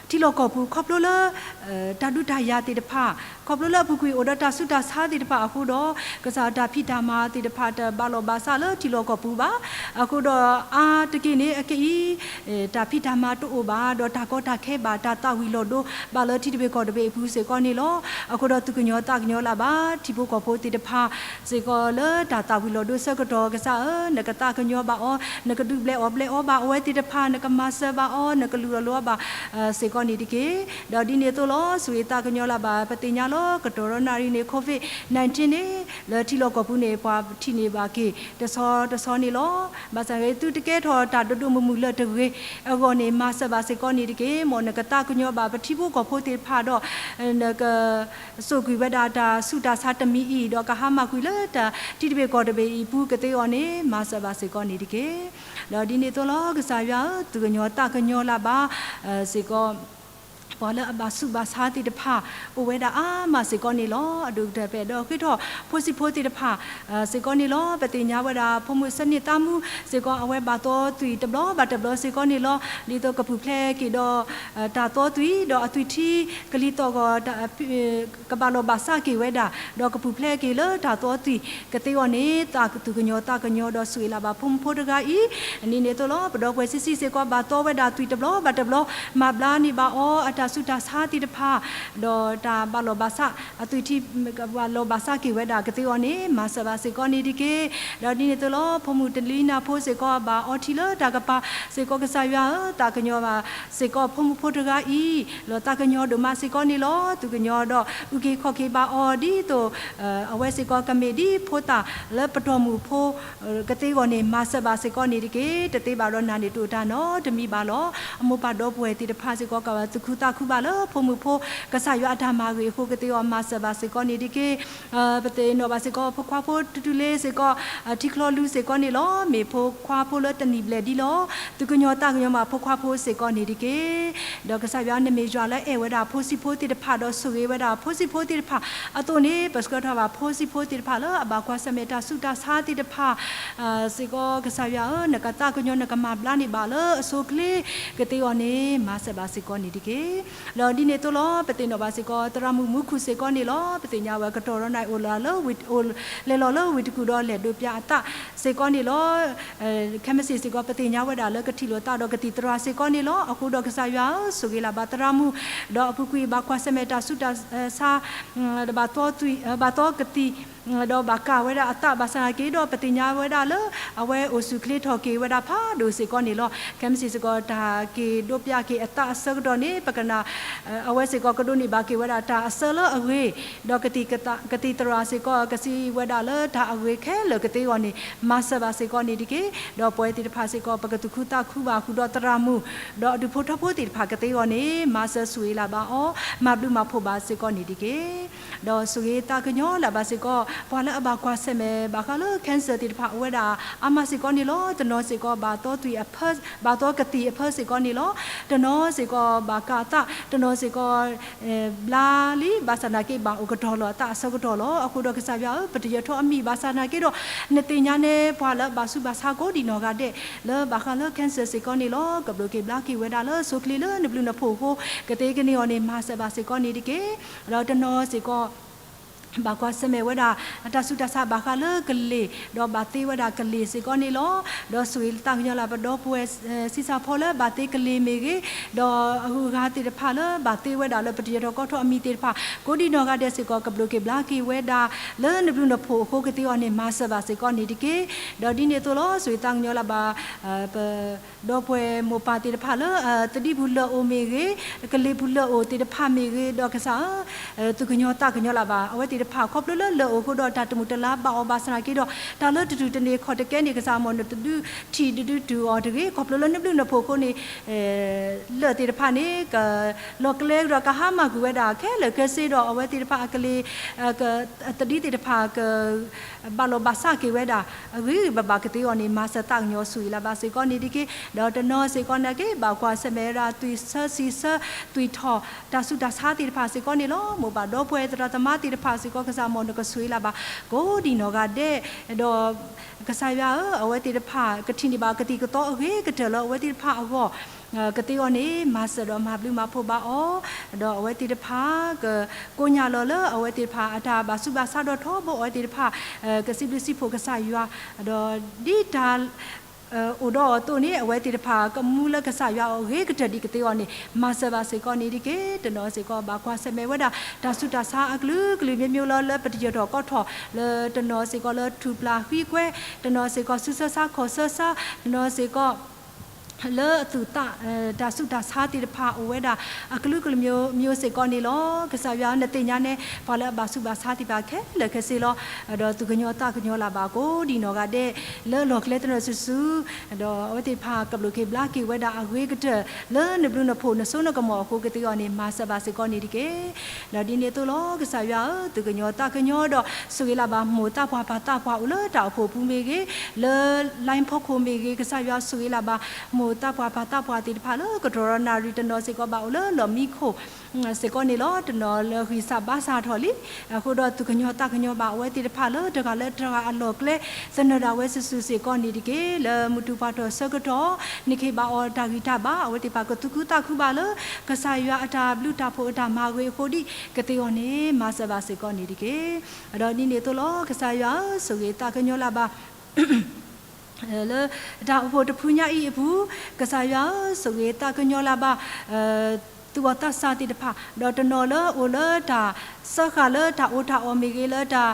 ထံလီၢ်ကီၢ်ပူၤ ခီဖျိလၢ တၢ်ဒုးတၢ်ယၤသ့ၣ်တဖၣ်, ခီဖျိလၢအပူၤကွံာ်အိၣ်ဒီးတၢ်ဆူးတၢ်ဆါသ့ၣ်တဖၣ်အဃိဒီး ကစၢ်တၢ်ဖံးတၢ်မၤသ့ၣ်တဖၣ်တဘၣ်လီၢ်ဘၣ်စးလၢထံလီၢ်ကီၢ်ပူၤဘၣ်. အဃိဒီးအါတက့ၢ်န့ၣ် အကအံၤ တၢ်ဖံးတၢ်မၤတအိၣ်ဘၣ် ဒီးတၢ်ကီတၢ်ခဲဘၣ် တၢ်သၣ်ဝံၤလီၤဒိဘၣ်လၢထံတဘ့ၣ်ကီၢ်တဘ့ၣ်အပူၤစ့ၢ်ကီးန့ၣ်လီၤ. အဃိဒီးသုကညီၤသးကညီၤလၢ်ဘၣ် ထံဖိကီၢ်ဖိသ့ၣ်တဖၣ် စ့ၢ်ကီးလၢတၢ်သၣ်ဝံၤလီၤဒိဆၢကတီၢ်ကစၢ်ဧၢ, နကသးကညီၤဘၣ်အီၤ, နကဒုးဘျဲးအီၣ်ဘျဲးအီဘၣ်အဝဲသ့ၣ်တဖၣ်, နကမၤစၢၤဘၣ်အီၤ, နကလူလီၤလိဘၣ် စ့ၢ်ကီးန့ၣ်တက့ၢ်. ဒီးဒ်န့ၣ်အသိးလီၤ ဆိၣ်ဂ့ၤသးကညီၤလၢ်ဘၣ် ပသ့ၣ်ညါလီၤ ကတီၢ်ဒီးနၣ်ရံၣ်န့ၣ် COVID nineteen န့ၣ် လၢထံလီၢ်ကီၢ်ပူၤန့ၣ် ပှၤထံၣ်န့ၢ်ဘၣ်က့ၤ တဆီတဆီန့ၣ်လီၤ. ဘၣ်ဆၣ်ဂ့ၤ သုတကဲထီၣ်တၢ်ဒိၣ်ဒိၣ်မုၢ်မုၢ်လၢတဂ့ၤအဂီၢ်န့ၣ် မၤစၢၤဘၣ်စ့ၢ်ကီးန့ၣ်တက့ၢ်. မ်နကသးကညီၤဘၣ်ပထံဖိကီၢ်ဖိသ့ၣ်တဖၣ်ဒီး နက စိာ်ကွံာ်ဝဲဒၣ်တၢ်ဆူးတၢ်ဆါတမံၤအံၤ ဒီးကဟါမၢ်ကွံာ်လၢတၢ်ထံတဘ့ၣ်ကီၢ်တဘ့ၣ်အံၤပူၤကသ့အီၤန့ၣ် မၤစၢၤဘၣ်စ့ၢ်ကီးန့ၣ်တက့ၢ်. ဒီးဒ်န့ၣ်အသိးလီၤ ကစၢ်ယွၤဧၢ, သုကညီၤသးကညီၤလၢ်ဘၣ် စ့ၢ်ကီး ပှၤလၢအဘၣ်ဆူးဘၣ်ဆါသ့ၣ်တဖၣ် အိၣ်ဝဲဒၣ်အါမးစ့ၢ်ကီးန့ၣ်လီၤ. အဒိၣ်ကတၢၢ်ပအဲၣ်ဒိးဃ့ထီၣ်ဖိဆံးဖိသ့ၣ်တဖၣ် စ့ၢ်ကီးန့ၣ်လီၤ. ပသ့ၣ်ညါဝဲဒၣ် ဖိမုၣ်ဆၢန့ၢ်သးမူ စ့ၢ်ကီး အဝဲဘၣ်သီသွံၣ်တဘျီဘၣ်တဘျီစ့ၢ်ကီးန့ၣ်လီၤ. ဒ်သိးကပူၤဖျဲးက့ၤဒီး တၢ်သီသွံၣ် ဒီးအသွံၣ်ထံကလံၤသီၣ်ဂီၤ ကဘၣ်လီၢ်ဘၣ်စးက့ၤဝဲဒၣ် ဒီးကပူၤဖျဲးက့ၤလၢတၢ်သီသွံၣ်ကသ့အီၤန့ၣ် သးကသုကညီၤသးကညီၤဒီးဆိၣ်ဂ့ၤလၢ်ဘၣ်ဖိမုၣ်ဖိတဂၤအံၤ ဒ်န့ၣ်အသိးလီၤ. ပဒီပုၢ်ဝဲၢ်ဆံးဆံးစ့ၢ်ကီး ဘၣ်သီဝဲဒၣ်သွံၣ်တဘျီဘၣ်တဘျီ မၤဘျါန့ၢ်ဘၣ်အီၤ အတၢ်ဆူးတၢ်ဆါသ့ၣ်တဖၣ် ဒီးတၢ်ဘၣ်လီၢ်ဘၣ်စး အသွံၣ်ထံ ကဘၣ်လီၢ်ဘၣ်စးက့ၤဝဲဒၣ်ကသ့အီၤန့ၣ် မၤစၢၤဘၣ်စ့ၢ်ကီးန့ၣ်တက့ၢ်. ဒီးဒ်န့ၣ်အသိးလီၤ ဖိမုၣ်တလံနၢ်ဖိစ့ၢ်ကီး ဘၣ်အီထံလၢတၢ်ကပၤ စ့ၢ်ကီးကစၢ်ယွၤဧၢ သးကညီၤဘၣ်စ့ၢ်ကီးဖိမုၣ်ဖိတဂၤအံၤ လီၤသးကညီၤဒိၣ်မးစ့ၢ်ကီးန့ၣ်လီၤ. သုကညီၤဒီးအုၣ်က့ၤခီၣ်က့ၤဘၣ်အီၤဒ်သိး အဝဲစ့ၢ်ကီးကမ့ၢ်ဒ်ဖိသၣ်လၢပတီၢ်မုၢ်ဖိ ကသ့အဂီၢ်န့ၣ် မၤစၢၤဘၣ်စ့ၢ်ကီးန့ၣ်တက့ၢ်. တသ့ဘၣ်ဒီးနၤန့ၣ် တအိၣ်တၢ်နီတမံၤဘၣ်လီၤ. အမိၢ်ပၢ်ဒီပုၢ်ဝဲၢ်သ့ၣ်တဖၣ်စ့ၢ်ကီး ကဘၣ်သူၣ်ခုသး ဃုဘၣ်လၢဖိမုၣ်ဖိ ကစၢ်ယွၤအတၢ်မၤဂ့ၤအဃိ ကသ့အီၤမၤစၢၤဘၣ်စ့ၢ်ကီးန့ၣ်တက့ၢ်. ပသ့ၣ်နီၣ်ဘၣ်စ့ၢ်ကီး ဖိခွါဖိတူၢ်တူၢ်လ့စ့ၢ်ကီး ထံချီလူၤစ့ၢ်ကီးန့ၣ်လီၤ. မ့ၢ်ဖိခွါဖိလၢတနံၣ်ဘျဲၣ်ဒံးလီၤ. သုကညီၤသးကညီၤဘၣ်ဖိခွါဖိစ့ၢ်ကီးန့ၣ်တက့ၢ်. ဒီးကစၢ်ယွၤ နမ့ၢ်ယွၤလၢအဲၣ်ဝဲဒၣ်ဖိဆံးဖိသ့ၣ်တဖၣ် ဒီးဆိၣ်ဂ့ၤဝဲဒၣ်ဖိဆံးဖိသ့ၣ်တဖၣ်အသိးန့ၣ် ပဆှၢထီၣ်ဘၣ်ဖိဆံးဖိသ့ၣ်တဖၣ်လၢအဘၣ်ကွၢ်ဆၢၣ်မဲာ်တၢ်ဆူးတၢ်ဆါသ့ၣ်တဖၣ် စ့ၢ်ကီး ကစၢ်ယွၤဧၢ, နကသးကညီၤ နကမၤဘျါန့ၢ်ဘၣ်လၢအဆိအချ့ ကသ့အီၤန့ၣ် မၤစၢၤဘၣ်စ့ၢ်ကီးန့ၣ်တက့ၢ်. ဒီးဒ်န့ၣ်အသိးလီၤ, ပသ့ၣ်နီၣ်ဘၣ်စ့ၢ်ကီး သရၣ်မုၣ်မူခိၣ်စ့ၢ်ကီးန့ၣ်လီၤ. ပသ့ၣ်ညါဝဲ ကတီၢ်ရီနၤအံၤ အိၣ်လၢ လဲၤလီၤလၢဝ့ၢ်တကူၣ်ဒီးလဲၤဒိးပၠးအသးစ့ၢ်ကီးန့ၣ်လီၤ. ခဲမုၢ်ဆ့ၣ်စ့ၢ်ကီး ပသ့ၣ်ညါဝဲဒၣ်လၢကထံၣ်လိာ်သးဒီးကသံၣ်သရၣ်စ့ၢ်ကီးန့ၣ်လီၤ. အဃိဒီးကစၢ်ယွၤဧၢ, ဆိၣ်ဂ့ၤလၢ်ဘၣ်သရၣ်မုၣ်, ဒီးအပူၤကွံာ်ဘၣ်ကွၢ်ဆၢၣ်မဲာ်တၢ်ဆူးတၢ်ဆါ ဘၣ်သီသွံၣ် ဘၣ်သီကသံၣ် ဒီးဘၣ်ကၢ်ဝဲဒၣ်အသးဘၣ်ဆၣ်သနာ်က့ဒီး ပသ့ၣ်ညါဝဲဒၣ်လၢ အဝဲအိၣ်ဆူၣ်ချ့ထီၣ်က့ၤဝဲဒၣ်ဖးဒိၣ်စ့ၢ်ကီးန့ၣ်လီၤ. ခဲမုၢ်ဆ့ၣ်စ့ၢ်ကီး တၢ်က့ၤဒိးပၠးက့ၤအသးအဆၢကတီၢ်န့ၣ် ပကနၣ် အဝဲစ့ၢ်ကီးကဒိးန့ၢ်ဘၣ်က့ၤဝဲဒၣ်တၢ်အဆၢလၢအဂ့ၤ, ဒီးကသံၣ်သရၣ်စ့ၢ်ကီး ကစံးဝဲဒၣ်လၢတၢ်အဂ့ၤခဲလၢာ်ကသ့အီၤန့ၣ် မၤစၢၤဘၣ်စ့ၢ်ကီးန့ၣ်တက့ၢ်. ဒီးပဝဲသ့ၣ်တဖၣ်စ့ၢ်ကီး ပကသူၣ်ခုသးခုဘၣ်ဃုာ်ဒီးသရၣ်မုၣ် ဒီးအဒူၣ်ဖိထၢဖိသ့ၣ်တဖၣ်ကသ့အီၤန့ၣ် မၤစၢၤဆိၣ်ဂ့ၤလၢ်ဘၣ်အီၤ, မၤဘျုးမၤဖှိၣ်ဘၣ်စ့ၢ်ကီးန့ၣ်တက့ၢ်. ဒီးဆိၣ်ဂ့ၤသးကညီၤလၢ်ဘၣ်စ့ၢ်ကီး ပှၤလၢအဘၣ်ကွၢ်ဆၢၣ်မဲာ်ဘၣ်ဃးလၢ cancer သ့ၣ်တဖၣ်အိၣ်ဝဲဒၣ်အါမးစ့ၢ်ကီးန့ၣ်လီၤ. တနီၤစ့ၢ်ကီး ဘၣ်သီသွံၣ်အဖၢ ဘၣ်သီကသံၣ်အဖၢစ့ၢ်ကီးန့ၣ်လီၤ. တနီၤစ့ၢ်ကီး ဘၣ်ကၢ်အသး, တနီၤစ့ၢ်ကီး ဘျါလံ ဘၣ်ဆၣ်သနာ်က့ ဘၣ်အိၣ်ကတီၤလီၤအသးအဆၢကတီၢ်လီၤ. အဃိဒီးကစၢ်ယွၤဧၢ, ပတယၢၤထီၣ်အမံၤဘၣ်ဆၣ်သနာ်က့ဒီး နသ့ၣ်ညါန့ၣ် ပှၤလၢအဘၣ်ဆူးဘၣ်ဆါကိးဒံးနီၢ်ဂၤဒဲး လၢဘၣ်ဃးလၢ cancer စ့ၢ်ကီးန့ၣ်လီၤ. ကဘျိးက့ၤဘျါက့ၤဝဲဒၣ်လၢအဆိအချ့လၢနဘျုးနဖှိၣ်အဃိ ကသ့ကန့ၢ်အီၤန့ၣ် မၤစၢၤဘၣ်စ့ၢ်ကီးန့ၣ်တက့ၢ်. ဒီးတနီၤစ့ၢ်ကီး ဘၣ်ကွၢ်ဆၢၣ်မဲာ်ဝဲဒၣ် တၢ်ဆူးတၢ်ဆါဘၣ်ဃးလၢကလ့ၢ်, ဒီးဘၣ်သ့ဝဲဒၣ်ကလ့ၢ်စ့ၢ်ကီးန့ၣ်လီၤ. ဒီးဆိၣ်ဂ့ၤသးကညီၤလၢ်ဘၣ်ဒီပုၢ်ဝဲၢ် ဆံးစၢ်ဖီလၢဘၣ်သ့ကလ့ၢ်မ့ၢ်ဂ့ၤ, ဒီးအဂုၤအဂၤသ့ၣ်တဖၣ်လၢဘၣ်သ့ဝဲဒၣ်လၢပတယၢၤထီၣ်ကီထီၣ်အမံၤသ့ၣ်တဖၣ် ကိးဒံးနီၢ်ဂၤဒဲးစ့ၢ်ကီး ကဘျိးက့ၤဘျါက့ၤဝဲဒၣ် လၢနဘျုးနဖှိၣ်အဃိကသ့အီၤန့ၣ် မၤစၢၤဘၣ်စ့ၢ်ကီးန့ၣ်တက့ၢ်. ဒီးဒ်န့ၣ်အသိးလီၤ, ဆိၣ်ဂ့ၤသးကညီၤလၢ်ဘၣ် ပ ဒီပုၢ်ဝဲၢ်မိၢ်ပၢ်သ့ၣ်တဖၣ်လၢ သဒံပူၤလၢာ်အိၣ်မ့ၢ်ဂ့ၤ, ကလ့ၢ်ပူၤလၢာ်အိၣ်သ့ၣ်တဖၣ်မ့ၢ်ဂ့ၤ, ဒီးကစၢ်ဧၢ, သူၣ်ကညီၤသးကညီၤလၢ်ဘၣ် အဝဲသ့ၣ်တဖၣ် ခီဖျိလၢလၢာ်အိၣ်အဃိဒီး တၢ်တမုာ်တလၤဘၣ်အီၤဘၣ်ဆၣ်သနာ်က့ဒီး တၢ်လၢတတုၤတန့ၢ်ခီၣ်တကဲန့ၣ် ကစၢ်မ့ၢ်နတဒုးထံၣ်တဒုးတုၤအီၤတဂ့ၤ, ခီဖျိလၢနဘျုးနဖှိၣ်အဃိန့ၣ် လၢာ်သ့ၣ်တဖၣ်န့ၣ် ကလီၤကျဲဒီးကဟါမၢ်ကွံာ်ဝဲဒၣ်ခဲလၢာ်ခဲဆ့ဒီး အဝဲသ့ၣ်တဖၣ်အကလ့ၢ် သဒံသ့ၣ်တဖၣ်က ဘၣ်လီၤဘၣ်စးက့ၤဝဲဒၣ် အဂ့ၤဂ့ၤဘၣ်ဘၣ်ကသ့အီၤန့ၣ် မၤစၢၤသးကညီၤဆိၣ်ဂ့ၤလၢ်ဘၣ်စ့ၢ်ကီးန့ၣ်တက့ၢ်. ဒီးတနီၤစ့ၢ်ကီးနာ်က့ ဘၣ်ကွၢ်ဆၢၣ်မဲာ်ဝဲဒၣ် သွံၣ်ဆၢစံးဆၢ သွံၣ်ထီၣ် တၢ်ဆူးတၢ်ဆါသ့ၣ်တဖၣ်စ့ၢ်ကီးန့ၣ်လီၤ. မိၢ်ပၢ်ဒီပုၢ်ဝဲၢ်သရၣ်သမါသ့ၣ်တဖၣ်စ့ၢ်ကီး ကစၢ်မ့ၢ်နကဆိၣ်ဂ့ၤလၢ်ဘၣ် ကိးဒံးနီၢ်ဂၤဒဲး, ဒီး ကစၢ်ယွၤဧၢ, အဝဲသ့ၣ်တဖၣ် ကထံၣ်န့ၢ်ဘၣ်ကသံၣ်ကသီအဂ့ၤကတၢၢ်လၢအဝဲသ့ၣ်တဖၣ်အဂီၢ် ကသ့အီၤန့ၣ် မၤစၢၤဒီးမၤဘျုးမၤဖှိၣ်ဘၣ်အီၤ, ဒီးအဝဲသ့ၣ်တဖၣ် ကကိညၢ်လီၤလၢအဝဲသ့ၣ်တဖၣ်အတၢ်ဘၣ်ဆူးဘၣ်ဆါဒီးထီဘိအဝဲသ့ၣ်တဖၣ် ကစံးဘျုးစံးဖှိၣ်ကစၢ်ယွၤ, ဒီးဒ်တၢ် အိၣ်ဒီးအသိးန့ၣ် အဝဲသ့ၣ်တဖၣ် ကမူလၢကစၢ်ယွၤအဂ့ၤကတၢၢ်ဒ်ကသ့အီၤန့ၣ် မၤစၢၤဘၣ်စ့ၢ်ကီးန့ၣ်တက့ၢ်. တနီၤစ့ၢ်ကီး ဘၣ်ကွၢ်ဆၢၣ်မဲာ်ဝဲဒၣ် တၢ်ဆူးတၢ်ဆါအကလုာ်ကလုာ် မျိုးမျိုးလီၤ လၢပတယၢၤထီၣ်ကီထီၣ် လၢတနီၤစ့ၢ်ကီးလၢထူၣ်ပျၢ်ဃံကွဲ, တနီၤစ့ၢ်ကီး ဆူးဆၢဆါခီၣ်ဆၢဆါ, တနီၤစ့ၢ်ကီး လၢအသူၣ်သး တၢ်ဆူးတၢ်ဆါသ့ၣ်တဖၣ်အိၣ်ဝဲဒၣ် အကလုာ်ကလုာ် မျိုးမျိုး စ့ၢ်ကီးန့ၣ်လီၤ. ကစၢ်ယွၤ နသ့ၣ်ညါန့ၣ် ပှၤလၢအဘၣ်ဆူးဘၣ်ဆါသ့ၣ်တဖၣ်ခဲလၢာ်ခဲဆ့လီၤ. ဒီးသူၣ်ကညီၤသးကညီၤလၢ်ဘၣ်ကိးဒံးနီၢ်ဂၤဒဲး လၢလီၢ်ကျဲသနၢၣ်စုာ်စုာ်, ဒီးအဝဲသ့ၣ်တဖၣ်ကဘျိးက့ၤဘျါက့ၤဝဲဒၣ်အဂ့ၤကတၢၢ် လၢနဘျုးနဖှိၣ်နစိနကမီၤအဃိကသ့အီၤန့ၣ် မၤစၢၤဘၣ်စ့ၢ်ကီးန့ၣ်တက့ၢ်. ဒီးဒ်န့ၣ်အသိးလီၤ. ကစၢ်ယွၤဧၢ, သူၣ်ကညီၤသးကညီၤဒီး ဆိၣ်ဂ့ၤလၢ်ဘၣ် မိၢ်သးပှၢ်ပၢ်သးပှၢ်အိၣ်လၢတၢ်အိၣ်ဖှိၣ်ပူၤမ့ၢ်ဂ့ၤ, လၢ line ဖီခိၣ်မ့ၢ်ဂ့ၤ, ကစၢ်ယွၤဆိၣ်ဂ့ၤလၢ်ဘၣ် မိၢ်သးပှၢ်ပၢ်သးပှၢ်သ့ၣ်တဖၣ်လၢ ကတီၢ်ရီနၣ်ရံၣ်တနီၤစ့ၢ်ကီး ဘၣ်အိၣ်လၢလီၢ်မံခိၣ် စ့ၢ်ကီးန့ၣ်လီၤ. တနီၤလၢဂံၢ်စၢ်ဘါစၢ်ထီၣ်လံ. အဃိဒီးသူၣ်ကညီၤသးကညီၤဘၣ်အဝဲသ့ၣ်တဖၣ်လၢတဂၤလၢတဂၤအလီၢ်ကျဲ သနၢၣ်ဒၣ်ဝဲစုာ်စုာ်စ့ၢ်ကီးန့ၣ်တက့ၢ်. လၢမုၢ်တူာ်ပှၢ်ထီၣ်ဆၢကတီၢ် နခ့ၣ်ဘၣ်အီၤတၢ်ဂံၢ်တၢ်ဘါ အဝဲသ့ၣ်တဖၣ်ကသူၣ်ခုသးခုဘၣ်လၢ ကစၢ်ယွၤအတၢ်ဘျုးတၢ်ဖှိၣ်အတၢ်မၤဂ့ၤအဃိဒ်ကသ့အီၤန့ၣ် မၤစၢၤဘၣ်စ့ၢ်ကီးန့ၣ်တက့ၢ်. ဒီးဒ်န့ၣ်အသိးလီၤ. ကစၢ်ယွၤဧၢ, ဆိၣ်ဂ့ၤသးကညီၤလၢ်ဘၣ် လၢတၢ်အိၣ်ဖှိၣ်တဖုညါအံၤအပူၤ, ကစၢ်ယွၤဧၢ, ဆိၣ်ဂ့ၤသးကညီၤလၢ်ဘၣ် သူၣ်ဘီၣ်သးစၢ်သ့ၣ်တဖၣ်, ဒီးတနီၤလၢအိၣ်လၢတၢ်စၢဃာ်လၢတၢ်အီၣ်တၢ်အီမ့ၢ်ဂ့ၤ, လၢတၢ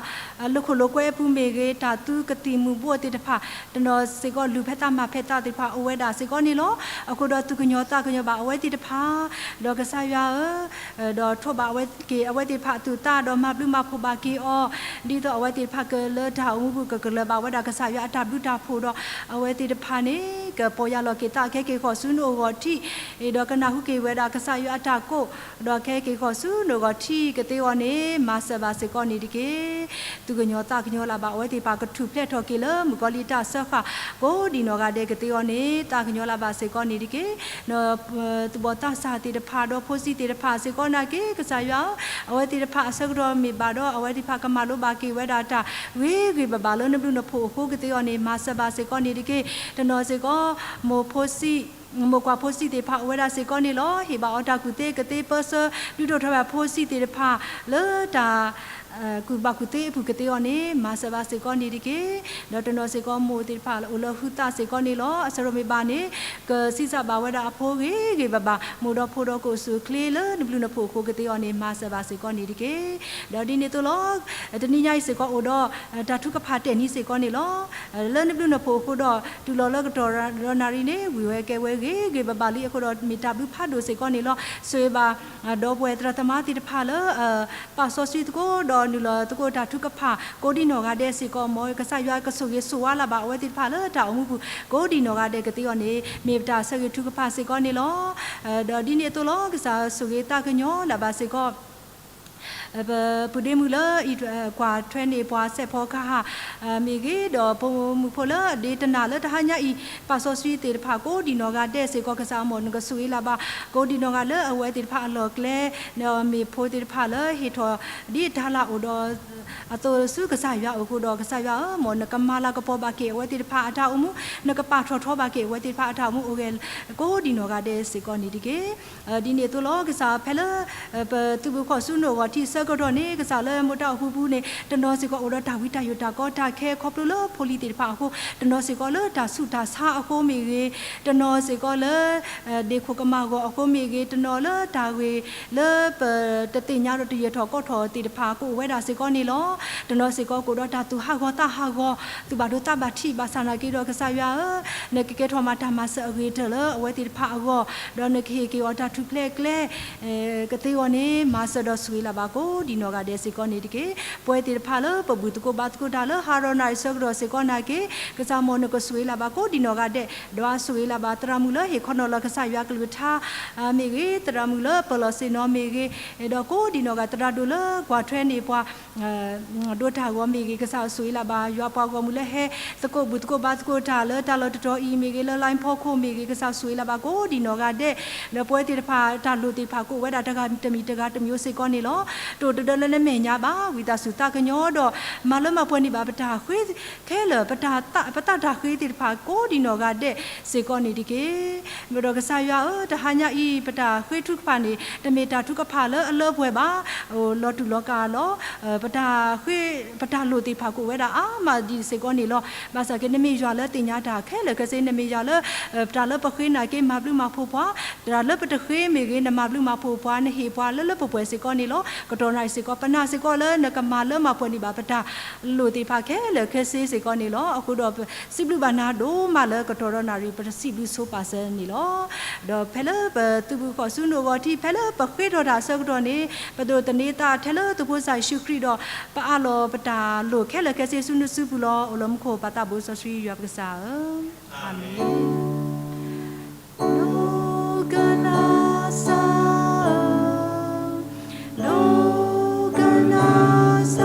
်လိာ်ခိၣ်လိာ်ကွဲအပူၤမ့ၢ်ဂ့ၤ, တၢ်သူကသံၣ်မူၤဘှီးသ့ၣ်တဖၣ်, တနီၤစ့ၢ်ကီးလူၤဖဲသးမၤဖဲသးသ့ၣ်တဖၣ်အိၣ်ဝဲဒၣ်စ့ၢ်ကီးန့ၣ်လီၤ. အဃိဒီးသူၣ်ကညီၤသးကညီၤဘၣ်အဝဲသ့ၣ်တဖၣ်, ဒီးကစၢ်ယွၤဧၢ, ဒီးထိးဘၣ်အဝဲက့ၤအဝဲသ့ၣ်တဖၣ်အသူၣ်အသး ဒီးမၤဘျုးမၤဖှိၣ်ဘၣ်က့ၤအီၤ, ဒ်သိးအဝဲသ့ၣ်တဖၣ်ကလၢတၢ်အိၣ်မူပူၤကကလၢၤဘၣ်ဝဲဒၣ်ကစၢ်ယွၤအတၢ်ဘျုးတၢ်ဖှိၣ်ဒီး အဝဲသ့ၣ်တဖၣ်န့ၣ် ကပီၢ်ယၢ်လီၤက့ၤသး ကဟဲက့ၤဃီၤဆူနအိၣ်ဂီၤထံး, ဒီးကနၢ်ဟူက့ၤဝဲဒၣ်ကစၢ်ယွၤအတၢ်ကိး, ဒီးကဟဲက့ၤဃီၤဆူနအိၣ်ဂီၤထံးကသ့အီၤန့ၣ် မၤစၢၤဘၣ်စ့ၢ်ကီးန့ၣ်တက့ၢ်. သူၣ်ကညီၤသးကညီၤလၢ်ဘၣ် အဝဲသ့ၣ်တဖၣ်ကထူၣ်ဖျဲးထီၣ်က့ၤလၢမုၣ်ကီၤလံၢ်တၢ်စၢဃာ် ကိးဒံးနီၢ်ဂၤဒဲးကသ့အီၤန့ၣ် သးကညီၤလၢ်ဘၣ်စ့ၢ်ကီးန့ၣ်တက့ၢ်. သူၣ်ဘီၣ်သးစၢ်သ့ၣ်တဖၣ် ဒီးဖိဆံးသ့ၣ်တဖၣ်စ့ၢ်ကီးနာ်က့ ကစၢ်ယွၤဧၢ, အဝဲသ့ၣ်တဖၣ်အဆၢကတီၢ်မ့ၢ်ဘၣ်ဒီး အဝဲသ့ၣ်တဖၣ်ကမၤလိဘၣ်က့ၤဝဲဒၣ်တၢ်ဂ့ၤဂ့ၤဘၣ်ဘၣ်လၢနဘျုးနဖှိၣ်အဃိကသ့အီၤန့ၣ် မၤစၢၤဘၣ်စ့ၢ်ကီးန့ၣ်တက့ၢ်. တနီၤစ့ၢ်ကီး မိၢ်ဖိဆံး မိၢ်ကွၢ်ဖိဆံးသ့ၣ်တဖၣ်အိၣ်ဝဲဒၣ်စ့ၢ်ကီးန့ၣ်လီၤ. ဟ့ၣ်ဘၣ်အီၤတၢ်ကူၣ်သ့ကသ့ပၢဆှၢ ဒုးဒိၣ်ထီၣ်ဘၣ်ဖိဆံးသ့ၣ်တဖၣ်လၢတၢ် ကူၣ်ဘၣ်ကူၣ်သ့အပူၤကသ့အီၤန့ၣ် မၤစၢၤဘၣ်စ့ၢ်ကီးန့ၣ်တက့ၢ်. ဒီးတနီၤစ့ၢ်ကီးမိၢ်သ့ၣ်တဖၣ်အိၣ်လၢဟုသးစ့ၢ်ကီးန့ၣ်လီၤ. အဆၢကတီၢ်မ့ၢ်ဘၣ်န့ၣ် ကဆံးစၢ်ဘၣ်ဝဲဒၣ်အဖိဂ့ၤဂ့ၤဘၣ်ဘၣ် မိၢ်ဒီးဖိဒီးကအိၣ်ဆူၣ်အိၣ်ချ့လၢနဘျုးနဖှိၣ်အဃိကသ့အီၤန့ၣ် မၤစၢၤဘၣ်စ့ၢ်ကီးန့ၣ်တက့ၢ်. ဒီးဒ်န့ၣ်အသိးလီၤ. တနံၤညါအံၤစ့ၢ်ကီးအိၣ်ဒီး တၢ်ထုကဖၣ်တဲာ်နံၤစ့ၢ်ကီးန့ၣ်လီၤ. လၢနဘျုးနဖှိၣ်အဃိဒီး တုၤလီၤလၢကတီၢ်ဒီနၣ်ရံၣ်န့ၣ် ဝံၣ်ဝဲကဲဝဲဂ့ၤဂ့ၤဘၣ်ဘၣ်လံအဃိဒီး မ့ၢ်တၢ်ဘျုးဖးဒိၣ်စ့ၢ်ကီးန့ၣ်လီၤ. ဆိၣ်ဂ့ၤဘၣ် ဒီပုၢ်ဝဲၢ်သရၣ်သမါသ့ၣ်တဖၣ်လၢ ပာ်စီဆှံသကိး ဒီးနုာ်လီၤသကိးတၢ်ထုကဖၣ် ကိးဒံးနီၢ်ဂၤဒဲးစ့ၢ်ကီး မ်ကစၢ်ယွၤကဆိၣ်ဂ့ၤဆိၣ်ဝါလၢ်ဘၣ်အဝဲသ့ၣ်တဖၣ်လၢတၢ်အိၣ်မူပူၤ ကိးဒံးနီၢ်ဂၤဒဲးကသ့အီၤန့ၣ် မ့ၢ်ပတၢ်ဆၢဂ့ၤထုကဖၣ်စ့ၢ်ကီးန့ၣ်လီၤ. ဒီးဒ်န့ၣ်အသိးလီၤ. ကစၢ်ဆိၣ်ဂ့ၤသးကညီၤလၢ်ဘၣ်စ့ၢ်ကီး ပပုၢ်ဒ့မုၣ်လၢ ကွၢ်ထွဲန့ၢ်ပှၤစဲးဖီကဟၣ်မ့ၢ်ဂ့ၤ, ဒီးပိာ်မုၣ်ဖိလၢအဒ့တနၢ်လၢတဟါညါအံၤ ပာ်စီဆှံသ့ၣ်တဖၣ် ကိးဒံးနီၢ်ဂၤဒဲးစ့ၢ်ကီး ကစၢ်အမိၢ်နကဆိၣ်ဂ့ၤလၢ်ဘၣ် ကိးဒံးနီၢ်ဂၤလၢအဝဲသ့ၣ်တဖၣ်အလီၢ်အကျဲ, မ့ၢ်ဖိသ့ၣ်တဖၣ်လၢဟ့ၣ်ထီၣ်ဒ်တၢ်လၢအိၣ်ဒီး အသိးဆူကစၢ်ယွၤအအိၣ်အဃိဒီး ကစၢ်ယွၤဧၢ, မ်နကမၤလၤကပီၤဘၣ်က့ၤအဝဲသ့ၣ်တဖၣ်အတၢ်အိၣ်မူ, နကပာ်ထီၣ်ထီဘၣ်က့ၤအဝဲသ့ၣ်တဖၣ်အတၢ်အိၣ်မူအိၣ်ဂဲၤ ကိးဒံးနီၢ်ဂၤဒဲးစ့ၢ်ကီးန့ၣ်တက့ၢ်. ဒ်န့ၣ်အသိးလီၤ. ကစၢ်ဖဲလၢ ပသုးဘူးဃီၤဆူနအိၣ်ဂီၤထံးဆၢကတီၢ်န့ၣ် ကစၢ်လၢမိၢ်တၢ်အိၣ်ဖှိၣ်ပူၤန့ၣ် တနီၤစ့ၢ်ကီးအိၣ်ဒီးတၢ်ဝံတၢ်ယိးတၢ်ကီတၢ်ခဲ ခီဖျိလၢဖိလံၤသ့ၣ်တဖၣ်အဃိ, တနီၤစ့ၢ်ကီးလၢတၢ်ဆူးတၢ်ဆါအဃိမ့ၢ်ဂ့ၤ, တနီၤစ့ၢ်ကီးလၢ ဒ့ၣ်ခိၣ်ကမၢ်ဂီၤအဃိမ့ၢ်ဂ့ၤ, တနီၤလၢတၢ်ဂ့ၢ်လၢပတသ့ၣ်ညါဒီးတယဲၢ်ထီၣ်ကီထီၣ်သ့ၣ်တဖၣ် ကအိၣ်ဝဲဒၣ်စ့ၢ်ကီးန့ၣ်လီၤ. တနီၤစ့ၢ်ကီးကအိၣ်ဒီးတၢ်သူၣ်ဟးဂီၤသးဟးဂီၤ, သူၣ်ဘၣ်ဒိသးဘၣ်ထံးဘၣ်ဆၣ်နာ်က့ဒီး ကစၢ်ယွၤဧၢ, နကကဲထီၣ်မးတၢ်မၤစၢၤအဂ့ၤတၢၢ်လၢအဝဲသ့ၣ်တဖၣ်အဂီၢ်, ဒီးနကဟ့ၣ်က့ၤအီၤတၢ်ထူၣ်ဖျဲးကျဲ ကသ့အဂီၢ်န့ၣ် မၤစၢၤဒီးဆိၣ်ဂ့ၤလၢ်ဘၣ်ကိးဒံးနီၢ်ဂၤဒဲးစ့ၢ်ကီးန့ၣ်တက့ၢ်. ပဝဲသ့ၣ်တဖၣ်လၢပဘူၣ်သကိးဘါသကိးတၢ်လၢဟါရီနၣ်ရံၣ်ဆၢကတီၢ်စ့ၢ်ကီးနာ်က့, ကစၢ်မိၢ်နကဆိၣ်ဂ့ၤလၢ်ဘၣ်ကိးဒံးနီၢ်ဂၤဒဲး, ဒီးအဆိၣ်ဂ့ၤလၢ်ဘၣ်သရၣ်မုၣ်လၢဟ့ၣ်ခီနီၤလီၤကစၢ်ယွၤကလုၢ်ကထါ မ့ၢ်ဂ့ၤ, သရၣ်မုၣ်လၢပလီၢ်ဆ့ၣ်နီၤမ့ၢ်ဂ့ၤ, ဒီးကိးဒံးနီၢ်ဂၤသရၣ်ဒိၣ်လၢကွၢ်ထွဲန့ၢ်ပှၤ ဒိတၢ်ဂီၤမ့ၢ်ဂ့ၤ, ကစၢ်ဆိၣ်ဂ့ၤလၢ်ဘၣ်ယွၤပှၤဂီၢ်မုၢ်လၢဟဲသကိးဘူၣ်သကိးဘါသကိးတၢ်လၢတၢ်လီၢ်တတီၤအံၤမ့ၢ်ဂ့ၤ, လၢ line ဖီခိၣ်မ့ၢ်ဂ့ၤ, ကစၢ်ဆိၣ်ဂ့ၤလၢ်ဘၣ်ကိးဒံးနီၢ်ဂၤဒဲး, လၢပဝဲသ့ၣ်တဖၣ်တၢ်လိၣ်သ့ၣ်တဖၣ်ကအိၣ်ဝဲဒၣ်တဂၤတမံၤတဂၤတမံၤစ့ၢ်ကီးန့ၣ်လီၤ. တအိၣ်တဒၢလၢနမဲာ်ညါဘၣ်, ဝံသးစူၤသးကညီၤဒီး မၤလၢမၤပှဲၤန့ၢ်ဘၣ်ပတၢ်ဃ့ခဲလၢာ်, ပတၢ်တၢ်ဃ့သ့ၣ်တဖၣ်ကိးဒံးနီၢ်ဂၤဒဲးစ့ၢ်ကီးန့ၣ်တက့ၢ်. ဒီးကစၢ်ယွၤဧၢ, တဟါညါအံၤ ပတၢ်ဃ့ထုကဖၣ်န့ၣ် တမ့ၢ်တၢ်ထုကဖၣ်လၢအလၢပှဲၤဘၣ်, လီၤတူာ်လီၤကာ်လီၤ. ပတၢ်ဃ့, ပတၢ်လိၣ်သ့ၣ်တဖၣ်ကအိၣ်ဝဲဒၣ်အါမးဒ်စ့ၢ်ကီးန့ၣ်လီၤ. ဘၣ်ဆၣ်က့ နမ့ၢ်ယွၤလၢသ့ၣ်ညါတၢ်ခဲလၢာ်ခဲဆ့, နမ့ၢ်ယွၤလၢ တၢ်လၢပဃ့နာ်က့ မၤဘျုးမၤဖှိၣ်ပှၤ, တၢ်လၢပတဃ့မ့ၢ်ဂ့ၤ နမၤဘျုးမၤဖှိၣ်ပှၤ, နဟ့ၣ်ပှၤလၢလၢပှဲၤပှဲၤစ့ၢ်ကီးန့ၣ်လီၤ. ကတီၢ်နၣ်ရံၣ်စ့ၢ်ကီး ပနာ်စ့ၢ်ကီးလၢနကမၤလၢမၤပှဲၤန့ၢ်ဘၣ်ပတၢ်လိၣ်သ့ၣ်တဖၣ်ခဲလၢာ်ခဲဆ့စ့ၢ်ကီးန့ၣ်လီၤ. အဃိဒီး စံးဘျုးဘၣ်နၤဒိၣ်မးလၢကတီၢ်ဒီနၣ်ရံၣ် ပစံးဘျုးဆိပာ်စၢၤန့ၣ်လီၤ. ဒီးဖဲလၢပသုးဘူးဃီၤဆူနအိၣ်ဂီၤထံး ဖဲလၢပဃ့ထီၣ်တၢ်အဆၢကတီၢ်န့ၣ် ပဒိးသန့ၤသးထဲလၢသုးဖိစၢ်ယ့ၣ်ၡူးခရံာ်ဒီး ပအးလီၤပတၢ်လိၣ်ခဲလၢာ်ခဲဆ့ဆူနစုပူၤလီၤ. အိၣ်လၢမူခိၣ်ပၢ်သးဘိစီဆှံယွၤပကစၢ်ဧၢ, အၤမ့ၣ်. ဒိကနၣ်စၢ်, ဒိကနၣ်စၢ်,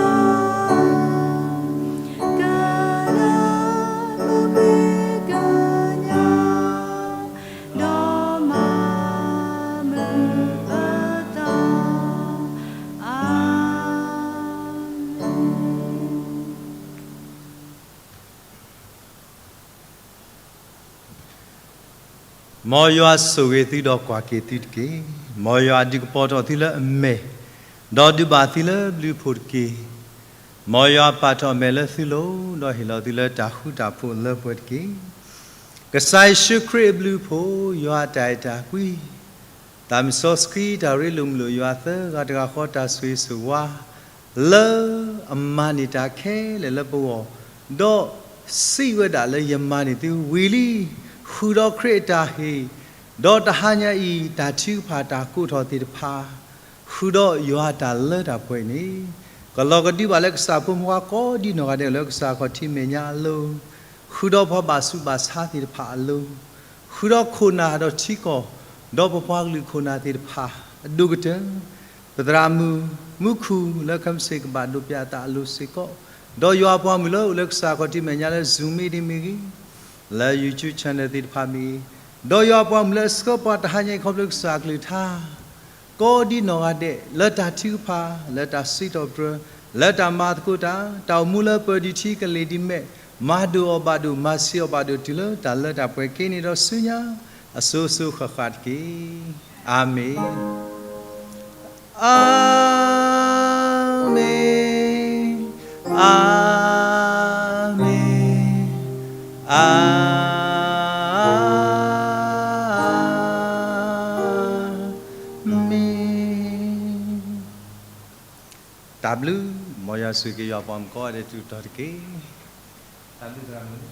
ကနၣ်မုၢ်ကညါ ဒီးမၤမုာ်အသး, အၤမ့ၣ်. မ်ယွၤဆိၣ်ဂ့ၤသုဒီးကွၢ်က့ၤသုတက့ၢ်. မ်ယွၤဒုးကပီၤထီၣ်သုလၢအမဲာ်, ဒီးဒုးဘၣ်သုလၢဘျုးဖှိၣ်တက့ၢ်. မ်ယွၤပာ်ထီၣ်အမဲာ်လၢသုလိၤ, ဒီးဟ့ၣ်လီၤသုလၢတၢ်ဃူတၢ်ဖိးလၢပှဲၤတက့ၢ်. ကစၢ်ယ့ၣ်ၡူးခရံာ်အဘျုးအဖှိၣ်, ယွၤအတၢ်အဲၣ်တၢ်ကွံ, သးစီဆှံတၢ်ရ့လိာ်မုာ်လိာ်ယွၤသၢဂၤတဂၤဃီတၢ်ဆိၣ်ဂ့ၤဆိၣ်ဝါ လၢအမၤန့ၢ်တၢ်ခဲလၢာ်လၢပဂီၢ်, ဒီးစံးဝဲဒၣ်လၢယမၤန့ၢ်သုဝံၤလံ, ဃုာ်ဒီးခရံာ်အတၢ်ဟ့ၣ်, ဒီးတဟါညါအံၤ တၢ်ထုကဖၣ်တၢ်ကိးထီၣ်သ့ၣ်တဖၣ်, ဃုာ်ဒီးယွၤအတၢ်လၢတၢ်ပှဲၤန့ၣ်, ကလီၤကဒုဘၣ်လၢကစၢ်ဖိမုၣ်ဖိခွါကိးဒံးနီၢ်ဂၤဒဲးလၢကစၢ်ခီၣ်ထံးမဲာ်ညါအလိၤ, ဃုာ်ဒီးပှၤဘၣ်ဆူးဘၣ်ဆါသ့ၣ်တဖၣ်အလိၤ, ဃုာ်ဒီးခိၣ်နၢ်ဒီးထံကီၢ်, ဒီးပပှၤကလုာ်ခိၣ်နၢ်သ့ၣ်တဖၣ်အဒိၣ်ကတၢၢ်, ပသရၣ်မုၣ် မူခိၣ် လၢခဲမုၢ်ဆ့ၣ်ကဘၣ်ဒိးပျၢ်အသးအလိၤစ့ၢ်ကီး, ဒီးယွၤအပှၤမုၣ်လၢအိၣ်လၢကစၢ်ခီၣ်ထံးမဲာ်ညါလၢ Zoom မ့ၢ်ဂ့ၤ, လၢ YouTube channel သ့ၣ်တဖၣ်မ့ၢ်ဂ့ၤ, ဒီးယွၤအပှၤမုၣ်လၢအဆှၢပှၤတဟါညါအံၤခီဖျိကစၢ်အကလုၢ်ကထါ ကိးဒ်နီၢ်ဂၤဒဲး လၢတၢ်ထုကဖၣ်, လၢတၢ်စံးထီၣ်ပတြၢၤ, လၢတၢ်မၤသကိးတၢ်, တၢ်အိၣ်မူလၢပၢၤဒံးထံကလ့ၢ်ဒ်မဲာ်, မၤဒိၣ်အီၤဘၣ်ဒိၣ်, မၤဆံးအီၤဘၣ်ဒိၣ် တုၤလၢတၢ်လၢတၢ်ပှဲၤက့ၤန့ၣ်ဒီးဆူညါ အစိၤစိၤဃၣ်ဃၣ်တက့ၢ်. အၤမ့ၣ်. အၤမ့ၣ်, အၤမ့ၣ်, အၤမ့ၣ်. တၢ်ဘျုး, မ်ယွၤဆိၣ်ဂ့ၤက့ၤယွၤအပှၤမုၣ်ကိးဂၤဒဲးတုၤတီၤတက့ၢ်. တၢ်ဘျုးသရၣ်မုၣ်.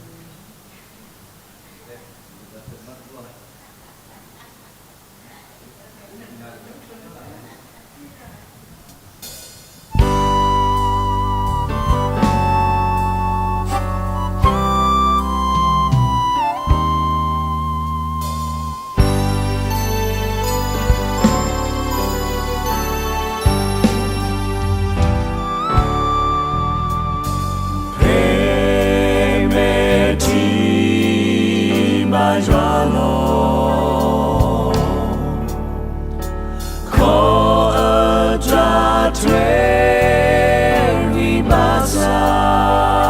ဖဲမဲာ်ထံဘါယွၤလီၤ, ခီအတၢ်ထွဲဝံၤဘၣ်ဆၣ်,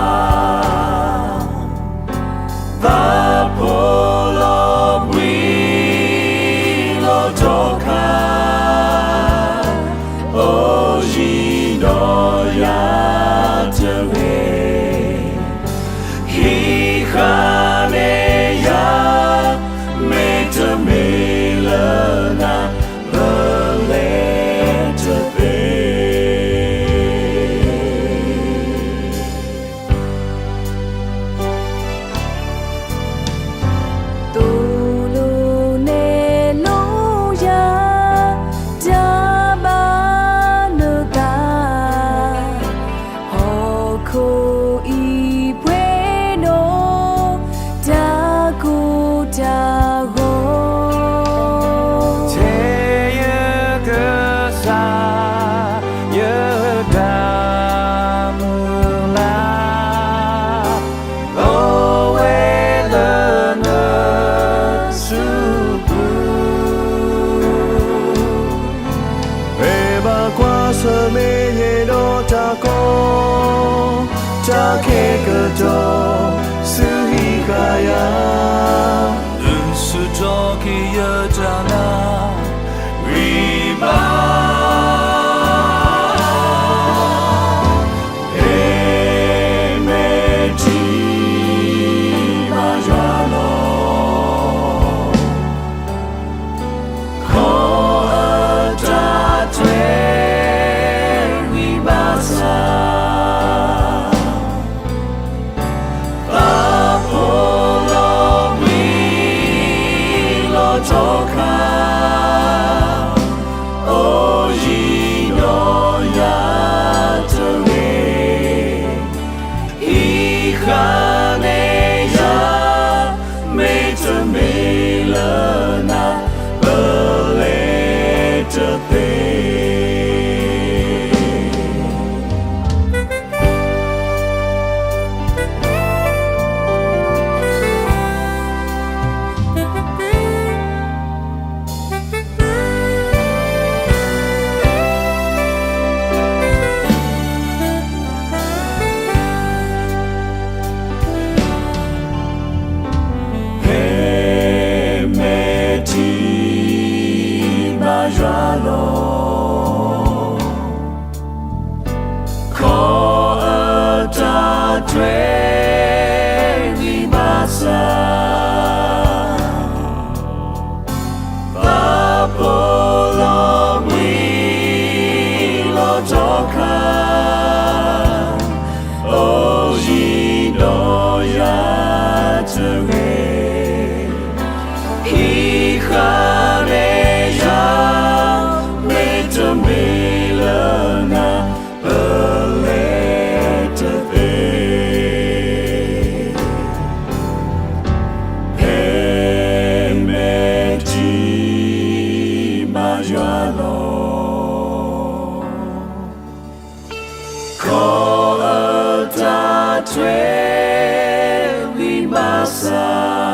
သးဖိလီၤဘှံးလီၤထီၣ်ခါ, အိၣ်ယံၤဒီးယၤတဂ့ၤ, ဟံးဃာ်န့ၢ်ယၤ, မ့တမ့ၢ်လၢနၤ ပလဲၤတသ့. သိၣ်လိနဲၣ်လိယၤ တၢ်ဘၣ်နသး, ဟီၣ်ခိၣ်အံၤပှဲၤဒီး တၢ်ကိၢ်တၢ်ဂီၤ, ထဲယကစၢ် ယတၢ်မုၢ်လၢ် အိၣ်ဝဲလၢနစုပူၤ, ဖဲဘၣ်ကွၢ်ဆၢၣ်မဲာ်ယဲဒီးတၢ်ကီ တၢ်ခဲကတီၢ် ဆူဟံးဃာ်ယၤ, ဆူထီၣ်က့ၤယတၢ်နာ် ဝံၤဘၣ် ဖဲမဲာ်ထံဘါယွၤလီၤ, ခီအတၢ်ထွဲဝံၤဘၣ်ဆၣ်, သးဖိလီၤဘှံးလီၤထီၣ်ခါ, အိၣ်ယံၤဒီးယၤတဂ့ၤ, ဟံးဃာ်န့ၢ်ယၤ, မ့တမ့ၢ်လၢနၤ ပလဲၤတသ့. ဖဲမဲာ်ထံဘါယွၤလီၤ, ခီအတၢ်ထွဲဝံၤဘၣ်ဆၣ်, သးဖိလီၤဘှံးလီၤထီၣ်ခါ, အိၣ်ယံၤဒီးယၤတဂ့ၤ, ဟံးဃာ်န့ၢ်ယၤ, မ့တမ့ၢ်လၢနၤ ပလဲၤတသ့. ခီအတၢ်ထွဲ ဝံၣ်ဘၣ်ဆၣ်